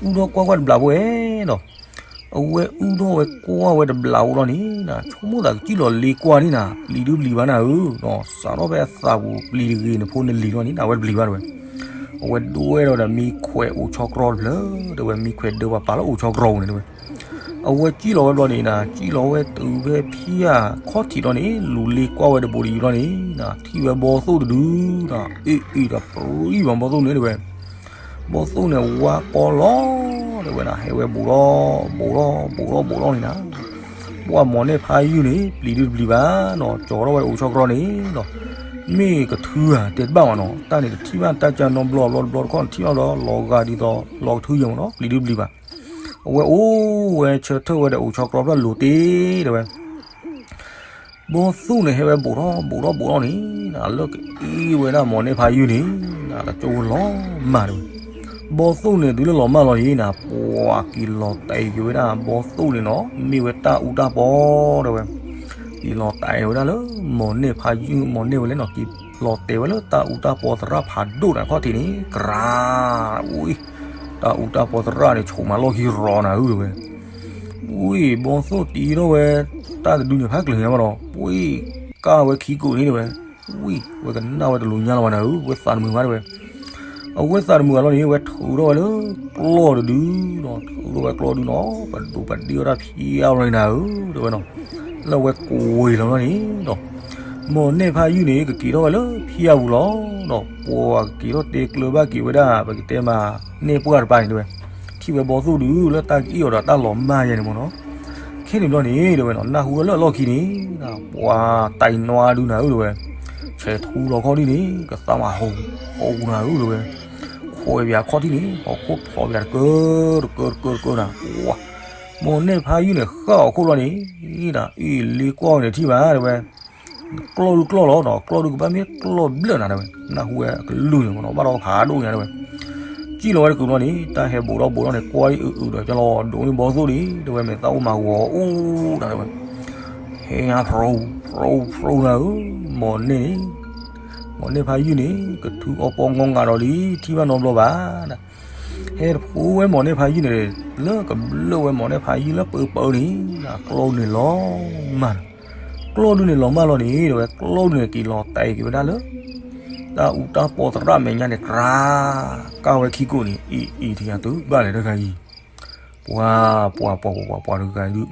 အူထီၣ်ကွၢ်ကွၢ်တဘျီဖိဝဲဒီး အဝဲအူထီၣ်ဝဲကွၢ်ဝဲတဘျီဖိလီၤန့ၣ်နၤ ဆိကမိၣ်သးကစံၣ်လီၤလ့ကွၢ်န့ၣ်နၤ ပျံၤဒုပျံၤဘၣ်နၤဧၢနီၤ စးထီၣ်ဖဲအသးပူၤပျံၤတဂ့ၤ နဖိနလံၤလီၤန့ၣ်နၤ အဝဲတပျံၤဘၣ်တဲဝဲ အဝဲဒွဲၣ်ဒီးဒီးမံခွဲးအိၣ်ဆီကြီတဖျၢၣ်တဲဝဲ မံခွဲးဒၢပှၤပာ်လၢအိၣ်ဆီကြီပူၤန့ၣ်တဲဝဲ အဝဲစံၣ်လီၤဝဲဘျီန့ၣ်နၤ စံၣ်လီၤဝဲတုၤဖဲဖၠၣ်ခီၣ်ထံးလီၤန့ၣ် လူၤလ့ကွၢ်ဝဲတဘိးတယံၤလီၤန့ၣ်နၤ ထံၣ်ဝဲဘီသိၣ်တဒုနၤ အ့ၣ်အ့ၣ်ဒီးပြံဘီသိၣ်န့ၣ်တဲဝဲ ဘီသိၣ်န့ၣ်ဝါကီလီၤတဲဝဲနၤ ဟဲဝဲဘူးထီၣ်ဘူးထီၣ်ဘူးထီၣ်ဘူးထီၣ်န့ၣ်နၤ ပှၤမိၢ်န့ၢ်ဖးယုၢ်န့ၣ် ပျံၤဒုတပျံၤဘၣ်နီၤ ကၠီထီၣ်ဝဲအိၣ်ဆီကြီန့ၣ်နီၤ မ့ၢ်ကထုဧါ တဲတဘၣ်မးနီၤ တၢ်န့ၣ်တထံၣ်ဘၣ် တၢ်ကၢနီတဘျီဘျီတဘျီတခီၣ် နထံၣ်ဘၣ်ဘျီ လီၤဂာ်ဒ်သိး လီၤကထုယဲၢ်မးနီၤ ပျံၤဒုတပျံၤဘၣ် အဝဲအိၣ်ဝဲဆၢထၢၣ်ဝဲဒီး အိၣ်ဆီကြီဖျၢၣ်လိၤတ့ၢ်တဲဝဲ ဘီသိၣ်န့ၣ် ဟဲဝဲဘူးထီၣ်ဘူးထီၣ်ဘူးထီၣ်န့ၣ် လၢကအ့ၣ်ဝဲဒၣ်မိၢ်န့ၢ်ဖးယုၢ်န့ၣ် တကၠိဝဲလီၤမၢ်တဲဝဲ ဘီသိၣ်န့ၣ် တုၤလၢလီၤမၢ်လီၤန့ၣ်နၤ ပှၤက့ၤလီၤတဲာ်က့ၤဝဲဒၣ် ဘီသိၣ်န့ၣ်နီၤ မ့ၢ်ဝဲတၢ်အူတၢ်ပီတဲဝဲ က့ၤလီၤတဲာ်ဝဲဒၣ်လၢ မိၢ်န့ၢ်ဖးယုၢ် မိၢ်န့ၢ်ဝဲလဲၣ်နီၤ က့ၤလီၤတဲာ်ဝဲလၢတၢ်အူတၢ်ပီသရၣ်ဖးဒိၣ်နၤခီၣ်ထံးန့ၣ် ကြၤ ဝံၤ တၢ်အူတၢ်ပီသရၣ်န့ၣ် ဆိးမးလီၢ်ခံရီၤနၤဧၢတဲဝဲ ဝံၤ ဘီသိၣ်တ့ထီၣ်ဝဲ တၢ်တဒုန့ၣ် ဖးကျၢၤညါမးဒီး ဝံၤ ကၢ်ဝဲခံကိးန့ၣ်တဲဝဲ ဝံၤ ဝဲကနၣ်ဝဲတလူၤညါလီၤဘၣ်နၤဧၢ ဝဲသးတမုာ်ဘၣ်တဲဝဲ အဝဲသးတမုာ်ဘၣ်လီၤန့ၣ် ဝဲထုးထီၣ်ဝဲလၢကျီၢ်တဒုနီၤ ထုးထီၣ်ဝဲကျီၢ်ဒုနီၤ ပဒိးပဒ့အီၣ်တၢ်ဖံးအါလီၤန့ၣ်နၤဧၢ တဲဝဲနီၤ လၢအဝဲကွံာ်လီၤလီၤန့ၣ်ဒီး မိၢ်န့ၢ်ဖးယုၢ်န့ၣ် ကက့ၤထီၣ်ဝဲလၢဖံအပူၤလီၤဒီး ပှၤကက့ၤထီၣ်တဲကျၢၤဘၣ်က့ၤဝဲဒၣ် ပကတဲမး န့ၢ်ပှၢ်တပၤန့ၣ်တဲဝဲ ထံၣ်ဝဲဘီသိၣ်ဒုလၢတၢ်ကအ့ၣ်အီၤဒီးတၢ်လီၤမၢ်ယဲန့ၣ်မးနီၤ ခဲန့ၣ်ဘျီန့ၣ် တဲဝဲနီၤ နၢ်ဟူထီၣ်လၢအလီၢ်ခံန့ၣ် ပှၤတၢ်နွါဒုနၤဧၢ တဲဝဲ ဆဲးထူလီၤခီၣ်ထံးန့ၣ် ကသးမးဟိး ဟိးနၤဧၢ တဲဝဲ ခွဲးပၠးခီၣ်ထံးန့ၣ် ဟီၣ်ခိၣ်ဖျီးပၠးတကၢ တကၢ တကၢ တကၢနၤ ပှၤ မိၢ်န့ၢ်ဖးယုၢ်န့ၣ် ဃၣ်အီၤခိၣ်လီၤန့ၣ် အ့ၣ်လ့ကွၢ်အီၤန့ၣ်ထံၣ်ဘၣ် တဲဝဲ ကျီၢ်ဒုကျီၢ်လီၤနီၤ ကျီၢ်ဒုကဘၣ်မ့ၢ်ကျီၢ်ဘျၢၣ်နၤ တဲဝဲ နၢ်ဟူဝဲအကလုၢ်န့ၣ်မးနီၤ ဘၣ်ဒီးဖးဒိၣ်ညါ တဲဝဲ စံၣ်လီၤဝဲတကုာ်ဘျီန့ၣ် တၢ်ဟဲဘူးထီၣ်ဘူးထီၣ်န့ၣ် ကွၢ်အုးအုးဒီး ကလီၤဒိးန့ၢ်ဘီသိၣ်န့ၣ် တဲဝဲ မ့ၢ်သၣ်အိၣ်မၤဂီၤအိၣ်တၢ် တဲဝဲ ဟဲညါဖျိဖျိဖျိနၤဧၢ မိၢ်န့ၢ် မိၢ်န့ၢ်ဖးယုၢ်န့ၣ် ကထုအီပီငီငးဒီးလံ ထံၣ်ဘၣ်နီတဘျီဘၣ် ဟဲတဖိဝဲမိၢ်န့ၢ်ဖးယုၢ်န့ၣ် လၢကဘျၢၣ်ဝဲမိၢ်န့ၢ်ဖးယုၢ်လၢပၢပၢန့ၣ် ကျီၢ်ဒုန့ၣ်လီၤမၢ် ကျီၢ်ဒုန့ၣ်လီၤမၢ်လီၤန့ၣ် တဲဝဲ ကျီၢ်ဒုန့ၣ် က့ၤလီၤတဲာ်က့ၤဝဲဒၣ်လၢ တၢ်အူတၢ်ပီသရၣ်မဲာ်ညါန့ၣ် ကြၤ ကၢ်ဝဲခံကိးန့ၣ် အံၤအံၤထံၣ်ယၤတုၤဘၣ်လဲၣ်တဂၤအံၤ ပှၤ ပှၤ ပှၤ ပှၤ ပှၤတဂၤအံၤဒု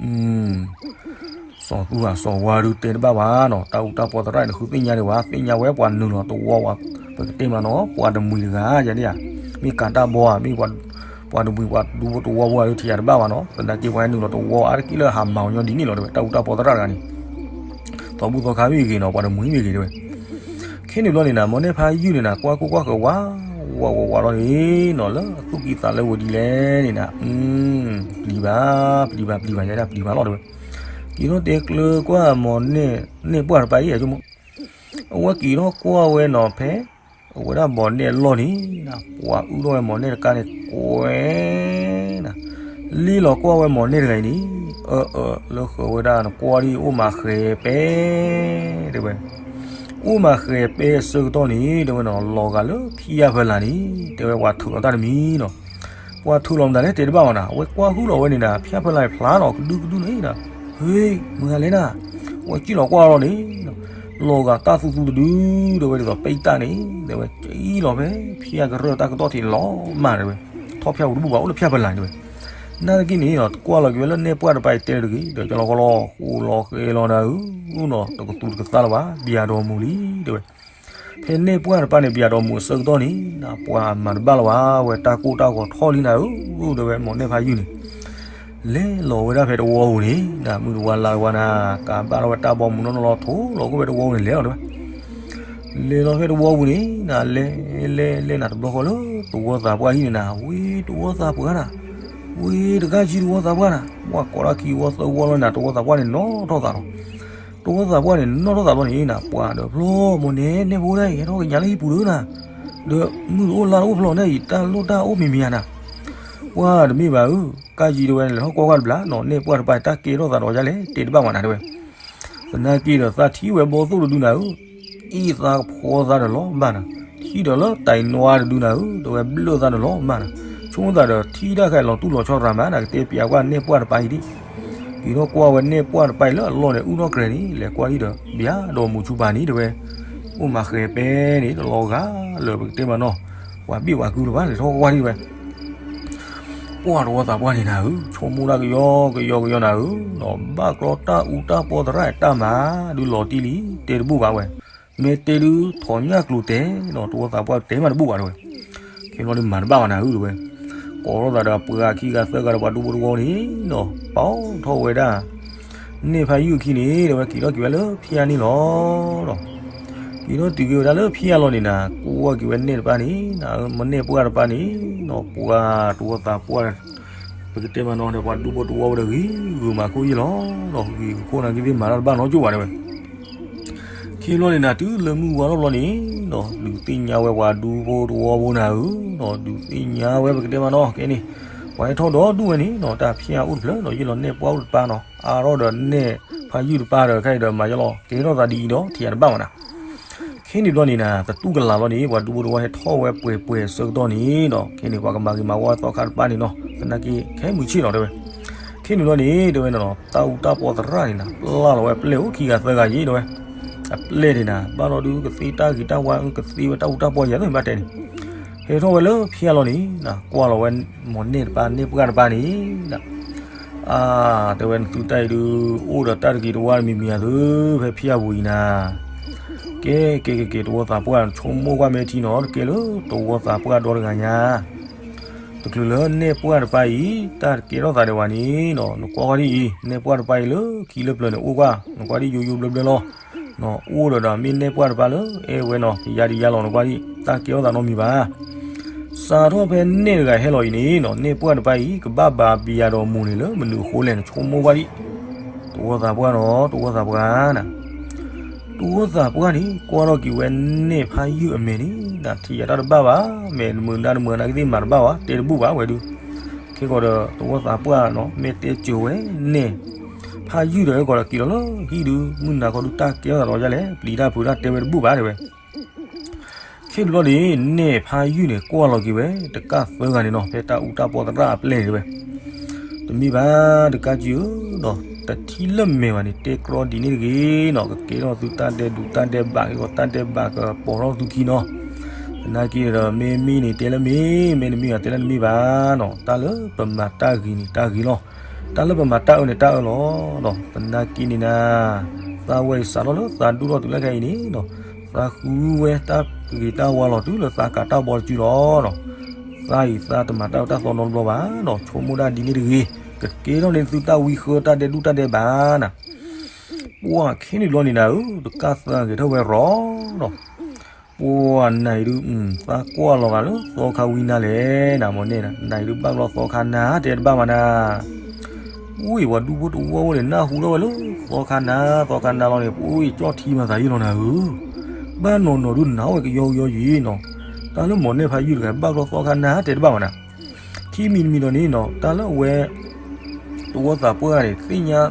စီၤသူၣ်ဟးစီၤဝါဒုတဲတဘၣ်ဘၣ်နီၤ တၢ်အူတၢ်ပီသရၣ်န့ၣ် ဃုသ့ၣ်ညါဒံးဘၣ် သ့ၣ်ညါဝဲပှၤနုာ်လီၤတဝီဝဲ ပကတဲမးနီၤ ပှၤတမှံၤတဂၤယၤန့ၣ်ဧါ မ့ၢ်ကၤတၢ်ဘီဧါ ပှၤတမှံၤပှၤဒူဖိတဝီဖိဂၤဒုးထံၣ်ယၤတဘၣ်ဘၣ်နီၤ, သနာ်က့ပှၤဟဲနုာ်လီၤတဝီအါတက့ၢ်လၢဟးမၤအီၤညီဒ်န့ၣ်လီၤတဲဝဲ, တၢ်အူတၢ်ပီသရၣ်တဂၤန့ၣ် သီဘူၣ်သီခါမ့ၢ်ဂ့ၤနီၤ, ပှၤတမှံၤမ့ၢ်ဂ့ၤတဲဝဲ. ခဲန့ၣ်ဘျီန့ၣ်နၤ မိၢ်နဲၣ်ဖးယုၢ်န့ၣ်နၤ ကွၢ်ကိၢ်ကွၢ်ဃၢၤဝး ဝးဝးဝးလီၤန့ၣ်နီၤ, လၢအသူၣ်ကံၢ်သးလဲဝဲဒ်လဲၣ်န့ၣ်နၤ, ပျံၤဘၣ် ပျံၤဘၣ် ပျံၤဘၣ် ယဲဒၣ်ပျံၤဘၣ်လီၤတဲဝဲ. က့ၤထီၣ်တဲကျၢၤကွၢ်မိၢ်နဲၣ် နဲၣ်ပှၢ်တပၤအံၤ အဝဲက့ၤထီၣ်ကွၢ်ဝဲနီၤဖဲ အဝဲဒၣ်မိၢ်နဲၣ်အလီၢ်န့ၣ် ပှၤအုၣ်ထီၣ်ဝဲမိၢ်နဲၣ်တကါန့ၣ်ကွဲးနၤ, လ့လီၤကွၢ်ဝဲမိၢ်နဲၣ်တဂၤအံၤန့ၣ်, အၢ အၢ လၢဃၢၤဝဲဒၣ်နကွၢ်ဒ်အိၣ်မးဃဲၤပဲ တဲဝဲ, အိၣ်မးဃဲၤပဲအဆၢကတီၢ်န့ၣ် တဲဝဲနီၤ လီၤဂာ်လၢဖံးယၢ်ဖၢလၢ်န့ၣ် တဲဝဲပှၤထုးလီၤတၢ်တမံၤနီၤ, ပှၤထုးလီၤမတၤလဲၣ်တဲတဘၣ်ဘၣ်နၤ, အဝဲကွၢ်ဟုၣ်လီၤဝဲန့ၣ်နၤ ဖံးယၢ်ဖၢလၢ်ဖျါနီၤ ကဒုကဒုန့ၣ်နၤ, ဟ့ မုၢ်ဂၤလဲၣ်နၤ, အဝဲကံၣ်လီၤကွၢ်လီၤန့ၣ် လီၤဂာ်တၢ်သူသူတဒု တဲဝဲဒ်သိးပံတၢ်န့ၣ် တဲဝဲကံၣ်လီၤဖဲ ဖံးယၢ်ကရၢၢ်တၢ်ကတီၢ်ထံးန့ၣ်လီၤမၢ်တဲဝဲ, ထီၣ်ဖၠၣ်ပူၤတဘူၣ်ဘၣ် အိၣ်လၢဖံးယၢ်ဖၢလၢ်န့ၣ်တဲဝဲ. နာ်သက့န့ၣ် ကွၢ်လီၤက့ၤဝဲလၢနဲၣ်ပှၢ်တပၤအံၤတဲတဂ့ၤ ဒီးကလီၤဃီလီၤ ဃိးလီၤဃဲလီၤနၤဧၢ, နီၤ တကသူတကသါလၢၤဘၣ် ဘၣ်ယၤဒီးမူၤလံတဲဝဲ. ဖဲနဲၣ်ပှၢ်တပၤန့ၣ် ဘၣ်ယၤဒီးမူၤအဆၢကတီၢ်န့ၣ် နၤ ပှၤမၤတဘၣ်လၢၤဘၣ် ဝဲတၢ်ကိၢ်တၢ်ဂီၤထီၣ်လံနၤဧၢ, တဲဝဲမိၢ်နဲၣ်ဖးယုၢ်န့ၣ် လဲၤလီၤဝဲဒၣ်ဖဲတဝီပူၤန့ၣ် နၤမုၢ်တဝါလါတဝါနၤ ကးဘၣ်ထီၣ်ဝဲတၢ်ဘီမုၢ်နီၢ်နီၢ်လီၤ ထိးလီၤကွံာ်ဖဲတဝီပူၤန့ၣ် လဲၤလီၤတဲဝဲ. လဲၤလီၤဖဲတဝီပူၤန့ၣ် နၤလဲၤလဲၤလဲၤနၤ တဘျီဃီလၢ တဝီသးပှၢ်ဟံၣ်န့ၣ်နၤ ဝ့ၢ်တဝီသးပှၢ်နၤ, ဝ့ၢ်တကးကံတဝီသးပှၢ်နၤ ပှၤကိးတၢ်ခံဝီသၢဝီလီၤနၤ တဝီသးပှၢ်န့ၣ်နီၣ်ထီၣ်သးလီၤ. တဝီသးပှၢ်န့ၣ်နီၣ်ထီၣ်သးလီၤန့ၣ်နၤ ပှၤဒီးဖျီ မိၢ်နဲၣ်နဲၣ်ဖိဒၣ်အံၤ ဟဲထီၣ်ကညးလၢဟံၣ်ပူၤလၢနၤ, ဒီးမုၢ်တအိၣ်လါတအိၣ်ဖျီန့ၣ်အံၤ တၢ်လိၣ်တၢ်အိၣ်မံၤမံၤဧါနၤ, ပှၤတမ့ၢ်ဘၣ်ဧၢ, ကးကံတဲဝဲလဲၤထီၣ်ကွၢ်ကွၢ်တဘျီနီၤ နဲၣ်ပှၢ်တပၤတၢ်ကဲထီၣ်သးဒီးယၤလဲၣ် တဲတဘၣ်ဘၣ်နၤတဲဝဲ. သနာ်က့ဒီးသးထံၣ်ဝဲဘီသိၣ်တဒုနၤဧၢ, အ့ၣ်သးကဖီသးဒီးလီၤမၢ်နၤ, ထံၣ်ဒီးလၢတၢ်အံၤနွါတဒုနၤဧၢ တဲဝဲဘျၢၣ်သးဒီးလီၤမၢ်နၤ, ဆိကမိၣ်သးဒီးထံၣ်တၢ်ခဲလီၤတူၢ်လီၤဆီသးမး နကတဲပျးကွၢ်နဲၣ်ပှၢ်တပၤအံၤဒံး, က့ၤထီၣ်ကွၢ်ဝဲနဲၣ်ပှၢ်တပၤအံၤလၢအလီၢ်န့ၣ် အုၣ်ထီၣ်ကြဲးန့ၣ် လဲၤကွၢ်ဒံးဒီး ဘၣ်ယၤဒီးမူၤဆူပၤန့ၣ်တဲဝဲ, အိၣ်မးဃဲၤပဲန့ၣ် တလီၤဂာ်လၢပကတဲမးနီၤ, ပှၤဘ့ၣ်ပှၤကုလၢၤဘၣ် လဲၤထီၣ်ကွၢ်ဒံးတဲဝဲ ပှၢ်တဝီသးပှၢ်န့ၣ်နၤဧၢ, ဆိကမိၣ်တၢ်ကယီကယီကယီနၤဧၢ, ဒီးဘၣ်ကြီတၢ်အူတၢ်ပီသရၣ်တၢ်မၤ ဒုးလီၤတံၢ်လံ တဲတဘူၣ်ဘၣ်ဝဲ, မ့ၢ်တဲဒုးထီၣ်ညၣ်ကျိၤတဲနီၤ တဝီသးပှၢ်တဲမးတဘူၣ်ဘၣ်တဲဝဲ, ခဲဘျီဒုးမၤတဘၣ်ဘၣ်နၤဧၢတဲဝဲ, ကိးထီၣ်သးဒီးပှၤခံဂၤသၢဂၤဒီးပှၤဒူဖိတဝီန့ၣ်နီၤ ပာ်ထီၣ်ဝဲဒၣ် နဲၣ်ဖးယုၢ်အခံန့ၣ် တဲဝဲက့ၤထီၣ်က့ၤဝဲလၢဖံးယၢ်န့ၣ်လီၤဒီး က့ၤထီၣ်တုၤက့ၤဝဲဒၣ်လၢဖံးယၢ်လီၤန့ၣ်နၤ ကွၢ်က့ၤဝဲနဲၣ်တပၤန့ၣ် နၤဧၢ မ့ၢ်နဲၣ်ပှၢ်တပၤန့ၣ်နီၤ ပှၤတဝီသးပှၢ် ပကတဲမးနီၤဒီးပှၤဒူဖိတဝီဝဲဒီးဂ့ၤဂုာ်မးခိၣ်ယ့ၢ်လီၤ, ဒီးဂ့ၤဂုာ်ခိၣ်နၤက့ၤသ့ၣ်မၤတၢ်တဘၣ်နီတကၠိၢ်ဘၣ်တဲဝဲ ခံဘျီန့ၣ်နၤ တုၤလၢမုၢ်ဝါထီၣ်ဘျီန့ၣ်နီၤ ဒုးသ့ၣ်ညါဝဲပှၤဒူဖိတဝီဖိနၤဧၢ, ဒုးသ့ၣ်ညါဝဲပကတဲမးနီၤ ကဲန့ၣ် ပှၤဟဲထီၣ်ဒီဒူၣ်ဝဲန့ၣ်နီၤ တၢ်ဖံးယၢ်အိၣ်တဖျၢၣ်ဒီး ယ့ၢ်လီၤနဲၣ်ပှၢ်အိၣ်တပၤနီၤ အါထီၣ်ဒီးနဲၣ်ဖးယုၢ်တပၤဒီး ခဲအံၤဒီးမၤယလီၤ ကဲထီၣ်သးဒ်အံၤဒီး ထံၣ်ယၤတဘၣ်မးနၤ ခဲန့ၣ်ဘျီန့ၣ်နၤ တတူၢ်ကလာ်ဘျီန့ၣ် ပှၤဒူဖိတဝီဟဲထီၣ်ဝဲပှဲၤပှဲၤအဆၢကတီၢ်န့ၣ်နီၤ ခဲန့ၣ် ပှၤကမၤဂ့ၤမၤဝါသီခါတပၤန့ၣ်နီၤ သနာ်က့ခဲမုၢ်ဆ့ၣ်လီၤတဲဝဲ ခဲန့ၣ်ဘျီန့ၣ် တဲဝဲနီၤ တၢ်အူတၢ်ပီသရၣ်န့ၣ်နၤ ပျၢ်လီၤဝဲအပျဲၢ်အိၣ်ခံဂၤသၢဂၤယ့ၢ်တဲဝဲ အပျဲၢ်န့ၣ်နၤ ဘၣ်လီၤဒုးကသ့တၢ်ဂ့ၤတၢ်ဝါ ကသ့ဝဲတၢ်အူတၢ်ပီယၤသ့ၣ်မတၤတဲန့ၣ် ဟဲထီၣ်ဝဲလၢဖံးယၢ်လီၤန့ၣ်နၤ ကွၢ်လီၤဝဲမိၢ်နဲၣ်တပၤ နဲၣ်ပှၢ်တပၤန့ၣ်နၤ အါ တဲဝဲနသုတၢ်အံၤဒုး အိၣ်ဒီးတၢ်တဂ့ၤတဝါတမံၤမံၤဧါသု ဖဲဖံးယၢ်ပူၤအံၤနၤ ကဲ ကဲ ကဲ ကဲ တဝီသးပှၢ် ဆိကမိၣ်ကွၢ်မ့ၢ်ထံနီၤ တကဲလၢတဝီသးပှၢ်ဒီတဂၤညါ တချုးလၢနဲၣ်ပှၢ်တပၤအံၤ တၢ်တကဲထီၣ်သးဒံးဘၣ်န့ၣ်နီၤ နကွၢ်ဃီဒ်အံၤ နဲၣ်ပှၢ်တပၤအံၤလၢခံလၢပျၢၤန့ၣ်အိၣ်ကွၢ် နကွၢ်ဒ်ယိယိဘျၢဘျၢလီၤ အိၣ်ဒီးဒီးမ့ၢ်နဲၣ်ပှၢ်တပၤလၢအဲၣ်ဝဲနီၤ ယၤဒ်ယၤလီၤ နကွၢ်ဒ် တၢ်ကဲထီၣ်သးနီတမံၤဘၣ် စးထီၣ်ဖဲနဲၣ်တဂၤဟဲလီၤအံၤန့ၣ်နီၤ နဲၣ်ပှၢ်တပၤအံၤ ကဘၣ်ဘၣ်ဘျီဒီးမူၤန့ၣ်လၢမနုၤအဃိလဲၣ် နဆိကမိၣ်ကွၢ်ဒ် တဝီသးပှၢ်နီၤ တဝီသးပှၢ်နၤ တဝီသးပှၢ်န့ၣ် ကွၢ်ထီၣ်က့ၤဝဲနဲၣ်ဖးယုၢ်အမဲာ်န့ၣ် နထံၣ်ယၤတၢ်တဘၣ်ဘၣ် မဲာ်တမုာ်နါတမုာ်နါကသ့ၣ်မၤတဘၣ်ဘၣ် တဲတဘူၣ်ဘၣ်ဝဲဒုး ခဲကီးဒီးတဝီသးပှၢ်နီၤ မ့ၢ်တဲစၢၤဝဲနဲၣ် ဖးယုၢ်ဒီးကီးဒီးက့ၤလီၤလၢဟံၣ်ဒုး မုၢ်နၤခီဒုးတၢ်ကဲထီၣ်သးဒီးယၤလဲၣ် ပျံၤတၢ်ဖုးတၢ်တဲဝဲတဘူၣ်ဘၣ်တဲဝဲ ခဲတဘျီန့ၣ် နဲၣ်ဖးယုၢ်န့ၣ် ကွၢ်လီၤက့ၤဝဲ တကၣ်သၢဂၤန့ၣ်နီၤ ဖဲတၢ်အူတၢ်ပီသရၣ်အပျဲၢ်န့ၣ်တဲဝဲ တမ့ၢ်ဘၣ် တကးကံဧၢနီၤ တထံၣ်လၢမဲာ်ဘၣ်န့ၣ် တဲကြီဒ်န့ၣ်တဂ့ၤနီၤ ကကဲထီၣ်သုတၢ်ဒဲးဒူးတၢ်ဒဲးဘး က့ၤကီးတၢ်ဒဲးဘးကပီၤထီၣ်သုခံနီၤ သနာ်က့ဒီး မ့ၢ်မ့ၢ်န့ၣ် တဲလၢမ့ၢ် မ့ၢ်တမ့ၢ်ဘၣ် တဲလၢတမ့ၢ်ဘၣ်နီၤ တၢ်လၢပမၤတၢ်ဂ့ၤန့ၣ် တၢ်ဂ့ၤလီၤ တၢ်လၢပမၤတၢ်အၢန့ၣ် တၢ်အၢလီၤ သနာ်က့န့ၣ်နၤ သးဝဲအံၤစးထီၣ်လၢသးဒူၣ်ထီၣ်တုၤလၢခဲအံၤန့ၣ်နီၤ သးဃုဝဲတၢ်ဂ့ၤတၢ်ဝါလီၤတုၤလၢသးကးတၢ်ဘီတစုလီၤနီၤ သးအံၤသးတမၤတၢ်အၢတၢ်သီနီတဘျီဘၣ်နီၤ, ဆိကမိၣ်ဒၣ်ဒ်န့ၣ်တဂ့ၤ, ကကဲထီၣ်န့ၢ်သုတၢ်ဝံဃၢတၢ်ဒဲးဒူၣ်တၢ်ဒဲးဘးနၤ. ပှၢ်ခဲန့ၣ်ဘျီန့ၣ်နၤဧၢ, တကးသးဂဲၤထၢၣ်ဝဲရီၤနီၤ. ပှၢ်နၤအံၤဒုး သးကွၢ်လီၤဂာ်လၢသီခါဝံနၤလဲၣ်နၤ, မ့ၢ်န့ၣ် နၤအံၤဒုးဘၣ်ဘျီသီခါနၤ တဲတဘၣ်မးနၤ. ပှၢ်အံၤ ပှၤဒူဖိတဝီဖိန့ၣ် နၢ်ဟူထီၣ်ဝဲလၢသီခါနၤ သီခါနၤလီၤန့ၣ် ပှၢ်အံၤ ကၠီၣ်ထံမၤသးယံာ်လီၤနၤဧၢ. ဘၣ်နီၢ်နီၢ်ဒုးနၤဝဲကယီကယီယံာ်နီၤ. တၢ်လၢမ့ၢ်န့ၢ်ဖးယုၢ်တဂၤ ဘၣ်ဘျီသီခါနၤ တဲတဘၣ်မးနၤ. ခံမံၤတမံၤဒီးန့ၣ်နီၤ တၢ်လၢအဝဲ တဝီသးပှၢ်န့ၣ် သ့ၣ်ညါ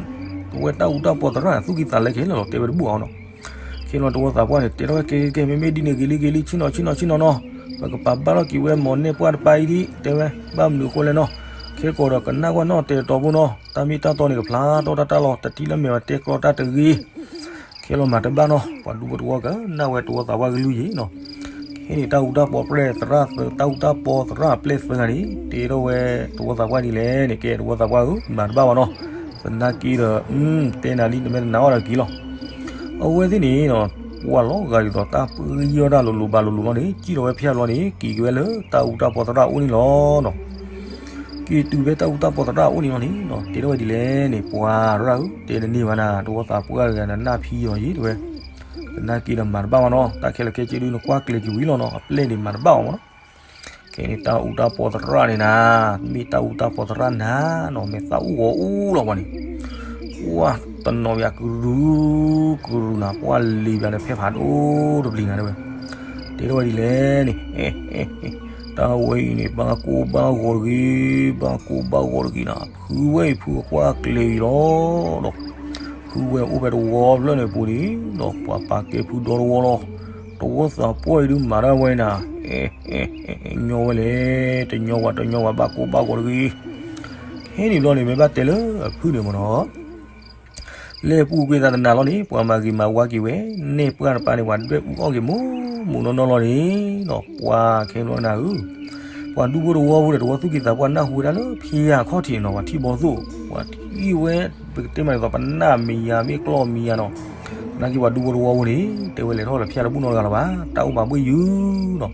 အဝဲတၢ်အူတၢ်ပီသရၣ် သူၣ်ကံၢ်သးလဲခဲလၢာ်လီၤ တဲဝဲတဘူၣ်အီၤနီၤ. ခဲလီၤတဝီသးပှၢ်န့ၣ် တဲထီၣ်ဝဲကဲကဲကဲ မ့မ့ၢ်ဒ်န့ၣ်ဂ့ၤလံဂ့ၤလံ ဆ့ၣ်နီၤဆ့ၣ်နီၤဆ့ၣ်နီၤနီၤ, ပကပာ်ဘၣ်ထီၣ်က့ၤဝဲမ့ၢ်န့ၢ်ပှၢ်တပၤအံၤဒ် တဲဝဲ ဘၣ်မနုၤအဃိလဲၣ်နီၤ. ခဲကီးဒီးကနၣ်ကွၢ်နီၤ တဲတီဖိနီၤ တၢ်မ့ၢ်တၢ်တီန့ၣ် ကဖျါထီၣ်တၢ်တၢ်လီၤ တထံၣ်လၢမဲာ်ဝဲတဲကြီတၢ်တဂ့ၤ ခဲလီၤမၤတဘၣ်နီၤ ပှၤဒူဖိတဝီကနၣ်ဝဲတဝီသးပှၢ်ကလုၢ်ယံၤနီၤ. ခဲန့ၣ်တၢ်အူတၢ်ပီပြဲၢ်သရၣ် တၢ်အူတၢ်ပီသရၣ်အပျဲၢ်သၢဂၤန့ၣ် တဲထီၣ်ဝဲတဝီသးပှၢ်ဒ်လဲၣ်န့ၣ် ကဲတဝီသးပှၢ်ဧၢ မၤတဘၣ်ဘၣ်နီၤ. သနာ်က့ဒီး တဲနၤလံ နမ့ၢ်တနာ်အီၤဒီးက့ၤလီၤ. အဝဲသ့ၣ်န့ၣ်နီၤ ပှၤလီၤဂာ်ဒ်သိးတၢ်ပှ့ၤယီၢ်တၢ်လိၤလိၤဘၣ်လိၤလိၤလီၤန့ၣ် စံၣ်ထီၣ်ဝဲဖၠၣ်ဘျီန့ၣ် က့ၤက့ၤဝဲလၢတၢ်အူတၢ်ပီသရၣ်အအိၣ်န့ၣ်လီၤနီၤ. က့ၤတုၤဖဲတၢ်အူတၢ်ပီသရၣ်အအိၣ်န့ၣ်လီၤန့ၣ်နီၤ တဲထီၣ်ဝဲဒ်လဲၣ်န့ၣ် ပှၤရၣ်ဧၢ တဲတန့ၢ်ဘၣ်နၤ တဝီသးပှၢ်တဂၤနနၢ်ဖံအီၤယံၤတဲဝဲ. သနာ်က့ဒီးမၤတဘၣ်ဘၣ်နီၤ တၢ်ခဲလၢာ်ခဲဆ့ဒုးနကွၢ်ကျဲၤက့ၤဝံၤလီၤနီၤ အပျဲၢ်န့ၣ်မၤတဘၣ်အီၤမးနီၤ. ခဲန့ၣ်တၢ်အူတၢ်ပီသရၣ်န့ၣ်နၤ မ့ၢ်တၢ်အူတၢ်ပီသရၣ်နၤနီၤ မ့ၢ်သးအူဂီၤအူလီၤပှၤန့ၣ် ပှၢ်တနီၤယၤကရူၢ်ကရူၢ်နၤ ပှၢ်လံၤဘၣ်လၢဖဲဖးဒိၣ်တပျံၤနၤတဲဝဲ. တဲထီၣ်ဝဲဒ်လဲၣ်န့ၣ် တၢ်ဝဲအံၤန့ၣ် ဘၣ်ကိၢ်ဘၣ်ဂီၤတဂ့ၤ ဘၣ်ကိၢ်ဘၣ်ဂီၤတဂ့ၤနၤ ဖုဝဲအံၤဖုအကွၢ်ကျဲၤအံၤလီၤဒီး ဖုဝဲအိၣ်ဖဲတဝီဖျၢၣ်န့ၣ်ပူၤန့ၣ်ဒီး ပှၤပာ်ကဲဖုဒီတဝီလီၤ. တဝီသးပှၢ်အံၤဒုးမၤတၢ်ဝဲနၤ ညီဝဲလဲၣ် တညီဝဲတညီဝဲ ဘၣ်ကိၢ်ဘၣ်ဂီၤတဂ့ၤ. ဟဲန့ၣ်ဘျီန့ၣ် မ့ၢ်ဘၣ်တဲလၢအဖုန့ၣ်မ့ၢ်နီၤ လဲၤပူၤကွံာ်သးတနၤလီၤန့ၣ် ပှၤမၤဂ့ၤမၤဝါက့ၤဝဲ နဲၣ်ပှၢ်တပၤန့ၣ် ပှၤဒွဲၣ်အူအီၣ်က့ၤမိၢ်မိၢ်နီၢ်နီၢ်လီၤန့ၣ်နီၤ ပှၤခဲဘျီနၤဧၢ ပှၤဒူဖိတဝီဖိဒီး တဝီသူၣ်ကံၢ်သးပှၢ်နၢ်ဟူဝဲဒၣ်လၢဖံယၤခီၣ်ထံးနီၤ ပှၤထံၣ်ဘီသိၣ် ပှၤထံၣ်ဝဲ ပကတဲမးဒ်သိး ပနၢ်မံၤယၤ မ့ၢ်ကျီၢ်မံၤယၤနီၤ သနာ်က့ပှၤဒူဖိတဝီဖိန့ၣ် တဲဝဲလဲၤထီၣ်လၢဖံယၤတဘူၣ်နီတဂၤလၢၤဘၣ် တၢ်အိၣ်ဘၣ်ဘှ့ၣ်ယုၤနီၤ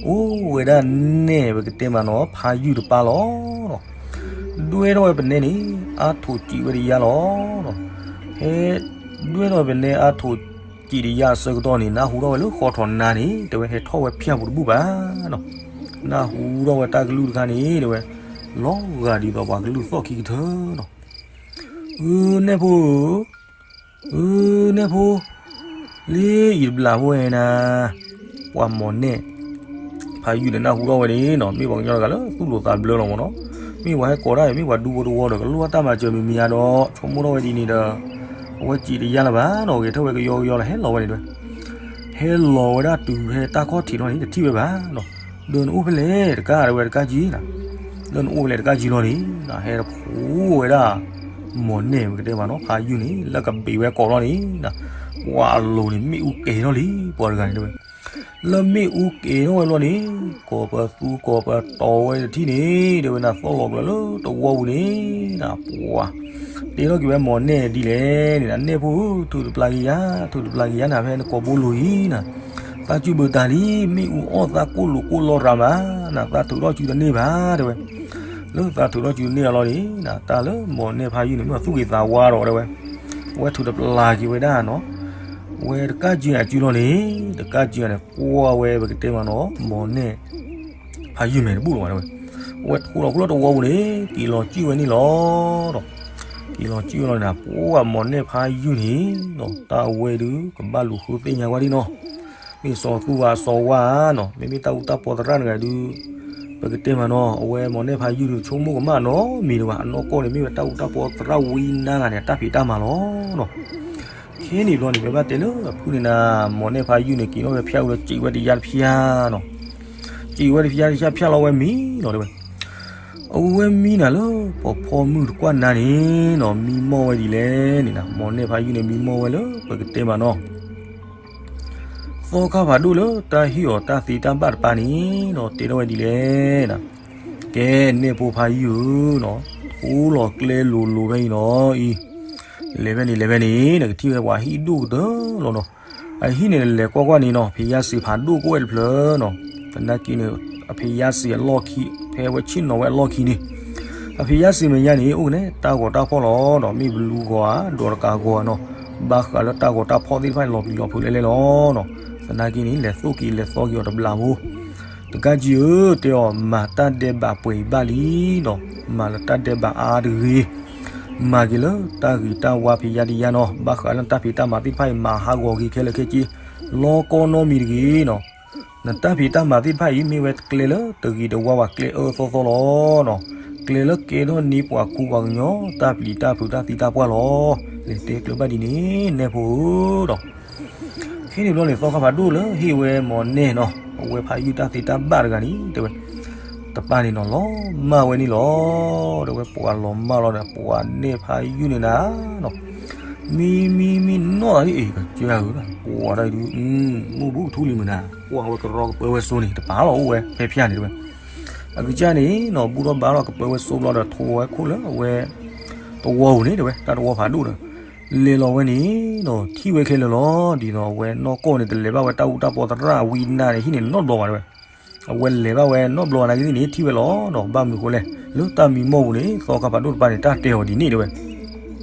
အိၣ်ဝဲဒၣ်နဲၣ် ပကတဲမးနီၤ ဖးယုၢ်တပၤလီၤနီၤ ဒွဲၣ်ထီၣ်ဝဲပနဲန့ၣ် အါထိးစံးဝဲတယါလီၤနီၤ ဟဲ ဒွဲၣ်ထီၣ်ပနဲအါထိးစံးတယါအဆၢကတီၢ်န့ၣ် နၢ်ဟူထီၣ်ဝဲလၢဃီထီၣ်နါန့ၣ် တဲဝဲဟဲထီၣ်ဝဲဖၠၣ်ပူၤတဘူၣ်ဘၣ်နီၤ နၢ်ဟူထီၣ်ဝဲတၢ်ကလုၢ်တခါန့ၣ် တဲဝဲ လီၤဂာ်ဒ်သိးပှၤကလုၢ်သီၣ်ခံကထၢနီၤ အၢ နဲၣ်ဖိဧၢ အၢ နဲၣ်ဖိ လၢအံၤတဘျီဖိဝဲနၤ ပှၤမ့ၢ်နဲၣ် ဖးယုၢ်ဒီးနၢ်ဟူထီၣ်ဝဲန့ၣ်နီၤ မ့ၢ်ပှၤကညီတဂၤလၢသူၣ်လိၤသးဘျၢလီၤမ့ၢ်နီၤ မ့ၢ်ပှၤဟဲကိးတၢ်အံၤ မ့ၢ်ပှၤဒူဖိတဝီဒီး ကလိၣ်တၢ်မၤစၢၤမံၤမံၤဧါဒီး ဆိကမိၣ်ထီၣ်ဝဲဒ်န့ၣ်ဒီး အဝဲစံးတယါလၢၤဘၣ်နီၤ ဂဲၤထၢၣ်ဝဲကယီကယီလီၤ ဟဲလီၤဝဲန့ၣ်တဲဝဲ ဟဲလီၤဝဲဒၣ်တုၤဖဲတၢ်ခီၣ်ထံးလီၤန့ၣ် တထံၣ်ဝဲဘၣ်နီၤ ဒီးနအိၣ်ဖဲလဲၣ်တကး တဲဝဲတကးကံနီၤ ဒီးနအိၣ်ဖဲလဲၣ်တကးကံလီၤန့ၣ် ဟဲတဖိဝဲဒၣ် မ့ၢ်နဲၣ်ပကတဲမးနီၤ ဖးယုၢ်န့ၣ် လၢကဘ့ၣ်ဝဲကိးလီၤန့ၣ် ပှၤအလိၤန့ၣ် မ့ၣ်အူကဲၤထီၣ်လံ ပှၤတဂၤန့ၣ်တဲဝဲ လၢမ့ၣ်အူကဲၤထီၣ်ဝဲလီၤန့ၣ် ကိးပသူကိးပတီၤဝဲတထံၣ်န့ၣ် တဲဝဲနၤသီၣ်လီၤကျၢၤလၢတဝီပူၤန့ၣ် ပှၤ တဲထီၣ်က့ၤဝဲမ့ၢ်နဲၣ်ဒ်လဲၣ်န့ၣ် နဲၣ်ဖိ ထုးတပျၢ်က့ၤယၤ ထုးတပျၢ်က့ၤယၤန့ၣ် ဖဲနကိာ်ဘိလိၤအံၤနၤ သးစုၣ်ဘၢတၢ်လံ မ့ၣ်အူအီၣ်သးကိၢ်လိာ်ကိၢ်လီၤရၤမး နၤသးထုးထီၣ်စုတန့ၢ်ဘၣ် တဲဝဲ လၢသးထုးထီၣ်စုတန့ၢ်အလီၤန့ၣ် တၢ်လၢမ့ၢ်နဲၣ်ဖးယုၢ်န့ၣ် မ့ၢ်သူၣ်က့ၤသးဝါဒီး တဲဝဲ အဝဲထုးတပျၢ်က့ၤဝဲဒၣ်နီၤ ဝဲတကးကံအစုလီၤန့ၣ် တကးကံန့ၣ် ကွၢ်ဝဲပကတဲမးနီၤ မ့ၢ်နဲၣ် ဖးယုၢ်မဲာ်တဘူၣ်လီၤဘၣ် တဲဝဲ အဝဲထိးလီၤခိၣ်လၢတဝီပူၤန့ၣ် က့ၤလီၤစုၣ်ဝဲန့ၣ်လီၤဒီး က့ၤလီၤစုၣ်ဝဲလီၤန့ၣ် ပှၤမ့ၢ်နဲၣ်ဖးယုၢ်န့ၣ်နီၤ တၢ်အဝဲဒုး ကဘၣ်လူၤဃုသ့ၣ်ညါကွၢ်ဒံနီၤ မ့ၢ်စီၤသူဝါစီၤဝါနီၤ မ့မ့ၢ်တၢ်အူတၢ်ပီသရၣ်တဂၤဒုး ပကတဲမးနီၤ အဝဲမ့ၢ်နဲၣ်ဖးယုၢ်ဒုး ဆိကမိၣ်ကမၣ်နီတမံၤလၢၤဘၣ် အနီၢ်ကီၢ်န့ၣ် မ့ၢ်ဝဲတၢ်အူတၢ်ပီသရၣ်ဝံနါဂၤန့ၣ် အတၢ်ဖံးတၢ်မၤလီၤနီၤ ခဲန့ၣ်ဘျီန့ၣ် မ့ၢ်ဘၣ်တဲလၢအဖုန့ၣ်နၤ မ့ၢ်နဲၣ်ဖးယုၢ်န့ၣ် က့ၤထီၣ်ဝဲဖၠၣ်အူဒီး စံးဝဲတယါတဖၠၣ်နီၤ စံးဝဲတဖၠၣ်တဖၠၣ်ဖၠၣ်လီၤဝဲမံနီၤ တဲဝဲ အဝဲမံနၤလၢ ပီၤဖီမုၢ်တကွၢ်နါန့ၣ်နီၤ မံမီၢ်ဝဲဒ်လဲၣ်န့ၣ်နၤ မ့ၢ်နဲၣ်ဖးယုၢ်န့ၣ် မံမီၢ်ဝဲလၢ ပကတဲမးနီၤ သီခါဖးဒိၣ်လၢတၢ်ဟ့ၣ်အီၤတၢ်သ့တၢ်ဘၣ်တပၤန့ၣ်နီၤ တဲထီၣ်ဝဲဒ်လဲၣ်နၤ ကဲ နဲၣ်ဖိဖးယုၢ်ဧၢနီၤ ထိးလီၤကျဲလိၤလိၤဖဲအံၤနီၤအံၤ လဲၤဖဲန့ၣ် လဲၤဖဲန့ၣ် နကထံၣ်ဝဲပှၤဟံၣ်ဒိၣ်ကတၢၢ်လီၤနီၤ အဟံၣ်န့ၣ် လဲၤကွၢ်ကွၢ်န့ၣ်နီၤ ဖံးယါစံးဖးဒိၣ်ကအိၣ်ဝဲတဖျၢၣ်နီၤ သနာ်က့န့ၣ် အဖံးယါစံးအလီၢ်ခံ ဖဲအဝဲဆ့ၣ်နီၤဝဲအလီၢ်ခံန့ၣ်, အဖံးယါစံးမဲာ်ညါန့ၣ် အိၣ်ကနဲ တၢ်ဂီၤတၢ်ဖီၣ်လီၤဒီး မ့ၢ်ဘလူဂီၤဧါ ဒီးတကးဂီၤဧါနီၤ, ဘၣ်ဃးလၢတၢ်ဂီၤတၢ်ဖီၣ်သ့ၣ်တဖၣ်န့ၣ် လီၤပျံၤလီၤဖုးလဲၣ်လဲၣ်လီၤနီၤ. သနာ်က့န့ၣ် လဲၤသိၣ်က့ၤလဲၤသီက့ၤအီၤတဘျီဖိ, တကးကံၤဧၢ တဲအီၤ မၤတၢ်ဒဲးဘးပှဲၤအံၤဘၣ်လံနီၤ, မၤလၢတၢ်ဒဲးဘးအါတဂ့ၤ, မၤက့ၤလၢတၢ်ဂ့ၤတၢ်ဝါဖံးယါတယါနီၤ, ဘၣ်ဃးလၢနတၢ်ဖံးတၢ်မၤသ့ၣ်တဖၣ်အံၤ မၤဟးဂီၤက့ၤခဲလၢာ်ခဲဆ့ လီၤကီနီတမံၤတဂ့ၤနီၤ. နတၢ်ဖံးတၢ်မၤသ့ၣ်တဖၣ်အံၤ မ့ၢ်ဝဲကျဲလၢတဂ့ၤတဝါဘၣ် ကျဲအၢသီသီလီၤနီၤ, ကျဲလၢကဲထီၣ်န့ၢ်ပှၤခူပှၤကညီ တၢ်ပျံၤတၢ်ဖုးတၢ်သံတၢ်ပှၢ်လီၤ. လဲၤတဲကျၢၤဘၣ်ဒ်န့ၣ် နဲၣ်ဖိဧၢဒီး ခဲန့ၣ်ဘျီန့ၣ် သီခါဖးဒိၣ်လၢဟ့ၣ်ဝဲမီၢ်နဲၣ်နီၤ အဝဲဖးယုၢ်တၢ်သ့တၢ်ဘၣ်တဂၤန့ၣ် တဲဝဲ တပၢ်န့ၣ်နီၤ လီၤမၢ်ဝဲန့ၣ်လီၤ. တဲဝဲ ပှၤလီၤမၢ်လီၤဒီး ပှၤနဲၣ်ဖးယုၢ်န့ၣ်နၤနီၤ, မံမံမံနီၢ်သးဒ်အံၤ ကစၢ်ဧၢ ပှၤတၢ်အံၤဒုး မုၢ်ဘူးကထူလံမုၢ်နၤ, ပှၤဝဲကရီကပၢဝဲစိန့ၣ် တပာ်လီၤအိၣ်ဝဲဖဲဖျါန့ၣ် တဲဝဲ အကစၢ်န့ၣ်နီၤ ဘူၣ်ထီၣ်ဘါထီၣ်ကပၢဝဲစိဘျီဒီး ထိးဝဲခိၣ်လၢအဝဲ သဝီပူၤန့ၣ် တဲဝဲ တၢ်သဝီဖးဒိၣ်ဒီး လဲၤလီၤဝဲန့ၣ်နီၤ ထံၣ်ဝဲခဲလၢာ်လီၤ. ဒ်သိးအဝဲနီၢ်ကီၢ်န့ၣ် တလဲၤဘၣ်ဝဲတၢ်အူတၢ်ပီသရၣ်ဝံနၤန့ၣ် ဟံၣ်န့ၣ်နီတဘျီဘၣ်တဲဝဲ, အဝဲလဲၤဘၣ်ဝဲနီတဘျီနာ်က့သ့ၣ်န့ၣ် ထံၣ်ဝဲလီၤနီၤ. ဘၣ်မနုၤဃိလဲၣ် လၢတၢ်မံမီၢ်ပူၤန့ၣ် သီခါဖးဒိၣ်တပၢ်န့ၣ် တၢ်တဲအီၤဒ်န့ၣ်တဲဝဲ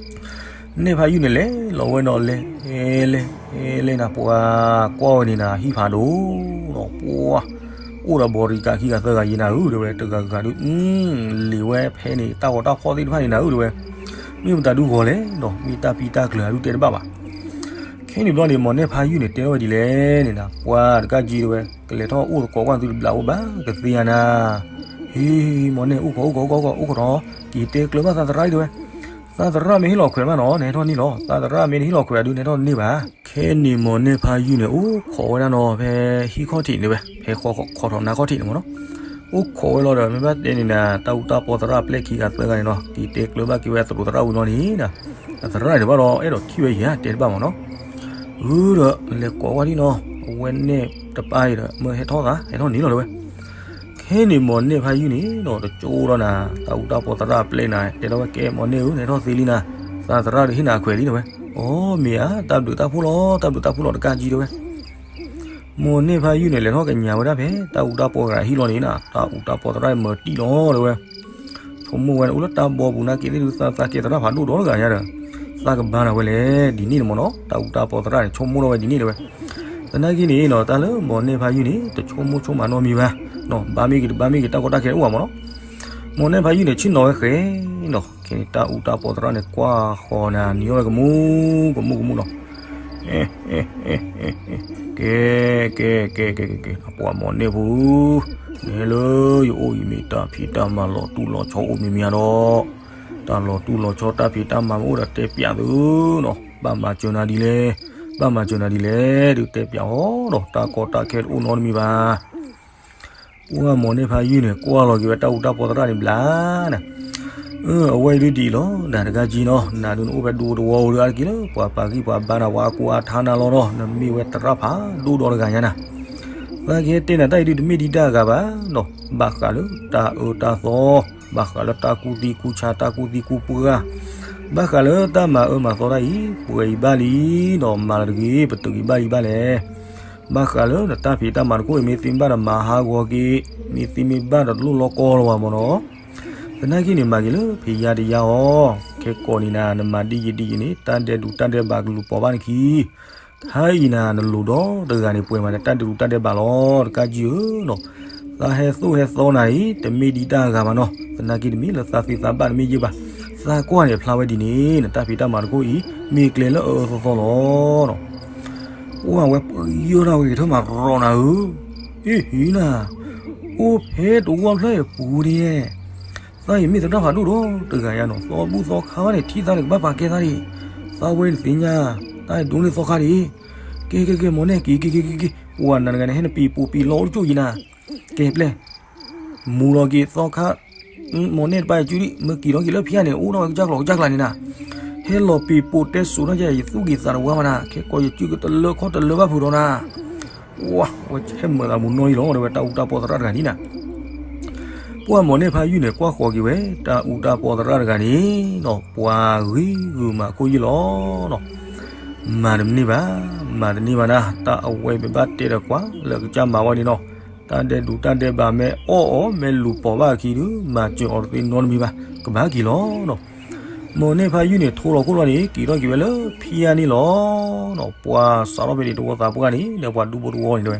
နဲၣ်ဖးယုၢ်န့ၣ်လဲၤလီၤဝဲနီၤ လဲၤ လဲၤ လဲၤနၤ ပှၤကွၢ်ဝဲန့ၣ်နၤ ဟံၣ်ဖးဒိၣ်နီၤ ပှၤ အိၣ်ဒီးဘီရံကးခံဂၤသၢဂၤယံၤနၤဧၢ တဲဝဲ တဂၤဂၤဒုး လံာ်ဝဲဖဲန့ၣ် တၢ်ဂီၤတၢ်ဖီၣ်သ့ၣ်တဖၣ်န့ၣ်နၤဧၢ တဲဝဲ မ့ၢ်မတၤဒုးဂီၤလဲၣ်နီၤ မ့ၢ်တၢ်ပံတၢ်ကျၢၤအဒုးတဲတဘၣ်ဘၣ်. ခဲန့ၣ်ဘျီန့ၣ် မီၢ်နဲၣ်ဖးယုၢ်န့ၣ် တဲထီၣ်ဝဲဒ်လဲၣ်န့ၣ်နၤ ပှၤတကးက့ၤတဲဝဲ ကလဲၤထီၣ်အိၣ်သကိးကွၢ်သုတဘျးအိၣ်ဘၣ် ကသ့ဧါနၤ ဟ့ မီၢ်နဲၣ် အိၣ်ခိး အိၣ်ခိး အိၣ်ခိး အိၣ်ခိးထီၣ် က့ၤတဲကျၢၤဘၣ်သးသရၣ်အံၤတဲဝဲ သးသရၣ်မ့ၢ်ဟ့ၣ်လီၤခွဲးဘၣ်နီၤ နဟဲထီၣ်န့ၢ်လီၤ သးသရၣ်မ့ၢ်တဟ့ၣ်လီၤခွဲးအဒုး နဟဲထီၣ်တန့ၢ်ဘၣ်. ခဲန့ၣ်မီၢ်နဲၣ်ဖးယုၢ်န့ၣ် အိၣ်ခိးဝဲဒၣ်နီၤ ဖဲဟံၣ်ခီၣ်ထံးန့ၣ်တဲဝဲ ဖဲခီခီထီၣ်နါခီၣ်ထံးန့ၣ်မ့ၢ်နီၤ အိၣ်ခိးဝဲလီၤဒီး မ့ၢ်ဘၣ်တဲန့ၣ်နၤ တၢ်အူတၢ်ပီသရၣ်အပျဲၢ်ခံဂၤသၢဂၤန့ၣ်နီၤ က့ၤတဲကျၢၤဘၣ်က့ၤဝဲအသရိာ်သရၣ်ဝံၤလီၤန့ၣ် အသရၣ်န့ၣ်ဘၣ်ဒီး အဲၣ်ဒိးထံၣ်ဝဲယၤ တဲတဘၣ်မ့ၢ်နီၤ အၢဒီး လဲၤကိးဝဲဒၣ်နီၤ အဝဲနဲၣ်တပၢ်အံၤဒီး မၢဟဲထီၣ်သး ဟဲထီၣ်န့ၣ်လီၤတဲဝဲ ခဲန့ၣ်မီၢ်နဲၣ်ဖးယုၢ်န့ၣ်ဒီး တကၠိဒီးနၤ တၢ်အူတၢ်ပီသရၣ်အပျဲၢ်နၤ တဲထီၣ်ဝဲကဲ မီၢ်နဲၣ်ဧၢ နဟဲထီၣ်သ့လံနၤ သးသရၣ်ဒီးဟ့ၣ်နၤအခွဲးလံတဲဝဲ အိ မ့ၢ်ဧါ တၢ်ဘျုးတၢ်ဖှိၣ်လီၤ တၢ်ဘျုးတၢ်ဖှိၣ်လီၤ တကးကံတဲဝဲ မီၢ်နဲၣ်ဖးယုၢ်န့ၣ် လဲၤထီၣ်ကညးဝဲဒၣ်ဖဲ တၢ်အူတၢ်ပီသရၣ်ဟံၣ်လီၤန့ၣ်နၤ တၢ်အူတၢ်ပီသရၣ်မၤတံၢ်လီၤတဲဝဲ ဆိကမိၣ်ဝဲန့ၣ် အိၣ်လၢတၢ်ဘီပူၤနာ်က့သ့ၣ်ဒုး သးသးကဲသရၣ်ဖးဒိၣ်ဒီတဂၤညါဒီး သးကဘါနၤဝဲလဲၣ် ဒ်န့ၣ်န့ၣ်မ့ၢ်နီၤ တၢ်အူတၢ်ပီသရၣ်န့ၣ် ဆိကမိၣ်ထီၣ်ဝဲဒ်န့ၣ်တဲဝဲ သနာ်က့န့ၣ်နီၤ တၢ်လၢမီၢ်နဲၣ်ဖးယုၢ်န့ၣ် တဆိကမိၣ်ဆိကမးနီတမံၤဘၣ် ဘါမ့ၢ်ဂ့ၤတဘါမ့ၢ်ဂ့ၤ တၢ်ကီတၢ်ခဲအိၣ်ဘၣ်မ့ၢ်နီၤ မီၢ်နဲၣ်ဖးယုၢ်န့ၣ် ဆ့ၣ်နီၤဝဲဃဲနီၤ ခဲန့ၣ် တၢ်အူတၢ်ပီသရၣ်န့ၣ် ကွၢ်ဃီၤနၤ နံၤထီၣ်ဝဲကမူကမူကမူနီၤ ကဲ ကဲ ကဲ ကဲ ကဲ ကဲ ပှၤမီၢ်နဲၣ်ဖိဧၢ, နဟဲလၢယအိၣ်အံၤမ့ၢ်တၢ်ဖံးတၢ်မၤလီၤတူၢ်လီၤဆီအိၣ်မ့မ့ၢ်ဧါဒီး, တၢ်လီၤတူၢ်လီၤဆီတၢ်ဖံးတၢ်မၤမ့ၢ်အိၣ်ဒီးတဲပျးသုနီၤ, ဘၣ်မၤစၢၤနၤဒ်လဲၣ်, ဘၣ်မၤစၢၤနၤဒ်လဲၣ် ဒုးတဲပျးအီၤဒီး တၢ်ကီတၢ်ခဲတအိၣ်နီတမံၤဘၣ်. ပှၢ်မီၢ်န့ၢ်ဖးယုၢ်န့ၣ် ကွၢ်လီၤက့ၤဝဲတၢ်အူတၢ်ပီသရၣ်န့ၣ်ဘျါနၤ, အဝဲအံၤဒုးဒ်အံၤလီၤ, နၤတဂၤကံနီၤ, နၤဒုးနအိၣ်ဖဲဒူသဝီဧိၤဒုးအါတက့ၢ်လၢ ပှၤပာ်ဂံၢ်ပှၤဘါနၤ ပှၤအကူအထါနၤလီၤဒီး နမ့ၢ်ဝဲသရၣ်ဖးဒိၣ်ဒီတဂၤညါနၤ, သးကဟဲတဲနၤတၢ်အံၤဒုးတမ့ၢ်ဒံးတၢ်အဂၤဘၣ်နီၤ, ဘၣ်ဃးလၢတၢ်အၢတၢ်သီ, ဘၣ်ဃးလၢတၢ်ကူၣ်သံကူၣ်ဆါ တၢ်ကူၣ်သံကူၣ်ပှၢ်, ဘၣ်ဃးလၢတၢ်မၤအၢမၤသီတၢ်အံၤ ပှဲၤအံၤဘၣ်လံနီၤ, မၤလၢတဂ့ၤ ပတုာ်က့ၤဘၣ်လံဘၣ်လဲၣ်. ဘၣ်ဃးလၢနတၢ်ဖံးတၢ်မၤတခိၣ်အံၤ မ့ၢ်သ့မ့ၢ်ဘၣ်ဒီးမၤဟးဂီၤက့ၤ, မ့ၢ်သ့မ့ၢ်ဘၣ်ဒီးတလိၣ်လီၤကီလီၤဝဲမ့ၢ်နီၤ, သနာ်က့န့ၣ် မၤက့ၤလၢဖံးယါတယါအီၤ, ခဲကိးန့ၣ်နၤ နမၤဒ်ယံၤဒ်ယံၤန့ၣ် တၢ်ဒဲးဒူးတၢ်ဒဲးဘးကလူၤပိာ်ဘၣ်နခံ ခါအံၤနၤ နလိၤဒီတဂၤန့ၣ် ပှဲၤမးဒီးတၢ်ဒဲးဒူးတၢ်ဒဲးဘးလီၤ, တကးကံဧၢနီၤ, သးဟဲသိၣ်ဟဲသီနၤအံၤ တမ့ၢ်ဒံးတၢ်အဂၤဘၣ်နီၤ, သနာ်က့တမ့ၢ်လၢသးသ့သးဘၣ်တမ့ၢ်ယဲၢ်ဘၣ်, သးကွၢ်န့ၣ်ဖျါဝဲဒ်န့ၣ် နတၢ်ဖံးတၢ်မၤတခိၣ်အံၤ မ့ၢ်ကျဲလၢအအၢသီသီလီၤနီၤ. ပှၢ်ဝဲပယီၤဒၣ်ဝဲကထၢၣ်မၤရီနၤဧၢ, အ့ၣ်ဟံနၤ, အိၣ်ဖဲတဝီဖျၢၣ်အပူၤန့ၣ် သးအံၤမ့ၢ်သရၣ်ဖးဒိၣ်ဒီတဂၤယါနီၤ, သီဘူၣ်သီခါဘၣ်န့ၣ် ထံၣ်သးန့ၣ် ကဘၣ်ပာ်ကဲသးဒံး, သးဝဲနသ့ၣ်ညါ, တၢ်ဒိးန့ၢ်သီခါဒံး, က့ၤက့ၤက့ၤ မီၢ်နဲၣ်က့ၤက့ၤက့ၤက့ၤက့ၤ, ပှၢ်နၤတဂၤန့ၣ် ဟဲနပံၤပိာ်ပံၤလီၤအိၣ်တကၠိၢ်ယံၤနၤ, ကဲပျဲၢ်, မူလီၤက့ၤသီခါ မီၢ်နဲၣ်တပၤယစုဒံး မ့ၢ်က့ၤထီၣ်က့ၤလၢဖံးယါန့ၣ် အိၣ်ထီၣ်ဝဲကစၢ်ကျိၤကစၢ်ကျါန့ၣ်နၤ, ဟဲလီၤပံၤပိာ်တဲစိာ်ထီၣ်ယၤ ယသူၣ်က့ၤသးတဝါဘၣ်နၤ, ခဲကိးယစုကတလၢခီၣ်တလၢဘၣ်ဖုးဒီးနၤ, ဝဲဟဲမၤသးမူနီၢ်အံၤလီၤ တဲဝဲတၢ်အူတၢ်ပီသရၣ်တဂၤန့ၣ်နၤ. ပှၢ်မီၢ်န့ၢ်ဖးယုၢ်န့ၣ် ကွၢ်ဃီၤက့ၤဝဲ တၢ်အူတၢ်ပီသရၣ်တဂၤန့ၣ်နီၤ ပှၤဂံၢ်ဂုာ်မၤခိၣ်ယုၢ်လီၤနီၤ, မၤတန့ၢ်ဘၣ်, မၤတန့ၢ်ဘၣ်နၤ, တၢ်အဝဲမ့ၢ်ဘၣ်တဲဒီးကွၢ်လၢကစၢ်မၤဝဲန့ၣ်နီၤ, တၢ်ဒဲးဒူးတၢ်ဒဲးဘးမ့ၢ်အီၣ်အီၤ မ့ၢ်လူၤပိာ်ဘၣ်အခံဒီး မၤစၢၤအီၤတသ့နီတမံၤဘၣ်, ကဘၣ်က့ၤလီၤနီၤ. မိၢ်န့ၢ်ဖါယုၢ်န့ၣ် ထိလီၤခိၣ်လီၤန့ၣ် က့ၤထီၣ်က့ၤဝဲလၢဖံယါန့ၣ်လီၤနီၤ. ပှၤစးထီၣ်ဖဲန့ၣ် တဝီသးပှၢ်န့ၣ် ဒီးပှၤဒူဖိတဝီန့ၣ်တဲဝဲ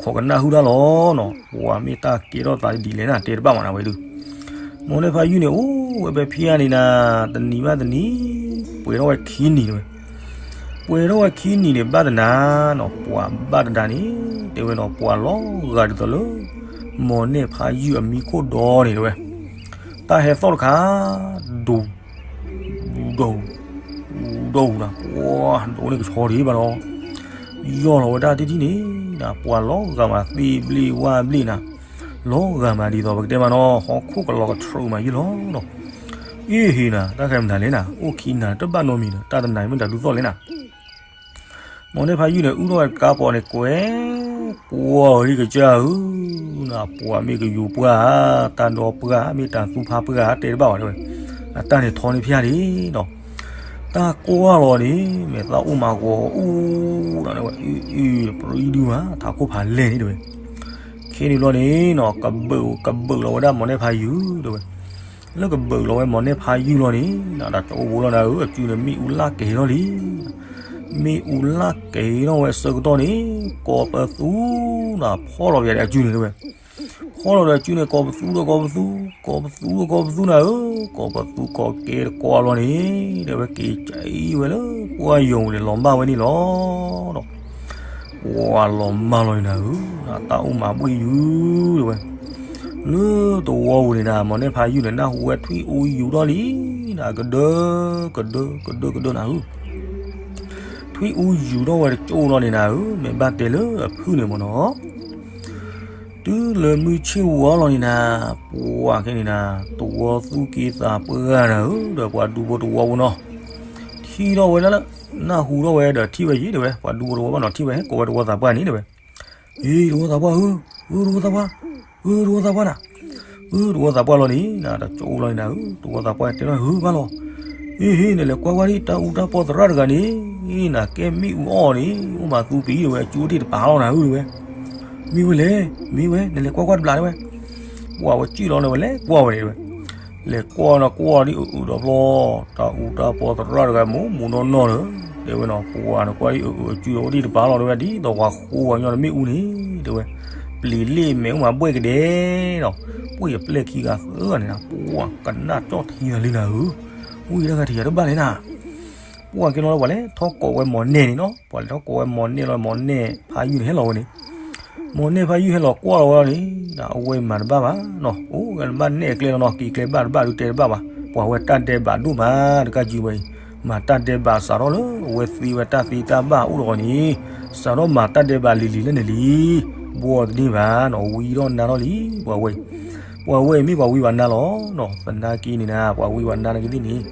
ခိးကနၣ်ဟုၣ်တၢ်လီၤနီၤ. ပှၤမ့ၢ်တၢ်ကဲထီၣ်သးဒ်လဲၣ်နၤ တဲတဘၣ်မးနၤဝဲဒုး. မိၢ်န့ၢ်ဖါယုၢ်န့ၣ် အိၣ်ဝဲဖဲဖံယါန့ၣ်နၤ တနံၤဘၣ်တနံၤ ပှဲၤထီၣ်ဝဲခံနံၤတဲဝဲ. ပှဲၤထီၣ်ဝဲခံနံၤန့ၣ် ဘၣ်တနၤနီၤ ပှၤဘၣ်တနၤန့ၣ် တဲဝဲနီၤ ပှၤလီၤဂာ်ဒ်သိးလၢ မိၢ်န့ၢ်ဖါယုၢ်အမံခိၣ်ဒီန့ၣ်တဲဝဲ တၢ်ဟဲသီၣ်တခါ ဒူ ဒီး ဒီးနၤ ပှၤဒိးန့ၢ်ကဆီဒံးဘၣ်နီၤ. ယီၢ်လီၤဝဲဒၣ်တထံၣ်န့ၣ်နၤ ပှၤလီၤဂာ်မးသ့ဘျ့ဝၣ်ဘျ့နၤ, လီၤဂာ်မးဒ်သိးပကတဲမးနီၤ ဟီၣ်ခိၣ်ကလီၤကထြၢးမးယုၢ်လီၤနီၤ. အ့ဟ့နၤ တၢ်ခဲမနုၤလဲၣ်နၤ အိၣ်ခံနၤတဘၣ်နီတမံၤဒီး တၢ်တနၤမ့ၢ်တၢ်ဒုးသီၣ်လဲၣ်နၤ. မိၢ်န့ၢ်ဖါယုၢ်န့ၣ် အုၣ်ထီၣ်ဝဲကါပိာ်န့ၣ် ကွဲ ကွၢ်ဝဲလံကစၢ်ဧၢ, နပှၤမ့ၢ်ကယူၤပှၢ်ဧါ, တၢ်ဒီပှၢ်ဧါ, မ့ၢ်တၢ်သူဖါပှၢ်ဧါ တဲတဘၣ်ဝဲတဲဝဲ, အတၢ်န့ၣ်ထီန့ၢ်ဖၠၣ်လံနီၤ. တၢ်ကွၢ်လီၤန့ၣ် မဲာ်သၣ်အိၣ်မးဂီၤအူဒီးဝဲ အ့ၣ်အ့ၣ် ပြံဒုမး ထးခိၣ်ဖးလဲၢ်န့ၣ်တဲဝဲ. ခဲန့ၣ်ဘျီန့ၣ်နီၤ ကဘုး ကဘုးလီၤဝဲဒၣ်မိၢ်န့ၢ်ဖါယုၢ်တဲဝဲ လၢကဘုးလီၤဝဲမိၢ်န့ၢ်ဖါယုၢ်လီၤန့ၣ် တၢ်ကအိၣ်ဘိလီၤနၤဧၢ, အစုန့ၣ်မ့ၣ်အူလၢကဲၤထီၣ်လံ. မ့ၣ်အူလၢကဲၤထီၣ်ဝဲအဆၢကတီၢ်န့ၣ် ကိးပသူနၤ ဖီၣ်လီၤပယၤဒီးအစုန့ၣ်တဲဝဲ. ဖီၣ်လီၤဒီးအစုန့ၣ် ကိးပသူဒီးကိးပသူ, ကိးပသူဒီးကိးပသူနၤဧၢ, ကိးပသူကိးကဲတကိးလီၤန့ၣ် တဲဝဲက့ၤကဲအံၤဝဲလၢပှၢ်ယိာ်န့ၣ် လီၤမၢ်ဝဲန့ၣ်လီၤ. ပှၤလီၤမၢ်လီၤန့ၣ်နၤဧၢ, တၢ်အိၣ်မးဘှ့ၣ်ယုၢ်တဲဝဲ. လၢတဝီပူၤန့ၣ်နၤ မိၢ်န့ၢ်ဖါယုၢ်န့ၣ် နၢ်ဟူဝဲထွံၣ်အူယူၤထီၣ်လံနၤ ကဒၢ ကဒၢ ကဒၢ ကဒၢနၤဧၢ. ထွံၣ်အူယူၤထီၣ်ဝဲတကၠိလီၤန့ၣ်နၤဧၢ, မ့ၢ်ဘၣ်တဲလၢအဖုၣ်န့ၣ်မ့ၢ်နီၤ တုၤလၢမုၢ်ဆ့ၣ်ဝါလီၤန့ၣ်နၤ, ပှၤခဲန့ၣ်နၤ, တဝီသူၣ်က့သးပှၢ်နၤဧၢ, ဒီးပှၤဒူဖိတဝီဖိနီၤ, ထံၣ်ထီၣ်ဝဲဒၣ်လၢ နၢ်ဟူထီၣ်ဝဲဒီးထံၣ်ဝဲယံၤတဲဝဲ, ပှၤဒူဖိတဝီဘၣ်နီၤ ထံၣ်ဝဲဟဲကိးဝဲတဝီသးပှၢ်န့ၣ်တဲဝဲ, အ့ တဝီသးပှၢ်ဧၢ, အၢ တဝီသးပှၢ်, အၢ တဝီသးပှၢ်နၤ, အၢ တဝီသးပှၢ်လီၤန့ၣ်နၤ, တဝီသးပှၢ်တဲထီၣ်ဟၢဘၣ်လီၤ, အ့ဟ့ နလဲၤကွၢ်ကွၢ်ဒံး တၢ်အူတၢ်ပီသရၣ်တဂၤန့ၣ်, နကဲမ့ၣ်အူအီၣ်န့ၣ် အိၣ်မးသူပံၤတဲဝဲ အကၠိထံၣ်တပာ်လီၤနၤဧၢတဲဝဲ, မ့ၢ်ဝဲလဲၣ်, မ့ၢ်ဝဲ နလဲၤကွၢ်ကွၢ်တဘျီတဲဝဲ, ပှၤဝဲစံၣ်လီၤန့ၣ်ဝဲလဲၤကွၢ်ဝဲန့ၣ်တဲဝဲ, လဲၤကွၢ်နီၤကွၢ်ဒံးအုးအုးဒီးဖျီ, တၢ်အူတၢ်ပီသရၣ်တဂၤမ့ၢ်မူနီၢ်နီၢ်လၢ, တဲဝဲနီၤ ပှၤန့ၣ်ကွၢ်ဒံးအုးအုးအကၠိအိၣ်ထံၣ်တပာ်လီၤတဲဝဲ ဒ်သိးပှၤဃိပှၤညီတမ့ၣ်အူန့ၣ်, တဲဝဲ, ပျံၤလ့ၣ်မဲာ်အိၣ်မးဘှဲၣ်ကဒဲနီၤ, ပှ့ၢ်အပျဲၢ်ခံဂၤသၢဂၤန့ၣ်နၤ ပှၤကနၣ်ကၠီၣ်ထံသးလံနၤဧၢ, ဝံၤတဂၤထံၣ်ယၤတဘၣ်လဲၣ်နၤ, ပှၤကဲလီၤလၢပှၤလဲၤထီၣ်ကိးဝဲမိၢ်နဲၣ်န့ၣ်နီၤ, ပှၤလဲၤထီၣ်ကိးဝဲမိၢ်နဲၣ်လီၤ မိၢ်နဲၣ်ဖါယုၢ်န့ၣ်ဟဲလီၤဝဲန့ၣ်, မိၢ်နဲၣ်ဖါယုၢ်ဟဲလီၤကွၢ်လီၤဝဲလီၤန့ၣ်, အဝဲမၤတဘၣ်ဘၣ်နီၤ, အိၣ်ဝဲတဘၣ်နဲၣ်အကျဲလီၤနီၤ, က့ၤကျဲဘၣ်တဘၣ်ဒုးတဲတဘၣ်ဘၣ်, ပှၤဝဲတၢ်ဒဲးဘးဒိၣ်မး တကးကံဝဲအံၤ, မၤတၢ်ဒဲးဘးစးထီၣ်လၢအဝဲသ့ဝဲတၢ်သ့တၢ်ဘၣ်အိၣ်ဒီးအီၤန့ၣ်, စးထီၣ်မၤတၢ်ဒဲးဘးလံၤလံၤလၢန့ၣ်လံ, ဘှီတန့ၢ်ဘၣ်နီၤ ဝံထီၣ်နါထီၣ်လံ, ပှၤဝဲအံၤ, ပှၤဝဲအံၤမ့ၢ်ပှၤဝံပှၤနါလီၤနီၤ, သနာ်က့န့ၣ်နၤ ပှၤဝံပှၤနါနာ်က့သ့ၣ်န့ၣ်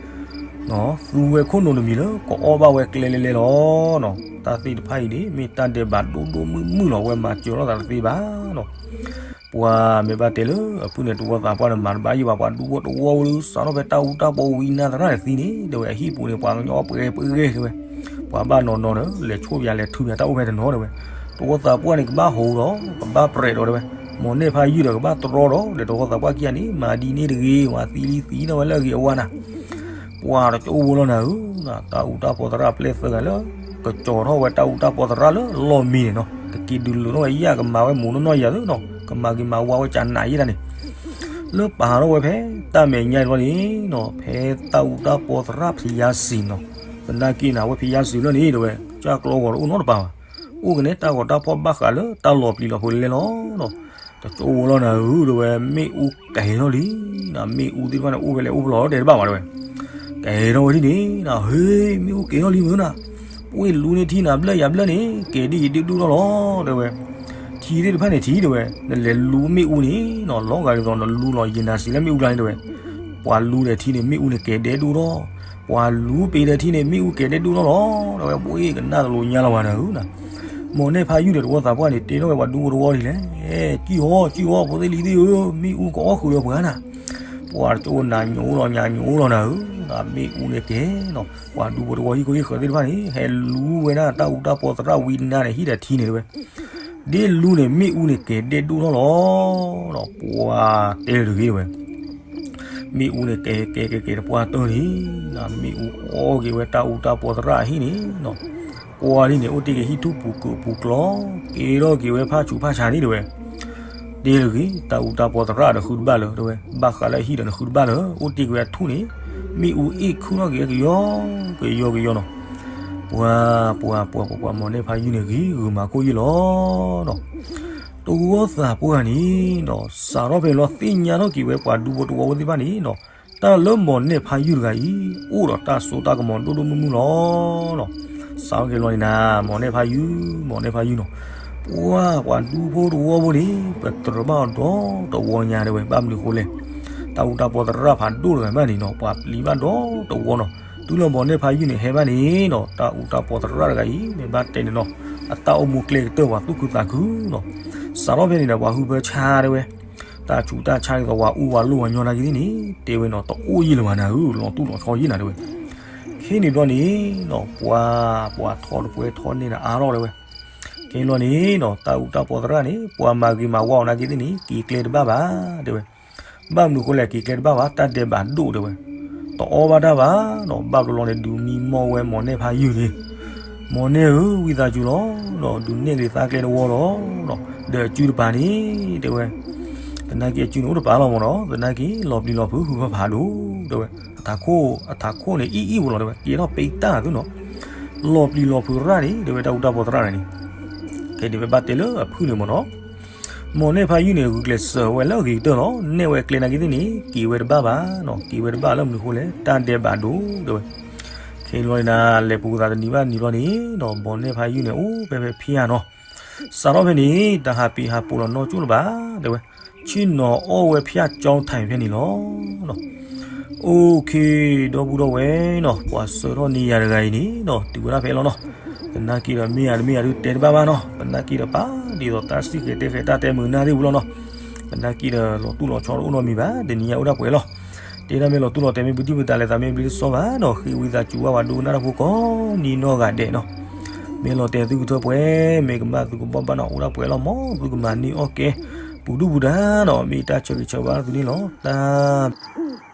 သူဝဲခိၣ်နူာ်တမံၤလၢ ကအီၣ်ဘၣ်ဝဲကျဲလဲၤလဲၤလီၤနီၤ, တၢ်သ့ၣ်တဖၣ်အံၤန့ၣ် မ့ၢ်တၢ်ဒဲးဘးဒိၣ်ဒိၣ်မုၢ်မုၢ်လီၤ, ဝဲမၤစၢၤထီၣ်သးတသ့ဘၣ်နီၤ, ပှၤမ့ၢ်ဘၣ်တဲလၢအဖုၣ်န့ၣ် တဝီသးပှၢ်န့ၣ် မၤတဘၣ်ယံၤဘၣ်, ပှၤဒူဖိတဝီဖိလၢ စးထီၣ်ဖဲတၢ်အူတၢ်ပီဝံနါသရၣ်န့ၣ်သံန့ၣ် တဲဝဲအဟံၣ်ပူၤန့ၣ် ပှၤကညီပှဲၤပှဲၤတဲဝဲ, ပှၤဘၣ်နီၢ်နီၢ်ဒီး လဲၤဆိၣ်ပၠးလဲၤထုးပၠးတၢ်အိၣ်ဖဲတနီၤတဲဝဲ, တဝီသးပှၢ်န့ၣ် ကဘၣ်ဟိးဒီး ကဘၣ်ပြဲးဒီးတဲဝဲ, မိၢ်နဲၣ်ဖါယုၢ်ဒီးကဘၣ်တြီဒီး ဒီးတဝီသးပှၢ်ခံဂၤန့ၣ် မၤဒ်န့ၣ်တဂ့ၤ, ဝဲသံလံသံထီၣ်ဝဲလၢအဂ့ၤအဝါနၤ ပှၤတကၠိဖိလီၤနၤဧၢ, တၢ်အူတၢ်ပီသရၣ်ပျဲၢ်သၢဂၤလၢ ကကၠီၤထီၣ်ဝဲတၢ်အူတၢ်ပီသရၣ်လၢလီၢ်မံန့ၣ်နီၤ, ကက့ၤဒုးလိာ်ထီၣ်ဝဲယၣ်ကမၤဝဲမူးနီၢ်နီၢ်ယၤသ့နီၤ, ကမၤက့ၤမၤဝါဝဲကနးယဲဒၣ်န့ၣ်, လၢပာ်ထီၣ်ဝဲဖဲ တၢ်မဲာ်ညါတဘျီန့ၣ်နီၤ, ဖဲတၢ်အူတၢ်ပီသရၣ်ဖယါစံၤနီၤ, သနာ်က့နၤ အဝဲဖယါစံၤလၢန့ၣ်တဲဝဲ ကၢ်ကျီဂီၤတအိၣ်နီတပၤဘၣ်, အိၣ်ကနဲတၢ်ဂီၤတၢ်ဖီၣ်ဘၣ်ဃးလၢတၢ်လီၤပျံၤလီၤဖုးလဲၣ်လီၤနီၤ, တကၠိဖိလီၤနၤဧၢ တဲဝဲ မ့ၣ်အူကဲၤထီၣ်လံ, မ့ၣ်အူသ့ၣ်တဖၣ်န့ၣ် အိၣ်ဖဲလဲၣ်အိၣ်ဖဲလဲၣ်တဲတဘၣ်ဘၣ်တဲဝဲ, ကဲၤထီၣ်ဝဲဒ်န့ၣ်နၤ, ဟ့ မ့ၣ်အူကဲၤထီၣ်လံမုၢ်နၤ, ပှ့ၢ်လူန့ၢ်ထံနၤဘျၢၣ်ယၤဘျၢၣ်န့ၣ် ကဲၤဒ်ယဒုးဒိၣ်ထီၣ်လီၤတဲဝဲ, ထံသ့ၣ်တဖၣ်န့ၣ်ထံတဲဝဲ, နလဲၤလူမ့ၣ်အူန့ၣ်နီၤ လီၤဂာ်ဒ်သိးနလူလီၤယံာ်နၤစံးလၢမ့ၣ်အူကျါန့ၣ်တဲဝဲ, ပှၤလူဒီးထံန့ၣ် မ့ၣ်အူန့ၣ်ကဲၤဒဲဒိၣ်ထီၣ်, ပှၤလူပ့ၤဒီးထံန့ၣ် မ့ၣ်အူကဲၤဒဲဒိၣ်ထီၣ်လီၤ, တဲဝဲ ပှ့ၢ်ကနၣ်တလိာ်ညါလီၤဝဲနၤဧၢနၤ, မိၢ်နဲၣ်ဖါယုၢ်ဒီးတဝီသးပှၢ်န့ၣ် တဲထီၣ်ဝဲပှၤဒူဖိတဝီဒ်လဲၣ်, ကံၢ်ဟီ ကံၢ်ဟီ ဖိသ့ၣ်လံၤသ့ၣ်ဧၢ, မ့ၣ်အူကအီၣ်ဃုာ်ဒီးပှၤနၤ, ပှၤတကၠိနၤညိလီၤညါညိလီၤနၤဧၢ, မ့ၣ်အူန့ၣ်ကဲၤနီၤ, ပှၤဒူဖိတဝီဟံၣ်ခိၣ်ဟံၣ်ဃၢၤသ့ၣ်တဖၣ်န့ၣ် ဟဲလူဝဲဒၣ်တၢ်အူတၢ်ပီသရၣ်ဝံနါန့ၣ် ဟံၣ်ဒီးထံန့ၣ်တဲဝဲ, ဒ်လူန့ၣ် မ့ၣ်အူန့ၣ်ကဲၤဒဲၣ်ဒိၣ်ထီၣ်လီၤ. ဒီးပှၤတဲတဂ့ၤဝဲ, မ့ၣ်အူန့ၣ်ကဲၤကဲၤကဲၤကဲၤတပှၢ်တၢၢ်န့ၣ်, မ့ၣ်အူအီၣ်က့ၤဝဲတၢ်အူတၢ်ပီသရၣ်အဟံၣ်န့ၣ်, ပှၤဒ်န့ၣ် အိၣ်တ့ၢ်က့ၤဟံၣ်ထူၣ်ပူၤကၢးပူၤကျီ, ကဲထီၣ်က့ၤဝဲဖးဆူးဖးဆါန့ၣ်တဲဝဲ. တဲတဂ့ၤ တၢ်အူတၢ်ပီသရၣ်ဒီးဃုတဘၣ်လၢၤ တဲဝဲ, ဘၣ်ဃးလၢအဟံၣ်ဒီးနဃုတဘၣ်လၢၤ, အိၣ်တ့ၢ်က့ၤဝဲအထူၣ်န့ၣ်, မ့ၣ်အူအ့ၣ်ခုၣ်ထီၣ်က့ၤကယီကယီကယီနီၤ. ပှၤ ပှၤ ပှၤ ပှၤ ပှၤ မီၢ်နဲၣ်ဖးယုၢ်န့ၣ် ဂ့ၤဂုာ်မၤကိၣ်ယ့ၢ်လီၤ. တဝီသးပှၢ်န့ၣ်ဒီး စးထီၣ်ဖဲန့ၣ်လီၤ သ့ၣ်ညါထီၣ်က့ၤဝဲပှၤဒူဖိတဝီဖိသ့ၣ်တဖၣ်န့ၣ်ဒီး တၢ်လၢမီၢ်နဲၣ်ဖးယုၢ်တဂၤအံၤ အိၣ်ဒီးတၢ်စိတၢ်ကမီၤဒိၣ်ဒိၣ်မုၢ်မုၢ်လီၤ. စးထီၣ်က့ၤလီၤန့ၣ်နၤ မီၢ်နဲၣ်ဖးယုၢ် မီၢ်နဲၣ်ဖးယုၢ်နီၤ, ပှၤ ပှၤဒူဖိတဝီဖိန့ၣ် ပတြၢၤဘၣ်အီၤဒီတဝီညါတဲဝဲ, ဘၣ်မနုၤဃိလဲၣ်, တၢ်အူတၢ်ပီသရၣ်ဖးဒိၣ်တဂၤဘၣ်န့ၣ်နီၤ ပှၤပျံၤဘၣ်ဒီတဝီနီၤ. တုၤလၢမီၢ်နဲၣ်ဖးယုၢ်န့ၣ်ဟဲဘၣ်န့ၣ်နီၤ တၢ်အူတၢ်ပီသရၣ်တဂၤအံၤ မ့ၢ်ဘၣ်တဲန့ၣ်နီၤ အတၢ်အိၣ်မူကျဲကတၢၢ်ပှၤသူၣ်ခုသးခုနီၤ. စးထီၣ်ဖဲန့ၣ်ဒီး ပှၤဟုဖၢဆါတဲဝဲ, တၢ်ဆူးတၢ်ဆါဒ်သိးပှၤအူပှၤလိၣ်ပှၤညီနာ်က့ၤသ့ၣ်န့ၣ် တဲဝဲနီၤ တအိၣ်ယံာ်လၢၤဘၣ်နၤဧၢ လီၤတူၢ်လီၤဆီယံာ်နၤတဲဝဲ. ခဲန့ၣ်ဘျီန့ၣ်နီၤ ပှၤ ပှၤထီၣ်တပှဲၤထီၣ်န့ၢ်နၤအါထီၣ်တဲဝဲ. ခဲန့ၣ်ဘျီန့ၣ်နီၤ တၢ်အူတၢ်ပီသရၣ်န့ၣ် ပှၤမၤဂ့ၤမၤဝါအီၤနာ်က့ၤသ့ၣ်န့ၣ် က့ၤကျဲတဘၣ်ဘၣ်တဲဝဲ. ဘၣ်မနုၤဃိလဲၣ် က့ၤကျဲတဘၣ်ဘၣ် တၢ်ဒဲးဘးဒိၣ်တဲဝဲ. တအီၣ်ဘၣ်တၢ်ဘၣ်နီၤ ဘၣ်ဘျီလီၤန့ၣ် ဒုးမံမီၢ်ဝဲမီၢ်နဲၣ်ဖးယုၢ်န့ၣ်, မီၢ်နဲၣ်ဧၢ ဝံသးစူၤလီၤနီၤ ဒုးနဲၣ်က့ၤသးကျဲတဝီလီၤနီၤ ဒီးအစုတပၤန့ၣ်တဲဝဲ. သနာ်က့အစုန့ၣ်အိၣ်တပၤလီၤမ့ၢ်နီၤ သနာ်က့ လီၤပျံၤလီၤဖုး ဟုၣ်ဖၢဖးဒိၣ်တဲဝဲ. အထးခိၣ် အထးခိၣ်န့ၣ် အံၣ်အံၣ်ဝဲလီၤတဲဝဲ ကဲထီၣ်ပ့တၢ်သုနီၤ လီၤပျံၤလီၤဖုးရၣ်န့ၣ် တဲဝဲတၢ်အူတၢ်ပီသရၣ်န့ၣ်. ခဲဒ်ဝဲဘၣ်တဲလၢအဖုၣ်န့ၣ်မ့ၢ်နီၤ မီၢ်နဲၣ်ဖးယုၢ်န့ၣ် ဂုာ်ကျဲးစၢးဝဲလၢအဂ့ၤကတၢၢ်လီၤ နဲၣ်ဝဲကျဲနာ်က့ၤသ့ၣ်န့ၣ် က့ၤဝဲတဘၣ်ဘၣ်နီၤ က့ၤဝဲတဘၣ်လၢမနုၤဃိလဲၣ် တၢ်ဒဲးဘးဒိၣ်တဲဝဲ. ခဲန့ၣ်ဘျီန့ၣ်နၤ လဲၤပူၤသးတနံၤဘၣ်တနံၤဘျီန့ၣ်နီၤ မီၢ်နဲၣ်ဖးယုၢ်န့ၣ် အိၣ်ဖဲဖဲဖံးဧါနီၤ. စးထီၣ်ဖဲန့ၣ် တၢ်ဟးပံးဟးပိာ်လီၤနီၢ်ကၠိၣ်လၢၤဘၣ်တဲဝဲ. ဆ့ၣ်နီၤအီၣ်ဝဲဖၠၣ်ကၠီထံးဖဲန့ၣ်လီၤ. အိၣ်ခ့ ဒီပုၢ်ဒီဝဲၢ်နီၤ ပှၤဆှၢထီၣ်န့ၢ်ယၤတဂၤအံၤန့ၣ်နီၤ တုၤဝဲဒၣ်ဖဲလီၤနီၤ. သနာ်က့ဒီးမ့ၢ်ယၤတမ့ၢ်ယၤဒုးတဲတဘၣ်ဘၣ်နီၤ သနာ်က့ဒီးပာ်ဒ်သိးတၢ်စံၣ်ဃဲၤတဲဃဲၤတၢ်တဲမုာ်နၢ်သ့ၣ်ပူၤလီၤနီၤ. သနာ်က့ဒီးလီၤတူၢ်လီၤဆီတအိၣ်နီတမံၤဘၣ် တနံၤညါအိၣ်ဒၣ်ပှဲၤလီၤ. တဲဒၣ်မ့ၢ်လီၤတူၢ်လီၤတဲာ်မ့ၢ်ပတံၢ်ပတၢ်လဲၤသးမ့ၢ်ဘျ့တစီဘၣ်နီၤ ဃ့ဝံသးစူၤဘၣ်ပှၤဒိကနၣ်တၢ်ဖိကိးနံၤနီၢ်ဂၤဒဲးနီၤ. မ့ၢ်လီၤတဲာ်သုကထၢပှဲၤ မ့ၢ်ကမၣ်သုကဘီၣ်ဘၣ်နီၤ အိၣ်ဒၣ်ပှဲၤလီၤ မ်သုကမၤန့ၢ်အီၣ်ကဲ ပူၤဒူၣ်ပူၤဒါနီၤ မ့ၢ်တၢ်ဆၢဂ့ၤဆၢဝါသုန့ၣ်လီၤ တၢ်